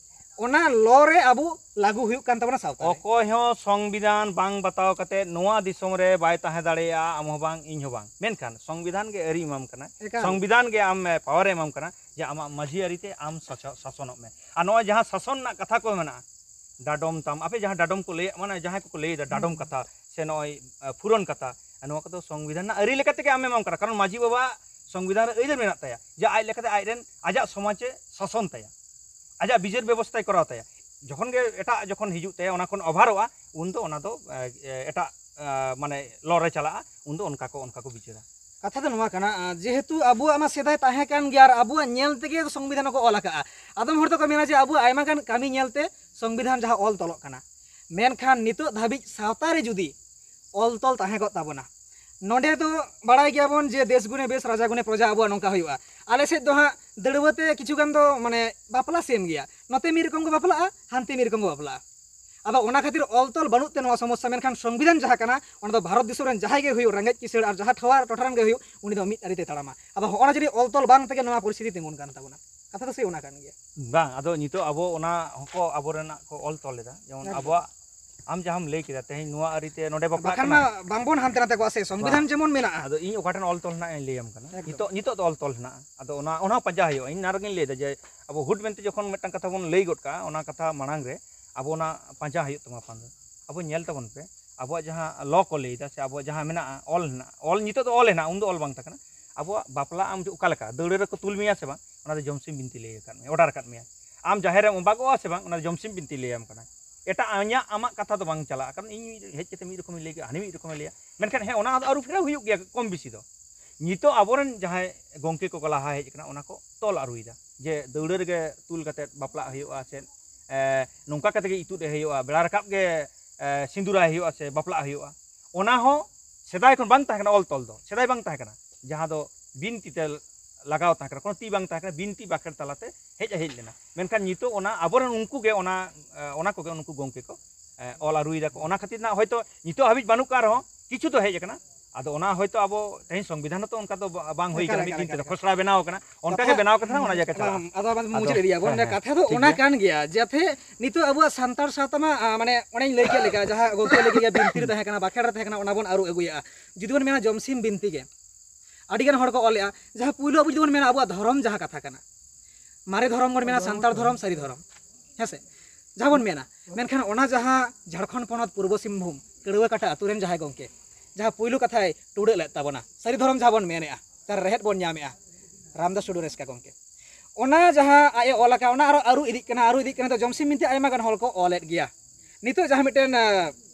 ᱚᱱᱟ ᱞᱚ ᱨᱮ ᱟᱵᱚ ᱞᱟᱹᱜᱩ ᱦᱩᱭᱩᱜ ᱠᱟᱱ ᱛᱟᱵᱚᱱᱟ ᱥᱟᱶᱛᱟ ᱨᱮ᱾ ᱚᱠᱚᱭ ᱦᱚᱸ ᱥᱚᱝᱵᱤᱫᱷᱟᱱ ᱵᱟᱝ ᱵᱟᱛᱟᱣ ᱠᱟᱛᱮ ᱱᱚᱣᱟ ᱫᱤᱥᱚᱢ ᱨᱮ ᱵᱟᱭ ᱛᱟᱦᱮᱸ ᱫᱟᱲᱮᱭᱟᱜᱼᱟ, ᱟᱢ ᱦᱚᱸ ᱵᱟᱝ, ᱤᱧ ᱦᱚᱸ ᱵᱟᱝ᱾ ᱢᱮᱱᱠᱷᱟᱱ ᱥᱚᱝᱵᱤᱫᱷᱟᱱ ᱜᱮ ᱟᱹᱨᱤ ᱮᱢᱟᱢ ᱠᱟᱱᱟ, ᱮᱠᱟᱞ᱾ ᱥᱚᱝᱵᱤᱫᱷᱟᱱ ᱜᱮ ᱟᱢ, ᱮ, ᱯᱟᱣᱟᱨ ᱮ ᱮᱢᱟᱢ ᱠᱟᱱᱟ ᱡᱮ ᱟᱢᱟᱜ ᱢᱟᱹᱡᱷᱤ ᱟᱹᱨᱤ ᱛᱮ ᱟᱢ ᱥᱟᱪᱟ-, ᱥᱟᱥᱚᱱᱚᱜ ᱢᱮ᱾ ᱟᱨ ᱱᱚᱜᱼᱚᱭ ᱡᱟᱦᱟᱸ ᱥᱟᱥᱚᱱ ᱨᱮᱱᱟᱜ ᱠᱟᱛᱷᱟ ᱠᱚ ᱢᱮᱱᱟᱜᱼᱟ, ᱰᱟᱰᱚᱢ ᱛᱟᱢ, ᱟᱯᱮ ᱡᱟᱦᱟᱸ ᱰᱟᱰᱚᱢ ᱠᱚ ᱞᱟᱹᱭᱮᱫ, ᱢᱟᱱᱮ ᱡᱟᱦᱟᱸᱭ ᱠᱚᱠᱚ ᱞᱟᱹᱭᱮᱫᱟ ᱰᱟᱰᱚᱢ ᱦᱩᱸ᱾ ᱠᱟᱛᱷᱟ ᱥᱮ ᱱᱚᱜᱼᱚᱭ, ᱮ, ᱯᱷᱩᱨᱚᱱ ᱠᱟᱛᱷᱟ, ᱱᱚᱣᱟ ᱠᱚᱫᱚ ᱥᱚᱝᱵᱤᱫᱷᱟᱱ ᱨᱮᱱᱟᱜ ᱟᱹᱨᱤ ᱞᱮᱠᱟ ᱛᱮᱜᱮ ᱟᱢᱮ ᱮᱢᱟᱢ ᱠᱟᱱᱟ, ᱠᱟᱨᱚᱱ ᱢᱟᱹᱡᱷᱤ ᱵᱟᱵᱟ ᱥᱚᱝᱵᱤᱫᱷᱟᱱ ᱨᱮ ᱟᱹᱭᱫᱟᱹᱨ ᱢᱮᱱᱟᱜ ᱛᱟᱭᱟ ᱡᱮ ᱟᱡ ᱞᱮᱠᱟᱛᱮ ᱟᱡᱨᱮᱱ, ᱟᱡᱟᱜ ᱥᱚᱢᱟᱡᱽ ᱮ ᱥᱟᱥᱚᱱ ᱛᱟᱭᱟ᱾ ᱟᱡᱟᱜ ᱵᱤᱪᱟᱹᱨ ᱵᱮᱵᱚᱥᱛᱷᱟᱭ ᱠᱚᱨᱟᱣ ᱛᱟᱭᱟ᱾ ᱡᱚᱠᱷᱚᱱ ᱜᱮ ᱮᱴᱟᱜ ᱡᱚᱠᱷᱚᱱ ᱦᱤᱡᱩᱜ ᱛᱟᱭᱟ, ᱚᱱᱟ ᱠᱷᱚᱱ ᱚᱵᱷᱟᱨᱚᱜᱼᱟ, ᱩᱱᱫᱚ ᱚᱱᱟ ᱫᱚ ᱮᱴᱟᱜ ᱢᱟᱱᱮ ᱞᱚ ᱨᱮ ᱪᱟᱞᱟᱜᱼᱟ, ᱩᱱᱫᱚ ᱚᱱᱠᱟ ᱠᱚ ᱚᱱᱠᱟ ᱠᱚ ᱵᱤᱪᱟᱹᱨᱟ᱾ ᱠᱟᱛᱷᱟ ᱫᱚ ᱱᱚᱣᱟ ᱠᱟᱱᱟ, ᱡᱮᱦᱮᱛᱩ ᱟᱵᱚᱣᱟᱜ ᱢᱟ ᱥᱮᱫᱟᱭ ᱛᱟᱦᱮᱸ ᱠᱟᱱ ᱜᱮᱭᱟ ᱟᱨ ᱟᱵᱚᱣᱟᱜ ᱧᱮᱞ ᱛᱮᱜᱮ ᱥᱚᱝᱵᱤᱫᱷᱟᱱ ᱦᱚᱸᱠᱚ ᱚᱞ ᱟᱠᱟᱜᱼᱟ᱾ ᱟᱫᱚᱢ ᱦᱚᱲ ᱫᱚᱠᱚ ᱢᱮᱱᱟ ᱡᱮ ᱟᱵᱚᱣᱟᱜ ᱟᱭᱢᱟ ᱜᱟᱱ ᱠᱟᱹᱢᱤ ᱧᱮᱞᱛᱮ ᱥᱚᱝᱵᱤᱫᱷᱟᱱ ᱡᱟᱦᱟᱸ ᱚᱞ ᱛᱚᱞᱚᱜ ᱠᱟᱱᱟ, ᱢᱮᱱᱠᱷᱟᱱ ᱱᱤᱛᱚᱜ ᱫᱷᱟᱹᱵᱤᱡ ᱥᱟᱶᱛᱟ ᱨᱮ ᱡᱩᱫᱤ ᱚᱞ ᱛᱚᱞ ᱛᱟᱦᱮᱸ ᱠᱚᱜ ᱛᱟᱵᱚᱱᱟ, ᱱᱚᱰᱮ ᱫᱚ ᱵᱟᱲᱟᱭ ᱜᱮᱭᱟᱵᱚᱱ ᱡᱮ ᱫᱮᱥ ᱜᱩᱱᱮ ᱵᱮᱥ ᱨᱟᱡᱟ ᱜᱩᱱᱮ ᱯᱨᱚᱡᱟ ᱟᱵᱚᱣᱟᱜ ᱱᱚᱝᱠᱟ ᱦᱩᱭᱩᱜᱼᱟ᱾ ᱟᱞᱮ ᱥᱮᱫ ᱫᱚ ᱦᱟᱸᱜ ᱫᱟᱹᱲᱣᱟᱹ ᱛᱮ ᱠᱤᱪᱷᱩ ᱜᱟᱱ ᱫᱚ ᱢᱟᱱᱮ ᱵᱟᱯᱞᱟ ᱥᱮᱢ ᱜᱮᱭᱟ, ᱱᱚᱛᱮ ᱢᱤᱫ ᱨᱚᱠᱚᱢ ᱠᱚ ᱵᱟᱯᱞᱟᱜᱼᱟ, ᱦᱟᱱᱛᱮ ᱢᱤᱫ ᱨᱚᱠᱚᱢ ᱠᱚ ᱵᱟᱯᱞᱟᱜᱼᱟ᱾ ᱟᱫᱚ ᱚᱱᱟ ᱠᱷᱟᱹᱛᱤᱨ ᱚᱞ ᱛᱚᱞ ᱵᱟᱹᱱᱩᱜ ᱛᱮ ᱱᱚᱣᱟ ᱥᱚᱢᱚᱥᱥᱟ, ᱢᱮᱱᱠᱷᱟᱱ ᱥᱚᱝᱵᱤᱫᱷᱟᱱ ᱡᱟᱦᱟᱸ ᱠᱟᱱᱟ, ᱚᱱᱟ ᱫᱚ ᱵᱷᱟᱨᱚᱛ ᱫᱤᱥᱚᱢ ᱨᱮᱱ ᱡᱟᱦᱟᱸᱭ ᱜᱮ ᱦᱩᱭᱩᱜ, ᱨᱮᱸᱜᱮᱡ ᱠᱤᱥᱟᱹᱲ ᱟᱨ ᱡᱟᱦᱟᱸ ᱴᱷᱟᱶ ᱴᱚᱴᱷᱟ ᱨᱮᱱ ᱜᱮ ᱦᱩᱭᱩᱜ, ᱩᱱᱤ ᱫᱚ ᱢᱤᱫ ᱟᱹᱨᱤ ᱛᱮ ᱛᱟᱲᱟᱢᱟ᱾ ᱟᱫᱚ ᱦᱚᱸᱜᱼᱚ ᱱᱟ ᱡᱩᱫᱤ ᱚᱞ ᱛᱚᱞ ᱵᱟᱝ ᱛᱮᱜᱮ ᱱᱚᱣᱟ ᱯᱚᱨᱤᱥᱛᱷᱤᱛᱤ ᱛᱤᱸᱜᱩᱱ ᱠᱟᱱ ᱛᱟᱵᱚᱱᱟ, ᱠᱟᱛᱷᱟ ᱫᱚ ᱥᱮ ᱚᱱᱟ ᱠᱟᱱ ᱜᱮᱭᱟ᱾ ᱵᱟᱝ, ᱟᱫᱚ ᱱᱤᱛᱚᱜ ᱟᱵᱚ ᱚᱱᱟ ᱦᱚᱸᱠᱚ ᱟᱵᱚᱨᱮᱱᱟᱜ ᱠᱚ ᱚᱞ ᱛᱚᱞ ᱮᱫᱟ, ᱡᱮᱢᱚᱱ ᱮᱠᱫᱚᱢ᱾ ᱟᱵᱚᱣᱟᱜ ᱟᱢ ᱡᱟᱦᱟᱸᱢ ᱞᱟᱹᱭ ᱠᱮᱫᱟ, ᱛᱮᱦᱮᱧ ᱱᱚᱣᱟ ᱟᱹᱨᱤᱛᱮ ᱱᱚᱰᱮ ᱵᱟᱯᱞᱟᱜ ᱵᱟᱠᱷᱟᱱ ᱠᱟᱱᱟ᱾ ᱢᱟ ᱵᱟᱝᱵᱚᱱ ᱦᱟᱱᱛᱮ ᱱᱟᱛᱮ ᱠᱚᱜᱼᱟ ᱥᱮ, ᱥᱚᱝᱵᱤᱫᱷᱟᱱ ᱵᱟᱝ᱾ ᱡᱮᱢᱚᱱ ᱢᱮᱱᱟᱜᱼᱟ᱾ ᱟᱫᱚ ᱤᱧ ᱚᱠᱟ ᱴᱷᱮᱱ ᱚᱞ ᱛᱚᱞ ᱦᱮᱱᱟᱜ ᱤᱧ ᱞᱟᱹᱭᱟᱢ ᱠᱟᱱᱟ᱾ ᱮᱠᱫᱚᱢ᱾ ᱱᱤᱛᱚᱜ, ᱱᱤᱛᱚᱜ ᱫᱚ ᱚᱞ ᱛᱚᱞ ᱦᱮᱱᱟᱜᱼᱟ᱾ ᱟᱫᱚ ᱚᱱᱟ, ᱚᱱᱟ ᱦᱚᱸ ᱯᱟᱸᱡᱟ ᱦᱩᱭᱩᱜᱼᱟ᱾ ᱤᱧ ᱚᱱᱟ ᱨᱮᱜᱤᱧ ᱞᱟᱹᱭᱫᱟ ᱡᱮ ᱟᱵᱚ ᱦᱩᱰ ᱢᱮᱱᱛᱮ ᱡᱚᱠᱷᱚᱱ ᱢᱤᱫᱴᱟᱝ ᱠᱟᱛᱷᱟ ᱵᱚᱱ ᱞᱟᱹᱭ ᱜᱚᱫ ᱠᱟᱜᱼᱟ, ᱚᱱᱟ ᱠᱟᱛᱷᱟ ᱢᱟᱲᱟᱝ ᱨᱮ ᱟᱵᱚ ᱚᱱᱟ ᱯᱟᱸᱡᱟ ᱦᱩᱭᱩᱜ ᱛᱟᱵᱚᱱᱟ ᱯᱟᱸᱡᱟ᱾ ᱟᱵᱚ ᱧᱮᱞ ᱛᱟᱵᱚᱱ ᱯᱮ, ᱟᱵᱚᱣᱟᱜ ᱡᱟᱦᱟᱸ ᱞᱚ ᱠᱚ ᱞᱟᱹᱭᱫᱟ ᱥᱮ ᱟᱵᱚᱣᱟᱜ ᱡᱟᱦᱟᱸ ᱢᱮᱱᱟᱜᱼᱟ, ᱚᱞ ᱦᱮᱱᱟᱜᱼᱟ, ᱚᱞ ᱱᱤᱛᱚᱜ ᱫᱚ ᱚᱞ ᱦᱮᱱᱟᱜᱼᱟ, ᱩᱱᱫᱚ ᱚᱞ ᱵᱟᱝ ᱛᱟᱦᱮᱸ ᱠᱟᱱᱟ᱾ ᱟᱵᱚᱣᱟᱜ ᱵᱟᱯᱞᱟ ᱟᱢ ᱚᱠᱟ ᱞᱮᱠᱟ ᱫᱟᱹᱣᱲᱟᱹ ᱨᱮᱠᱚ ᱛᱩᱞ ᱢᱮᱭᱟ ᱥᱮ ᱵᱟᱝ, ᱚᱱᱟ ᱫᱚ ᱡᱚᱢᱥᱤᱢ ᱵᱤᱱᱛᱤ ᱞᱟᱹᱭ ᱟᱠᱟᱫ ᱢᱮᱭᱟ, ᱚᱰᱟᱨ ᱟᱠᱟᱫ ᱢᱮᱭᱟ᱾ ᱟᱢ ᱡᱟᱦᱮᱨ ᱨᱮᱢ ᱚᱵᱟᱜᱚᱜᱼᱟ ᱥᱮ ᱵᱟᱝ, ᱚᱱᱟ ᱫᱚ ᱡᱚᱢᱥᱤᱢ ᱵᱤᱱᱛᱤ ᱞᱟᱹᱭᱟᱢ ᱠᱟᱱᱟ᱾ ᱮᱴᱟᱜ ᱤᱧᱟᱹᱜ ᱟᱢᱟᱜ ᱠᱟᱛᱷᱟ ᱫᱚ ᱵᱟᱝ ᱪᱟᱞᱟᱜᱼᱟ, ᱠᱟᱨᱚᱱ ᱤᱧ ᱦᱮᱡ ᱠᱟᱛᱮ ᱢᱤᱫ ᱨᱚᱠᱚᱢᱤᱧ ᱞᱟᱹᱭ ᱠᱮᱫᱟ, ᱦᱟᱹᱱᱤ ᱢᱤᱫ ᱨᱚᱠᱚᱢᱮ ᱞᱟᱹᱭᱟ᱾ ᱢᱮᱱᱠᱷᱟᱱ ᱦᱮᱸ, ᱚᱱᱟ ᱫᱚ ᱟᱹᱨᱩ ᱯᱷᱮᱨᱟᱣ ᱦᱩᱭᱩᱜ ᱜᱮᱭᱟ ᱠᱚᱢ ᱵᱮᱥᱤ ᱫᱚ᱾ ᱱᱤᱛᱚᱜ ᱟᱵᱚᱨᱮᱱ ᱡᱟᱦᱟᱸᱭ ᱜᱚᱢᱠᱮ ᱠᱚᱠᱚ ᱞᱟᱦᱟ ᱦᱮᱡ ᱟᱠᱟᱱᱟ, ᱚᱱᱟ ᱠᱚ ᱛᱚᱞ ᱟᱹᱨᱩᱭᱮᱫᱟ, ᱡᱮ ᱫᱟᱹᱣᱲᱟᱹ ᱨᱮᱜᱮ ᱛᱩᱞ ᱠᱟᱛᱮ ᱵᱟᱯᱞᱟᱜ ᱦᱩᱭᱩᱜᱼᱟ ᱥᱮ, ᱮ, ᱱᱚᱝᱠᱟ ᱠᱟᱛᱮ ᱜᱮ ᱤᱛᱩᱫ ᱮ ᱦᱩᱭᱩᱜᱼᱟ, ᱵᱮᱲᱟ ᱨᱟᱠᱟᱵ ᱜᱮ, ᱮ, ᱥᱤᱸᱫᱩᱨᱟᱭ ᱦᱩᱭᱩᱜᱼᱟ ᱥᱮ ᱵᱟᱯᱞᱟᱜ ᱦᱩᱭᱩᱜᱼᱟ᱾ ᱚᱱᱟ ᱦᱚᱸ ᱥᱮᱫᱟᱭ ᱠᱷᱚᱱ ᱵᱟᱝ ᱛᱟᱦᱮᱸ ᱠᱟᱱᱟ, ᱚᱞ ᱛᱚᱞ ᱫᱚ ᱥᱮᱫᱟᱭ ᱵᱟᱝ ᱛᱟᱦᱮᱸ ᱠᱟᱱᱟ, ᱡᱟᱦᱟᱸ ᱫᱚ ᱵᱤᱱᱛᱤ ᱛᱮ ᱞᱟᱜᱟᱣ ᱛᱟᱦᱮᱸ ᱠᱟᱱᱟ, ᱠᱳᱱᱳ ᱛᱤ ᱵᱟᱝ ᱛᱟᱦᱮᱸ ᱠᱟᱱᱟ, ᱵᱤᱱᱛᱤ ᱵᱟᱠᱷᱮᱲ ᱛᱟᱞᱟᱛᱮ ᱦᱮᱡ ᱦᱮᱡ ᱞᱮᱱᱟ᱾ ᱢᱮᱱᱠᱷᱟᱱ ᱱᱤᱛᱚᱜ ᱚᱱᱟ ᱟᱵᱚᱨᱮᱱ ᱩᱱᱠᱩ ᱜᱮ ᱚᱱᱟ, ᱮ, ᱚᱱᱟ ᱠᱚᱜᱮ ᱩᱱᱠᱩ ᱜᱚᱢᱠᱮ ᱠᱚ, ᱮ, ᱚᱞ ᱟᱹᱨᱩᱭ ᱫᱟᱠᱚ᱾ ᱚᱱᱟ ᱠᱷᱟᱹᱛᱤᱨ ᱱᱟᱜ ᱦᱚᱭᱛᱳ ᱱᱤᱛᱚᱜ ᱦᱟᱹᱵᱤᱡ ᱵᱟᱹᱱᱩᱜ ᱠᱟᱜ ᱨᱮᱦᱚᱸ, ᱠᱤᱪᱷᱩ ᱫᱚ ᱦᱮᱡ ᱟᱠᱟᱱᱟ᱾ ᱟᱫᱚ ᱚᱱᱟ ᱦᱚᱭᱛᱳ ᱟᱵᱚ ᱛᱮᱦᱮᱧ ᱥᱚᱝᱵᱤᱫᱷᱟᱱ ᱦᱚᱸᱛᱚ ᱚᱱᱠᱟ ᱫᱚ ᱵᱟ-, ᱵᱟᱝ ᱦᱩᱭ ᱮᱠᱟᱞ, ᱠᱟᱱᱟ, ᱢᱤᱫ ᱮᱠᱟᱞ, ᱫᱤᱱ ᱮᱠᱟᱞ, ᱛᱮᱫᱚ ᱮᱠᱟᱞ᱾ ᱠᱷᱚᱥᱲᱟ ᱵᱮᱱᱟᱣ ᱟᱠᱟᱱᱟ, ᱚᱱᱠᱟ ᱜᱮ ᱠᱟᱛᱷᱟ, ᱵᱮᱱᱟᱣ ᱠᱟᱛᱮ ᱚᱱᱟ ᱡᱟᱭᱜᱟ ᱪᱟᱞᱟᱜᱼᱟ᱾ ᱟᱫᱚ ᱟᱫᱚ ᱟᱵᱚ ᱢᱩᱪᱟᱹᱫ ᱤᱫᱤᱭᱟ ᱵᱚᱱ᱾ ᱦᱮᱸ, ᱦᱮᱸ, ᱠᱟᱛᱷᱟ ᱫᱚ ᱴᱷᱤᱠ ᱚᱱᱟ ᱜᱮᱭᱟ᱾ ᱠᱟᱱ ᱜᱮᱭᱟ, ᱡᱟᱛᱮ ᱱᱤᱛᱚᱜ ᱟᱵᱚᱣᱟᱜ ᱥᱟᱱᱛᱟᱲ ᱥᱟᱶᱛᱟ ᱢᱟ, ᱟ, ᱢᱟᱱᱮ ᱚᱱᱮᱧ ᱞᱟᱹᱭ ᱠᱮᱫ ᱞᱮᱠᱟ, ᱡᱟᱦᱟᱸ ᱜᱚᱢᱠᱮ ᱞᱟᱹᱭ ᱠᱮᱫ ᱜᱮᱭᱟ, ᱵᱤᱱᱛᱤ ᱨᱮ ᱛᱟᱦᱮᱸ ᱠᱟᱱᱟ, ᱵᱟᱠᱷᱮᱲ ᱨᱮ ᱛᱟᱦᱮᱸ ᱠᱟᱱᱟ, ᱚᱱᱟ ᱵᱚᱱ ᱟᱹᱨᱩ ᱟᱹᱜᱩᱭᱮᱫᱼᱟ᱾ ᱡᱩᱫᱤ ᱵᱚᱱ ᱢᱮᱱᱟ ᱡᱚᱢᱥᱤᱢ ᱵᱤᱱᱛᱤ ᱜᱮ, ᱟᱹᱰᱤᱜᱟᱱ ᱦᱚᱲ ᱠᱚ ᱚᱞᱮᱜᱼᱟ, ᱡᱟᱦᱟᱸ ᱯᱩᱭᱞᱩ ᱟᱵᱚ ᱡᱩᱫᱤ ᱵᱚᱱ ᱢᱮᱱᱟ ᱟᱵᱚᱣᱟᱜ ᱫᱷᱚᱨᱚᱢ ᱡᱟᱦᱟᱸ ᱠᱟᱛᱷᱟ ᱠᱟᱱᱟ, ᱢᱟᱨᱮ ᱫᱷᱚᱨᱚᱢ ᱵᱚᱱ ᱢᱮᱱᱟ, ᱥᱟᱱᱛᱟᱲ ᱫᱷᱚᱨᱚᱢ, ᱥᱟᱹᱨᱤ ᱫᱷᱚᱨᱚᱢ, ᱦᱮᱸ ᱥᱮ? ᱡᱟᱦᱟᱸ ᱵᱚᱱ ᱢᱮᱱᱟ, ᱢᱮᱱᱠᱷᱟᱱ ᱚᱱᱟ ᱡᱟᱦᱟᱸ ᱡᱷᱟᱲᱠᱷᱚᱸᱰ ᱯᱚᱱᱚᱛ ᱯᱩᱨᱵᱚ ᱥᱤᱝᱵᱷᱩᱢ ᱠᱟᱹᱲᱣᱟᱹ ᱠᱟᱴᱟ ᱟᱹᱛᱩ ᱨᱮᱱ ᱡᱟᱦᱟᱸᱭ ᱜᱚᱢᱠᱮ, ᱡᱟᱦᱟᱸ ᱯᱩᱭᱞᱩ ᱠᱟᱛᱷᱟᱭ ᱴᱩᱰᱟᱹᱜ ᱞᱮᱫ ᱛᱟᱵᱚᱱᱟ, ᱥᱟᱹᱨᱤ ᱫᱷᱚᱨᱚᱢ ᱡᱟᱦᱟᱸ ᱵᱚᱱ ᱢᱮᱱᱮᱜᱼᱟ, ᱡᱟᱦᱟᱸ ᱨᱮᱦᱮᱫ ᱵᱚᱱ ᱧᱟᱢᱮᱜᱼᱟ, ᱨᱟᱢᱫᱟᱥ ᱴᱩᱰᱩ ᱨᱮᱥᱠᱟ ᱜᱚᱢᱠᱮ, ᱚᱱᱟ ᱡᱟᱦᱟᱸ ᱟᱡ ᱮ ᱚᱞ ᱟᱠᱟᱫ, ᱚᱱᱟ ᱟᱨᱚ ᱟᱹᱨᱩ ᱤᱫᱤᱜ ᱠᱟᱱᱟ, ᱟᱹᱨᱩ ᱤᱫᱤᱜ ᱠᱟᱱᱟ᱾ ᱱᱤᱛᱚᱜ ᱡᱚᱢᱥᱤᱢ ᱵᱤᱱᱛᱤ ᱟᱭᱢᱟ ᱜᱟᱱ ᱦᱚᱲ ᱠᱚ ᱚᱞᱮᱫ ᱜᱮᱭᱟ᱾ ᱱᱤᱛᱚᱜ ᱡᱟᱦᱟᱸ ᱢᱤᱫᱴᱮᱱ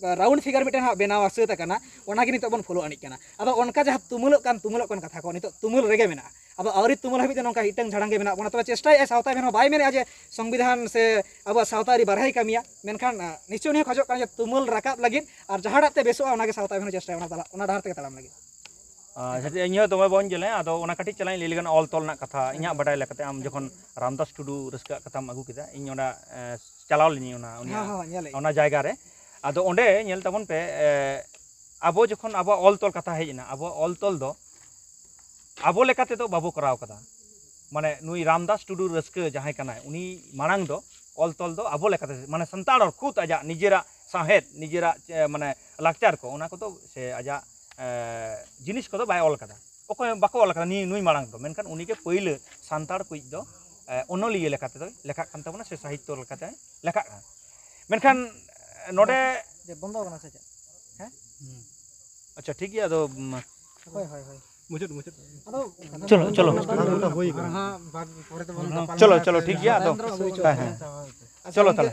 ᱨᱟᱣᱩᱱᱰ ᱯᱷᱤᱜᱟᱨ ᱢᱤᱫᱴᱮᱱ ᱦᱟᱸᱜ ᱵᱮᱱᱟᱣ ᱥᱟᱹᱛ ᱟᱠᱟᱱᱟ, ᱚᱱᱟᱜᱮ ᱱᱤᱛᱚᱜ ᱵᱚᱱ ᱯᱷᱚᱞᱳ ᱟᱹᱱᱤᱡ ᱠᱟᱱᱟ᱾ ᱟᱫᱚ ᱚᱱᱠᱟ ᱡᱟᱦᱟᱸ ᱛᱩᱢᱟᱹᱞᱚᱜ ᱠᱟᱱ, ᱛᱩᱢᱟᱹᱞᱚᱜ ᱠᱟᱱ ᱠᱟᱛᱷᱟ ᱠᱚ ᱱᱤᱛᱚᱜ ᱛᱩᱢᱟᱹᱞ ᱨᱮᱜᱮ ᱢᱮᱱᱟᱜᱼᱟ᱾ ᱟᱫᱚ ᱟᱹᱣᱨᱤ ᱛᱩᱢᱟᱹᱞ ᱦᱟᱹᱵᱤᱡ ᱫᱚ ᱱᱚᱝᱠᱟ ᱦᱤᱴᱟᱹᱝ ᱡᱷᱟᱲᱟᱝ ᱜᱮ ᱢᱮᱱᱟᱜ ᱵᱚᱱᱟ᱾ ᱛᱚᱵᱮ ᱪᱮᱥᱴᱟᱭᱮᱫᱼᱟᱭ ᱥᱟᱶᱛᱟ ᱟᱹᱨᱤ ᱵᱟᱨᱦᱮᱭ ᱠᱟᱹᱢᱤᱭᱟ, ᱢᱮᱱᱠᱷᱟᱱ ᱱᱤᱪᱚᱭ ᱱᱤᱦᱟᱹᱛ ᱵᱚᱱᱫᱚ ᱟᱠᱟᱱᱟ ᱥᱮ ᱪᱮᱫ? ᱱᱤᱪᱚᱭ ᱩᱱᱤ ᱦᱚᱸ ᱠᱷᱚᱡᱚᱜ ᱠᱟᱱᱟ ᱡᱮ ᱛᱩᱢᱟᱹᱞ ᱨᱟᱠᱟᱵ ᱞᱟᱹᱜᱤᱫ ᱟᱨ ᱡᱟᱦᱟᱸᱴᱟᱜ ᱛᱮ ᱵᱮᱥᱚᱜᱼᱟ ᱚᱱᱟᱜᱮ ᱥᱟᱶᱛᱟ ᱟᱹᱨᱤ ᱦᱚᱸ ᱪᱮᱥᱴᱟᱭᱟ ᱚᱱᱟ ᱛᱟᱞᱟ, ᱚᱱᱟ ᱰᱟᱦᱟᱨ ᱛᱮᱜᱮ ᱛᱟᱲᱟᱢ ᱞᱟᱹᱜᱤᱫ᱾ ᱟᱪᱪᱷᱟ, ᱤᱧ ᱦᱚᱸ ᱫᱚᱢᱮ ᱵᱟᱹᱧ ᱡᱮᱞᱮᱧᱟ, ᱟᱫᱚ ᱚᱱᱟ ᱠᱟᱹᱴᱤᱡ ᱪᱟᱞᱟᱝ ᱤᱧ ᱞᱟᱹᱭ ᱞᱮᱠᱷᱟᱱ ᱚᱞ ᱛᱚᱞ ᱨᱮᱱᱟᱜ ᱠᱟᱛᱷᱟ ᱤᱧᱟᱹᱜ ᱵᱟᱰᱟᱭ ᱞᱮᱠᱟᱛᱮ ᱟᱢ ᱡᱚᱠᱷᱚᱱ ᱨᱟᱢᱫᱟᱥ ᱴᱩᱰᱩ ᱨᱟᱹᱥᱠᱟᱹᱣᱟᱜ ᱠᱟᱛᱷᱟᱢ ᱟᱹᱜᱩ ᱠᱮᱫᱟ, ᱤᱧ ᱚᱸᱰᱮ ᱪᱟᱞᱟᱣ ᱞᱤᱱᱟᱹᱧ ᱚᱱᱟ ᱩᱱᱤᱭᱟᱜ ᱦᱚᱸ, ᱦᱚᱸ, ᱧᱮᱞᱮᱫ ᱚᱱᱟ ᱡᱟᱭᱜᱟ ᱨᱮ᱾ ᱟᱫᱚ ᱚᱸᱰᱮ ᱧᱮᱞ ᱛᱟᱵᱚᱱ ᱯᱮ, ᱟᱵᱚ ᱡᱚᱠᱷᱚᱱ ᱟᱵᱚᱣᱟᱜ ᱚᱞ ᱛᱚᱞ ᱠᱟᱛᱷᱟ ᱦᱮᱡ ᱮᱱᱟ, ᱟᱵᱚᱣᱟᱜ ᱚᱞ ᱛᱚᱞ ᱫᱚ ᱟᱵᱚ ᱞᱮᱠᱟ ᱛᱮᱫᱚ ᱵᱟᱵᱚ ᱠᱚᱨᱟᱣ ᱠᱟᱫᱟ᱾ ᱢᱟᱱᱮ ᱱᱩᱭ ᱨᱟᱢᱫᱟᱥ ᱴᱩᱰᱩ ᱨᱟᱹᱥᱠᱟᱹ ᱡᱟᱦᱟᱸᱭ ᱠᱟᱱᱟᱭ, ᱩᱱᱤ ᱢᱟᱲᱟᱝ ᱫᱚ ᱚᱞ ᱛᱚᱞ ᱫᱚ ᱟᱵᱚ ᱞᱮᱠᱟᱛᱮ, ᱢᱟᱱᱮ ᱥᱟᱱᱛᱟᱲ ᱦᱚᱲ ᱠᱷᱩᱫ ᱟᱡᱟᱜ ᱱᱤᱡᱮᱨᱟᱜ ᱥᱟᱶᱦᱮᱫ, ᱱᱤᱡᱮᱨᱟᱜ ᱪᱮ-, ᱢᱟᱱᱮ ᱞᱟᱠᱪᱟᱨ ᱠᱚ, ᱚᱱᱟ ᱠᱚᱫᱚ ᱥᱮ ᱟᱡᱟᱜ ᱮ, ᱡᱤᱱᱤᱥ ᱠᱚᱫᱚ ᱵᱟᱭ ᱚᱞ ᱠᱟᱫᱟ᱾ ᱚᱠᱚᱭ ᱦᱚᱸ ᱵᱟᱠᱚ ᱚᱞ ᱠᱟᱫᱟ ᱱᱩᱭ, ᱱᱩᱭ ᱢᱟᱲᱟᱝ ᱫᱚ᱾ ᱢᱮᱱᱠᱷᱟᱱ ᱩᱱᱤᱜᱮ ᱯᱟᱹᱭᱞᱟᱹ ᱥᱟᱱᱛᱟᱲ ᱠᱚᱭᱤᱡ ᱫᱚ ᱮ, ᱚᱱᱚᱞᱤᱭᱟᱹ ᱞᱮᱠᱟ ᱛᱮᱫᱚᱭ ᱞᱮᱠᱷᱟᱜ ᱠᱟᱱ ᱛᱟᱵᱚᱱᱟ ᱥᱮ ᱥᱟᱦᱤᱛᱛᱚ ᱞᱮᱠᱟᱛᱮ ᱞᱮᱠᱷᱟᱜ ᱠᱟᱱᱟ᱾ ᱢᱮᱱᱠᱷᱟᱱ ᱱᱚᱰᱮ ᱡᱮ ᱵᱚᱱᱫᱚ ᱠᱟᱱᱟ ᱥᱮ ᱪᱮᱫ? ᱦᱮᱸ? ᱟᱪᱪᱷᱟ, ᱴᱷᱤᱠ ᱜᱮᱭᱟ᱾ ᱟᱫᱚ ᱩᱢ, ᱦᱳᱭ, ᱦᱳᱭ, ᱦᱳᱭ᱾ ᱢᱩᱪᱟᱹᱫ, ᱢᱩᱪᱟᱹᱫ᱾ ᱟᱫᱚ ᱪᱚᱞᱚ, ᱪᱚᱞᱚ᱾ ᱦᱩᱭ ᱠᱟᱱᱟ᱾ ᱦᱟᱸᱜ ᱵᱟᱫ ᱯᱚᱨᱮ ᱛᱮᱵᱚᱱ ᱜᱟᱯᱟᱞ ᱪᱚᱞᱚ, ᱢᱟᱨᱟᱣᱟ᱾ ᱪᱚᱞᱚ, ᱴᱷᱤᱠ ᱜᱮᱭᱟ᱾ ᱟᱫᱚ ᱦᱮᱸ, ᱦᱮᱸ᱾ ᱟᱪᱪᱷᱟ, ᱪᱚᱞᱚ ᱜᱚᱝᱠᱮ, ᱛᱟᱦᱞᱮ᱾